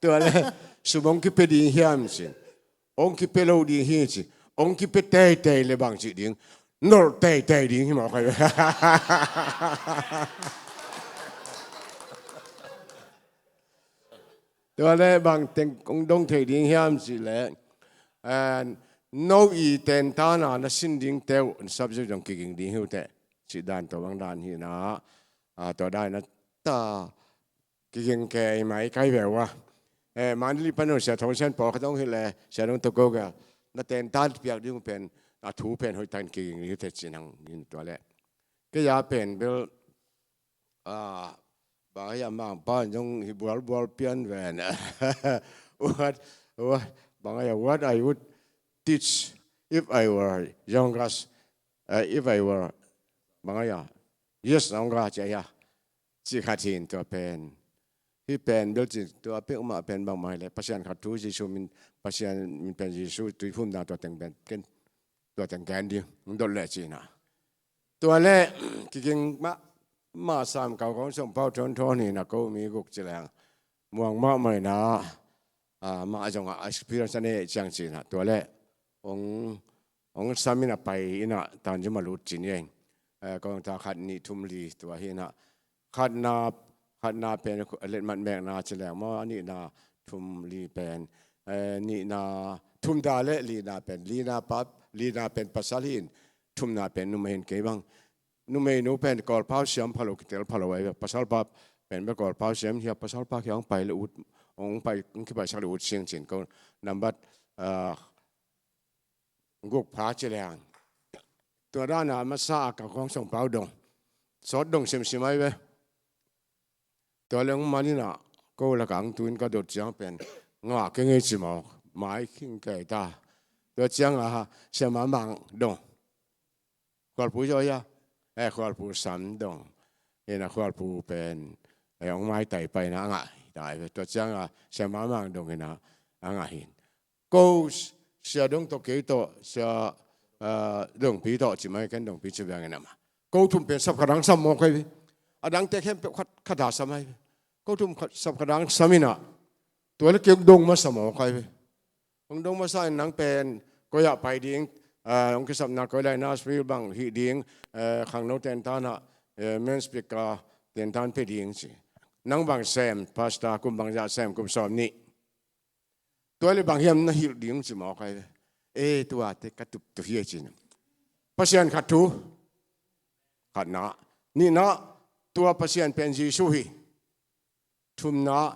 Tua le sum hong kipia ding hiam ci in. Hong kipia lo ding hi ci. Hong kipia teitei le bang cih ding, nolh teitei ding hi mawk ai. Tua le bang teng hong dong thei ding hiam cih leh, eh, no i tentan a na sin ding teuh, na subject zong kiging ding hi uh teh. Cih dan tua bang dan hi inah, ah, tua dan inah ta kiging kei mai kai ve ua. Eh, Manili pan uh Sia Thong Sian pawlkhat hong hilh leh, Sia Thong Toko ga, na tentan piak ding uh pen, a thu pen hoih takin kiging ding uh teh ci inah tua leh. Kei a pen bel, ah, bang a hia Mangpa in zong hi bualbual pian ven. What, what, bang a hia, what I would teach if I were younger, eh, if I were, bang a hia, yes, younger, ci a hia. Ci khat hi in tua pen. Hih pen bel ci tua peuhmah pen bangmah hi leh Pasian khat thu, Jesu min, Pasian min pen Jesu tuiphumna tua teng pen ken, tua teng ken ding hong dot leh ci inah. Tua le kiging mahmah sam kau kong song pau thawn thawn hi inah ko mi guk ci leng. Muang mahmah inah, ah, mah zongah experience a nei ciang ci inah. Tua le hong, hong sam inah pai inah tanzum a lut ci ni ei. Eh, kong ta khat nih thum li tua hi inah. Khatna, khatna pen letmat mekna ci leng maw, a nihna thum li pen, eh, nihna thumna le lina pen, lina pa, lina pen pasal hi in, thumna pen numei hi in kei bang. Numeinu pen Kawlpau siam pha lo, kitel pha lo ai ve. Pasalpa pen bel Kawlpau siam hi a, pasalpa kiang hong pai le ut, hong pai, hong kipaisak le ut sing ci in ko. Nambat, ah, guk pha ci leng. Tua dan a masa a ka kong song pau dong. Sawt dong simsim ai ve. Tua leng man inah ko lakah hong tu in ka dot ciang pen ngah kei ngei ci mawk. Mai khing kei ta. Tua ciang a Sia Mang Mang dong. Khualpu zaw hia. Eh, Khualpu Sam dong. Inah Khualpu pen, eh, hong maitai pai inah a ngah hi ta ai ve. Tua ciang a Sia Mang Mang dong inah a ngah hi in. Ko Sia Dong tawh, kei tawh, Sia, ah, Dongpi tawh ci mai, ken Dongpi ci beng inah mah. Ko thum pen sap khat dang sam mawk ai ve. A dangte khempeuh khat, khat a sam ai ve. Ko thum khat, sap khat dang sam inah. Tua le kei hong dong masa mawk ai ve. Hong dong masa in nang pen koi ah pai ding, ah, hong kisapna koi lai Nashville bang hih ding, eh, khangno tentan ah, eh, main speaker tentan pia ding ci. Nang bang sem, pastor kum bang zah sem, kum sawm nih. Tua le bang hiam na hilh ding ci mawk ai ve. Eh, tuate ka tup tu hi a ci inah. Pasian khat thu. Khatna. Nihna, tua Pasian pen Jesu hi. Thumna,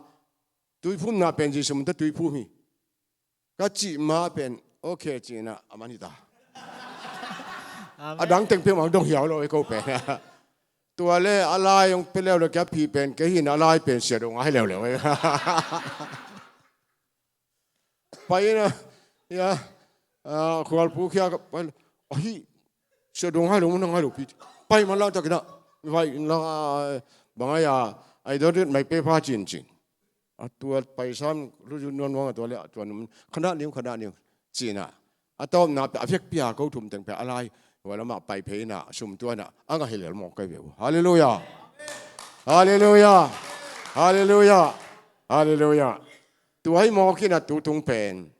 tuiphumna pen Jesu mun ta tuiphum hi. Ka cih ma pen, okay ci inah a man hi ta. Amen. A dang teng peuhmah dong hiau lo e ko pen. Tua le a lai hong pia leuleu kei a phi pen kei hi in a lai pen sia dong ai leuleu e. Pai in a, ya, a, khualpu khia ka pai, ahi, sia dong ai lo, mun dang ai lo pi. Pai man lang tak in a, vai in lang a, bang ai a, I don't need my paper cin cin. A tua paisa luzun nuan nuang a tua le a tua num khadah ning khadah ning cina. A tawpna pia a vekpi a ko thum teng pia a lai hua lamah pai phei ina sum tua ina a ngah hi lel mawk kai ve uh. Halleluia. Halleluia. Halleluia. Halleluia. Tua hi mawk ina tutung pen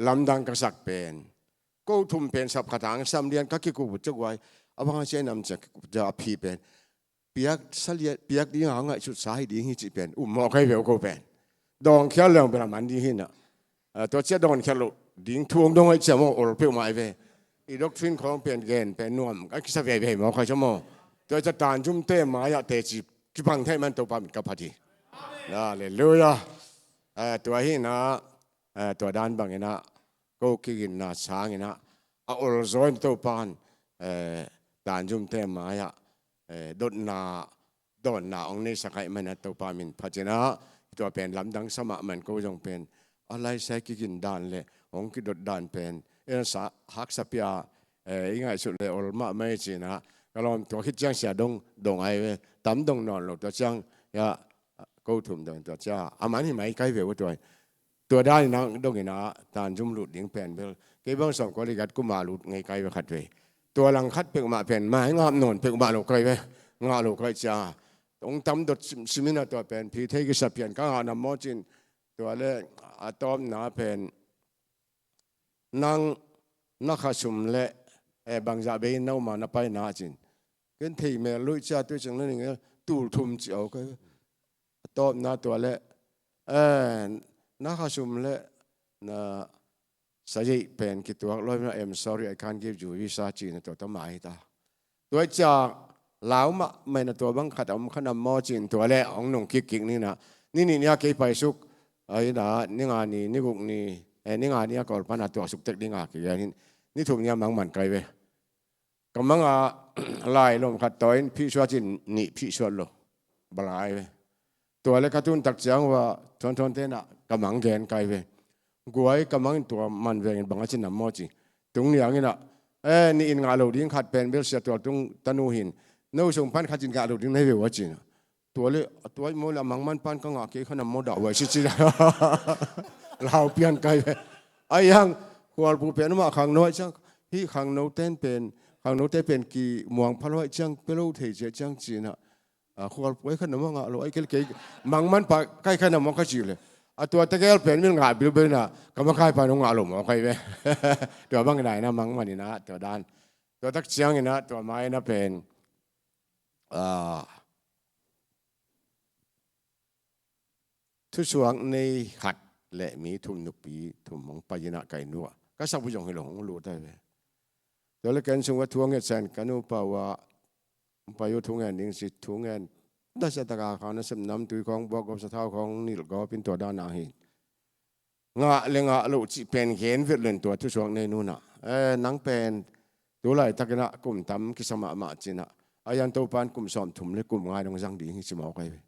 lamdang ka sak pen ko thum pen sap khatang sam lian ka kikup uh cek uai. A bang a cia nam cia kikup cia a phi pen piak sa lian, piak ding a ngaihsut sa hi ding hi cih pen um mawk kai ve uh ko pen. Dawngkhial leng bel a man ding hi na. A, tua cia dawngkhial loh ding thu hong dong aih cia maw ol peuhmah ai ve. I doctrine khawng pen gen pen nuam a kisa veve mawk kai cia maw. Tua cia tanzumte mai-ah teci kibang thei man Topa min ka phat hi. Halleluia. A, tua hi na, a, tua dan bang ina ko kiginna sang ina a ol zaw in Topa in, eh, tanzumte mai-ah, eh, dotna dawnna hong neisak ahih manin a Topa min phat ina tua pen lamdang sa mahmah in ko zong pen a laisai kigin dan le hong kidot dan pen en sa haksa pia, eh, i ngaihsut le ol mahmah i cina ka lawm tua khit ciang sia dong dong ai ve tam dong nawn lo tua ciang ya ko thum dong tua cia a man hi mai kai ve uh tua. Tua dan ina dong ina tanzum lut ding pen bel kei bang sawm kua ligat kuma lut ngei kai ve khat ve. Tua lang khat peuhmah pen mai ngap nawn peuhmah lo kai ve. Ngah lo kai cia hong tam dot sim, sim ina tua pen phi thei kisa pian ka ngah nam maw cin. Tua le a tawpna pen nang na kha sum le, eh, bangzah bei in na uma na pai na cin. Ken thei mel luih cia tui cing na ning tul thum ci au kai ve. A tawpna tua le, eh, na kha sum le na sayeih pen kituak loi na em sorry I can't give you visa cina tua ta mai ta. Tua i cia lau mahmah ina tua bang khat a om khan a maw cin tua le hong nung kikkik nina. Ni nih nia kei paisuk a ina ni nga ni ni guk ni, eh, ni nga nia kawl pana tuaksuk tek ding a kigen hin ni thum nia mang man kai ve. Ka manga lai lom khat taw in phihsuat in nih phihsuat lo balai ve. Tua le ka tun tak ciang ua thuanthuan tenah ka mang gen kai ve. Guai ka mang in tua man vengin bang a cin nam maw ci. Tung niang inah, eh, nih in ngah lo ding khat pen bel sia tual tung tanu hin no sung pan khat in ngah lo ding nei ve ua cin. Tua le a tuai maw le a mang man pan ka ngah kei kha nam maw dah uai si ci. Lau pian kai ve. Ai hang khualpu pen amah khangno ai ciang hi khangno ten pen khangno te pen ki muang phalo ai ciang pelo thei cia ciang cinah. A khualpu ai kha nam maw ngah lo ai kel kei mang man pa kai kha nam maw ka ci le. A tua tegel pen min ngah bilbel na ka makai pa nong ngah lo maw kai ve. Tua bang inah inah mang man inah tua dan. Tua tak ciang inah tua mai inah pen. A thusuak nei khat le mi thum nupi thum hong pai inah kai nuah ka sak bu zong hi lo hong lut ai ve. Tua le ken sung va thu a nget sen ka nupa ua hong pai uh thu ngen ding si thu ngen. Nasa taka khang nasep namtui khawng buak gawp sathau khawng nilh gawp in tua dana hi. Ngah le ngah loh cih pen gen vet len tua thusuak nei nunah. Eh, nang pen tu laitakinah kum tam kisa mahmah cinah a yan Topan kum sawm thum le kum ngai dong zang ding hi ci mawk ai ve.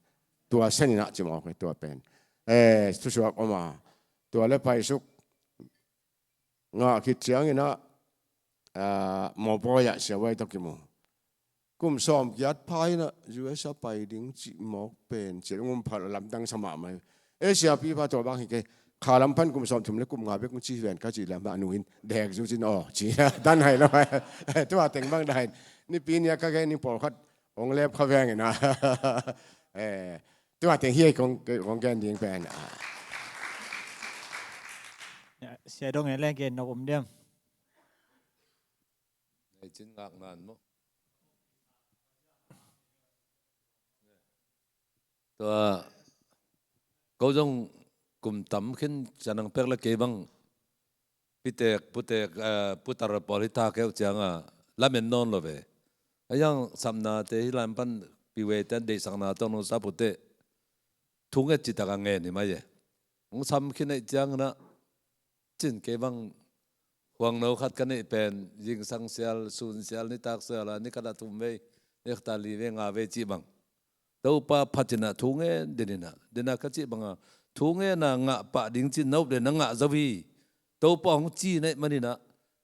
Tua seninah ci mawk ai tua pen. Eh, thusuak oma tua le paisuk ngah khit cianginah mawpawi ah siavuai tawh kimu. Kum sawm kiat pha inah U S a pai ding cih mawk pen cih ngum phalh lamdang sa mahmah hi. E siapi pa tua bang hi kei kha lam pan kum sawm thum le kum nga bek ci ven ka cih le amah nu in dek zu cin aw ci dan hai lo. Tua teng bang dahin nipi nia ka gen ni pawlkhat hong lep kha veng inah. Tua teng hi kong gen ding pen. Sia dong e le gen nok um diam. Nei cin ngak nan maw? Tua ko zong kum tam khin canang pek la kei bang pitek putek putar pawl hi ta keu cianga lamen nawn lo ve. A yang sapnate hi lam pan piwe ten deihsakna tawng nong sa pute thunget citak a ngen hi mai e. Hong sam khin aih ciangna cin kei bang Khuangno khat ka neih pen, zingsang sial, sun sial, nitak sial a, ni khat a thum vei, ni khat a li vei, nga vei cih bang. Topa phat in ah thu ngen den in ah, den a ka cih bang a, thu ngen a ngah pah ding cih nop den a ngah zo hi. Topa hong ci na hih man in ah,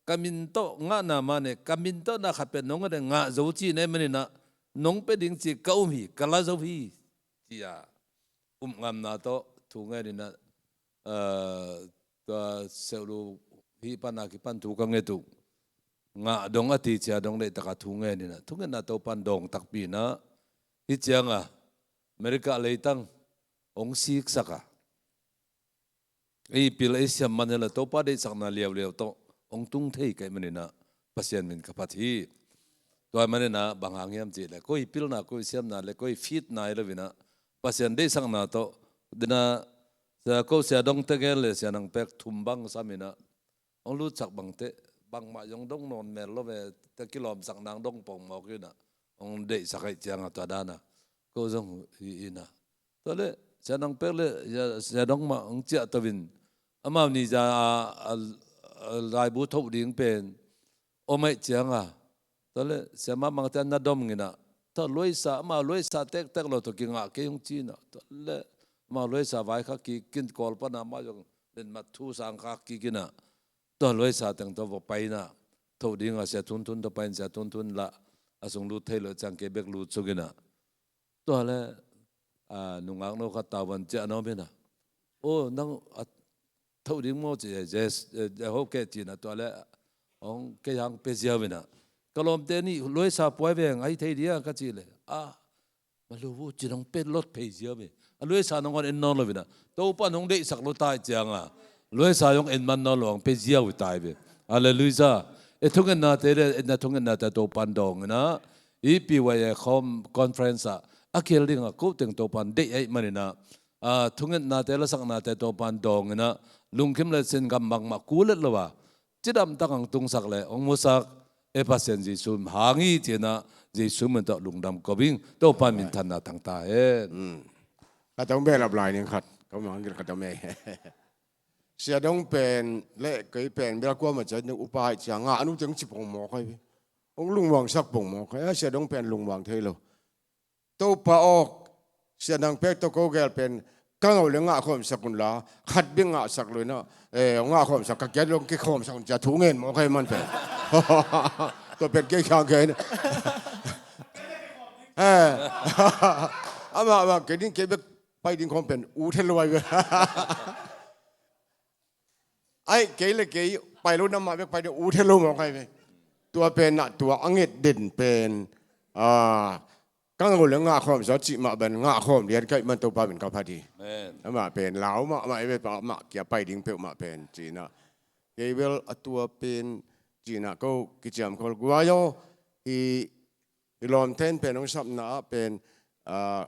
ka min tawh ngahna mah ne, ka min tawh na khat pen nong ngah den ngah zo ci na hih man in ah, nong pia ding ci ka um hi, ka la zo hi, ci a. Upngamna tawh thu ngen in ah, aa, tua Seulu hih pan a kipan thu ka nget uh. Ngah dong a ti cia dong deih tak a thu ngen in ah, thungetna Topan dawng takpi in ah, hih ciang a America leitang hong siksak a, ei pil ei siam man hi lo, Topa deihsakna liauliau tawh hong tung thei ka hih man in ah, Pasian min ka phat hi. Tua ahih man in ah bang hang hiam cih leh, koi pilna, koi siamna le koi fitna hi lo in ah, Pasian deihsakna tawh, den a, sia, ko sia dong tegel le sia nang pek thum bang sam in ah, hong lutsak bang teh, bangmah zong dong nawn mel lo ve, te kilawmsak nang dong pongmawk in ah, hong deihsak ahih ciang a tua dan a, ko zong hi in ah. Tua leh sia nang pek le sia, sia dong mah hong ciah to in, amau ni za a, a, a laibu thoh ding pen om ahih ciang a, tua leh sia mah mangte na dom in ah, tua luaisa, amau luaisa tektek lo, tua kingah kei hong ci in ah, tua leh amau luaisa vai kha kik in, Kawl pan a amau zong lenmat thu sang kha kik in ah, tua luaisa teng tawh va pai in ah, thoh ding a sia Thunthun tawh pai in, sia Thunthun lah a sung lut thei lo ciang kei bek lut suk in ah, tua leh, a, nungakno khat tavuan ciah na om in ah, o, nang a thoh ding maw ci, yes, eh, eh, ho keh ci in ah, tua leh hong kei hang pia ziau in ah, ka lawmte nih luaisa puai veng, a hi thei dia ka cih leh, a, ma lu vu ci, nong pia lot phei ziau ve. A luaisa nong hong en nawn lo in ah, Topa nong deihsak lo ta ahih ciang a, luaisa hong en man nawn lo, hong pia ziau hi ta hi ve. Halleluiah. E, thungetnate le, e, na thungetnate Topan dawng in ah, i P Y A com conference ah a kial ding a ko teng Topan deih ahih man in ah, a, thungetnate, lasaknate Topan dawng in ah, lungkim le sin gam bangmah kulet lo a, cidam tak hong tungsak le hong musak, e, Pasian Jesu hang hi ci in ah, Jesu min tawh lungdam ko ing. Topan minthanna tang ta hen. Mm. Ka tong belap lai ning khat, ka mang gil ka tong me. Sia dong pen le kei pen bel kuamah ciat ning upa ahih ciang a, a nu teng ci pongmawk ahi ve. Hong lungmuangsak pongmawk ahi, a, sia dong pen lungmuang thei lo. Topa aw, sia nang pek tawh ko gel pen ka ngau le ngah khawmsak un la, khat bek ngahsak lo in ah, eh, ngah khawmsak, ka kiat lo kikhawmsak un ci a thu ngen mawk ahi man pen. Tua pen kei khang kei in ah. Eh. Amah, amah, kei ding, kei bek pai ding khawm pen ut het lo ahi ve. Ai, kei le kei pai lo, nangmah bek pai ding, ut het lo mawk ahi ve. Tua pen ah, tua a nget den pen, ah, ka ngau le ngah khawm zaw cih mah bang, ngah khawm lian ka hih man Topa min ka phat hi. Amen. Amah pen lau mahmah hi ve, amah kia pai ding peuhmah pen ci in ah. Kei bel a tua pen ci in ah ko kiciam khol guai aw, i, i lawmte'n pen hong sapna ah pen, ah,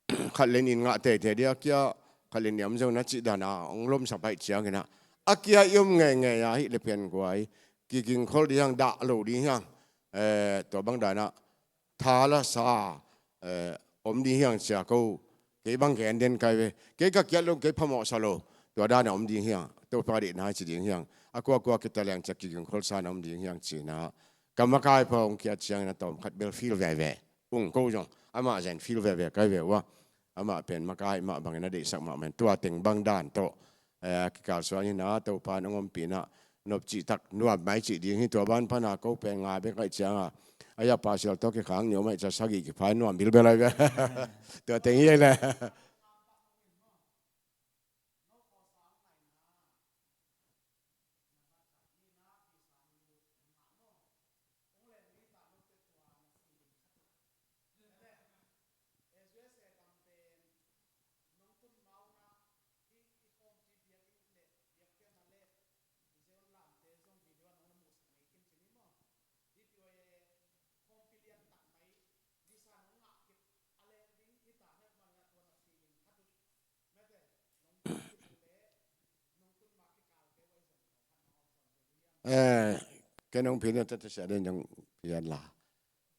khat le nih in ngah teitei dia, kia khat le nih a om zo na cih dan a hong lomsap ahih ciangin ah, a kia i om ngeingei a hih leh pen guai, kigingkhol ding hi hang, dah lo ding hi hang, eh, tua bang dan a tha la sa, eh, om ding hi hang ci a ko, kei bang gen den ka hi ve. Kei ka kiat lo, kei phamawh sa lo, tua dan a om ding hi hang, Topa deihna hi ci ding hi hang, a kuakua kita leng ci a kigingkhol sa na om ding hi hang ci in ah, ka makai pa hong kiat ciangin a tawm khat bel feel veve ung, ko zong amah zah in feel veve ka hi ve ua. Amah pen makai mah bangin a deihsak mahmah in, tua teng bang dan tawh, eh, kikal suan hi in ah, Topa in hong ompih in ah, nopcih tak nuam mai cih ding hi. Tua ban pan a ko pen nga bek ahih ciang a, a, ya, pa sial tawh kikhang ni om ahih ciang sagih kipha in nuam bilbel ahi ve. Tua teng hi leh. Eh, ken hong pian, tate sia den hong pian la.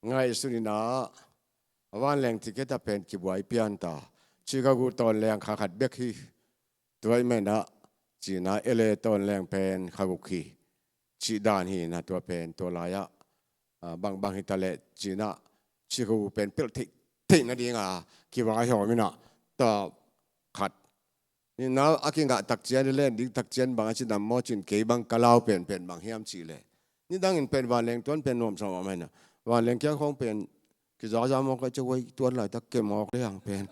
Ngaihsun in ah, a vanleng ticket a pen kibuai pian ta. Chicago tawnleng kha khat bek hi. Tua ahih man ah, ci in ah, L A tawnleng pen kha guk hi. cih dan hi na, tua pen tua lai-ah, ah, bangbang hi ta leh ci-in ah, ci hu pen pelh theih theih nading a kivaihawm in ah, ta khat. Ni na a kingah tak ciang, i len ding tak ciang bang a ci nam maw ci-in, kei bang ka lau penpen bang hiam cih leh, nidangin pen vanleng tuan pen nuamsa mahmah hi na. Vanleng kiang khawng pen kizaza mawk a, ci huai tuan laitak ke mawk le ang pen.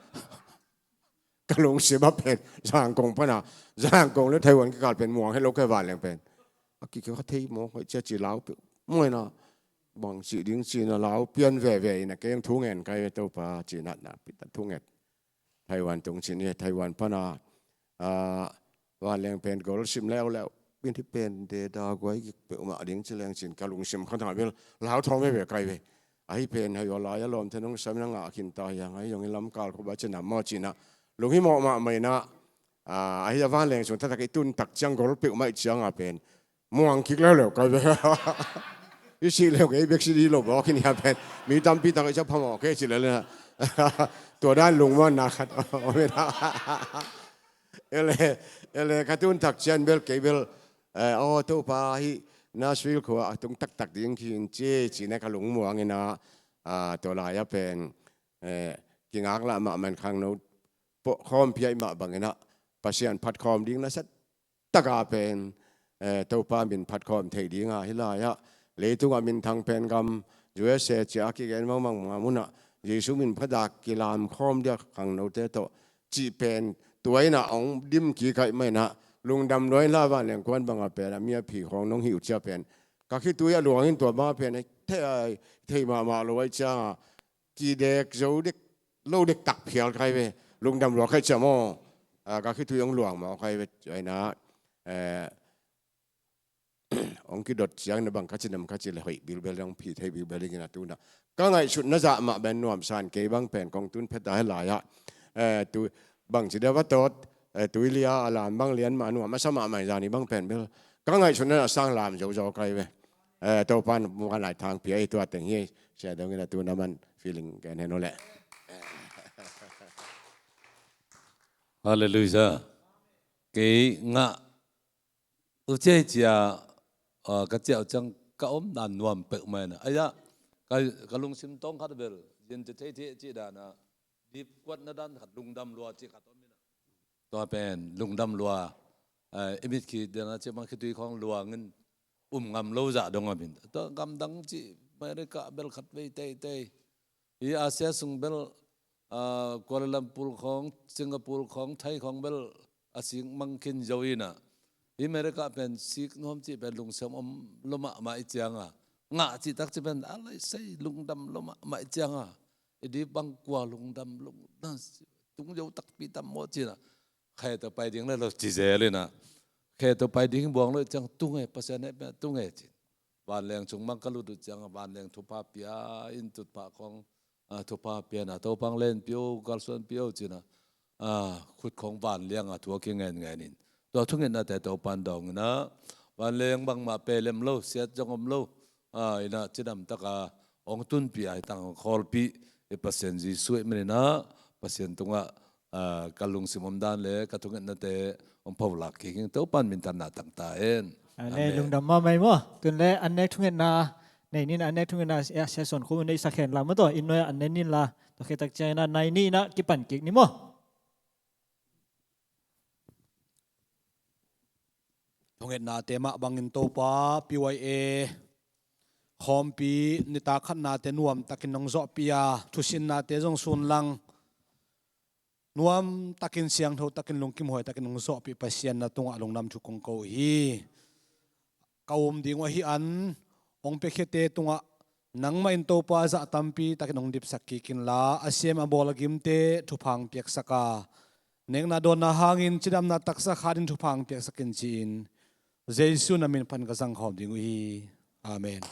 Ka lungsim ah pen Zangkong pan a, Zangkong le Taiwan kikal pen muang het lo kei vanleng pen. A kikha thei mawk a, ci a ci lau peuh. Muai na bang cih ding ci-in ah lau pian veve in ah, kei ang thu ngen kai ve Topa ci-in ah, na pita thu ngen. Taiwan tung ci-in, Taiwan pan a, ah, vanleng pen gol sim leuleu. Bin hi pen de da guai gik peuhmah ding ci leng ci-in ka lungsim khat ah bel lau thawm veve kai ve. Ahi pen hei aw lai a lawmte nong sam in ah ngah khin ta hi hang, ahi zongin lamkal khop a ci nam maw ci-in ah lunghimawh mahmah in ah, ah, ahi a vanleng sung taktak i tun tak ciang gol peuhmah i ciang a pen muang kik leuleu kai ve. I sih leu kei bek sih dih lo bawk hi ni a pen. Mi tampi tak i ciang phamawh kei ci lel in ah. Tua dan lungmuanna khat om in ah. Ele, ele ka tun tak ciang bel kei bel, eh, aw Topa, hih Nashville khua a tung taktak ding khin ci, ci-in ah ka lungmuang in ah, ah, tua lai-ah pen, eh, kingaklah mahmah in khangno pawh khawm piak mah bangin ah Pasian phat khawm ding na sa tak a pen, eh, Topa min phat khawm thei ding a, hih lai-ah leitungah minthang pen gam U S A ci a kigen mangmang mun ah Jesu min phat a kilam khawm ding a khangnote tawh cih pen tua in ah hong dim kik ahih manin ah lungdam lua in la, vanleng kuan bang a pen a mi a phi khawng nong hi uh ci a pen ka khitui ah luang in tua bang a pen thei, thei mahmah lo ahih ciang a kidek zo dek lo dek tak phial kai ve. Lungdam lua kai ciam aw. Ah, ka khitui hong luang mawk kai ve. Tua in ah, eh, hong kidot ciang na bang ka ci nam ka ci leh hoih bilbel, hong phi thei bilbel ding in ah tu-in ah ka ngaihsutna zah mah bel nuamsa in, kei bang pen kong tun phet a hih lai-ah, eh, tu bangci dia va tawt, eh, tuili a a lam bang lian mah nuam a sa mahmah in, zani bang pen bel ka ngaihsutna a sang lam zozo kai ve. Eh, Topa in muan lai thang pia hi, tua teng hi. Sia dong in a tu na man feeling gen hen uh leh. Halleluiah. Kei ngah uh ciai cia, ah, ka ciah uh ciang ka omna nuam peuhmah in a. Ai-ah, ka, ka lungsim tawng khat bel zin ci thei thei cih dan a, dipkuatna dan khat, lungdam lua cih khat om in a. Tua pen lungdam lua, eh, i mit khit dan a cih bang khitui khawng luang in um ngam lo zah dong om in. Tua gamdang cih America bel khat vei teitei. Hih Asia sung bel, ah, Kuala Lumpur khawng, Singapore khawng, Thai khawng bel a sik mang khin zo in a. Hih America pen sik nuam cih pen lungsim om lua mahmah i ciang a, ngah cih tak cih pen a lai sei lungdam lua mahmah i ciang a, i dip bang kua lungdam, lungdam, tung zo takpi tam maw ci-in a, khe tawh pai ding le lo ci zel in a, khe tawh pai ding buang lo i ciang, tung e, Pasian hehpihna tung e ci-in. Vanleng sung mang ka lut uh ciang a, vanleng thupha pia in, tutphah khawng, ah, thupha pia in a, Topa hong lenpih o, kalsuanpih o ci-in a, ah, khut khawng vanleng a thu a kingen ngen in, tua thungetnate Topa in dawng in a, vanleng bangmah pia lem lo, siat zong om lo, ah, in a cidam tak a hong tunpih a, hih tang hong khawlpih i Pasian Jesuh i min in a, Pasian tungah, ah, ka lungsim omdan le ka thungetnate hong pholak kik ing. Topa in minthanna tang ta hen. Amen. Amen. Lungdam mahmah ei maw. Tu-in le an nek thungetna nei ni in a, an nek thungetna Sia Suan Khum in nei sak hen la maw, tua inn nuai-ah an ne ni in la. Tua khit tak ciangin a nai nih in a kipan kik ni maw. Thungetnate mah bangin Topa, P Y A khawmpi nitak khatnate nuam takin nong zawhpih a, thusinnate zong sun lang, nuam takin, siangtho takin, lungkim huai takin nong zawhpih Pasian, na tungah lungdam thu kong ko hi. Ka um ding uh ahi an hong piakhiate tungah nangmah in Topa zah tampi takin hong dipsak kik in la, a siam a bawl a gimte thupha hong piaksak a, nekna dawnna hangin cidamna taksa khat in thupha hong piaksak in ci-in, Jesuh na min pan ka zang khawm ding uh hi. Amen.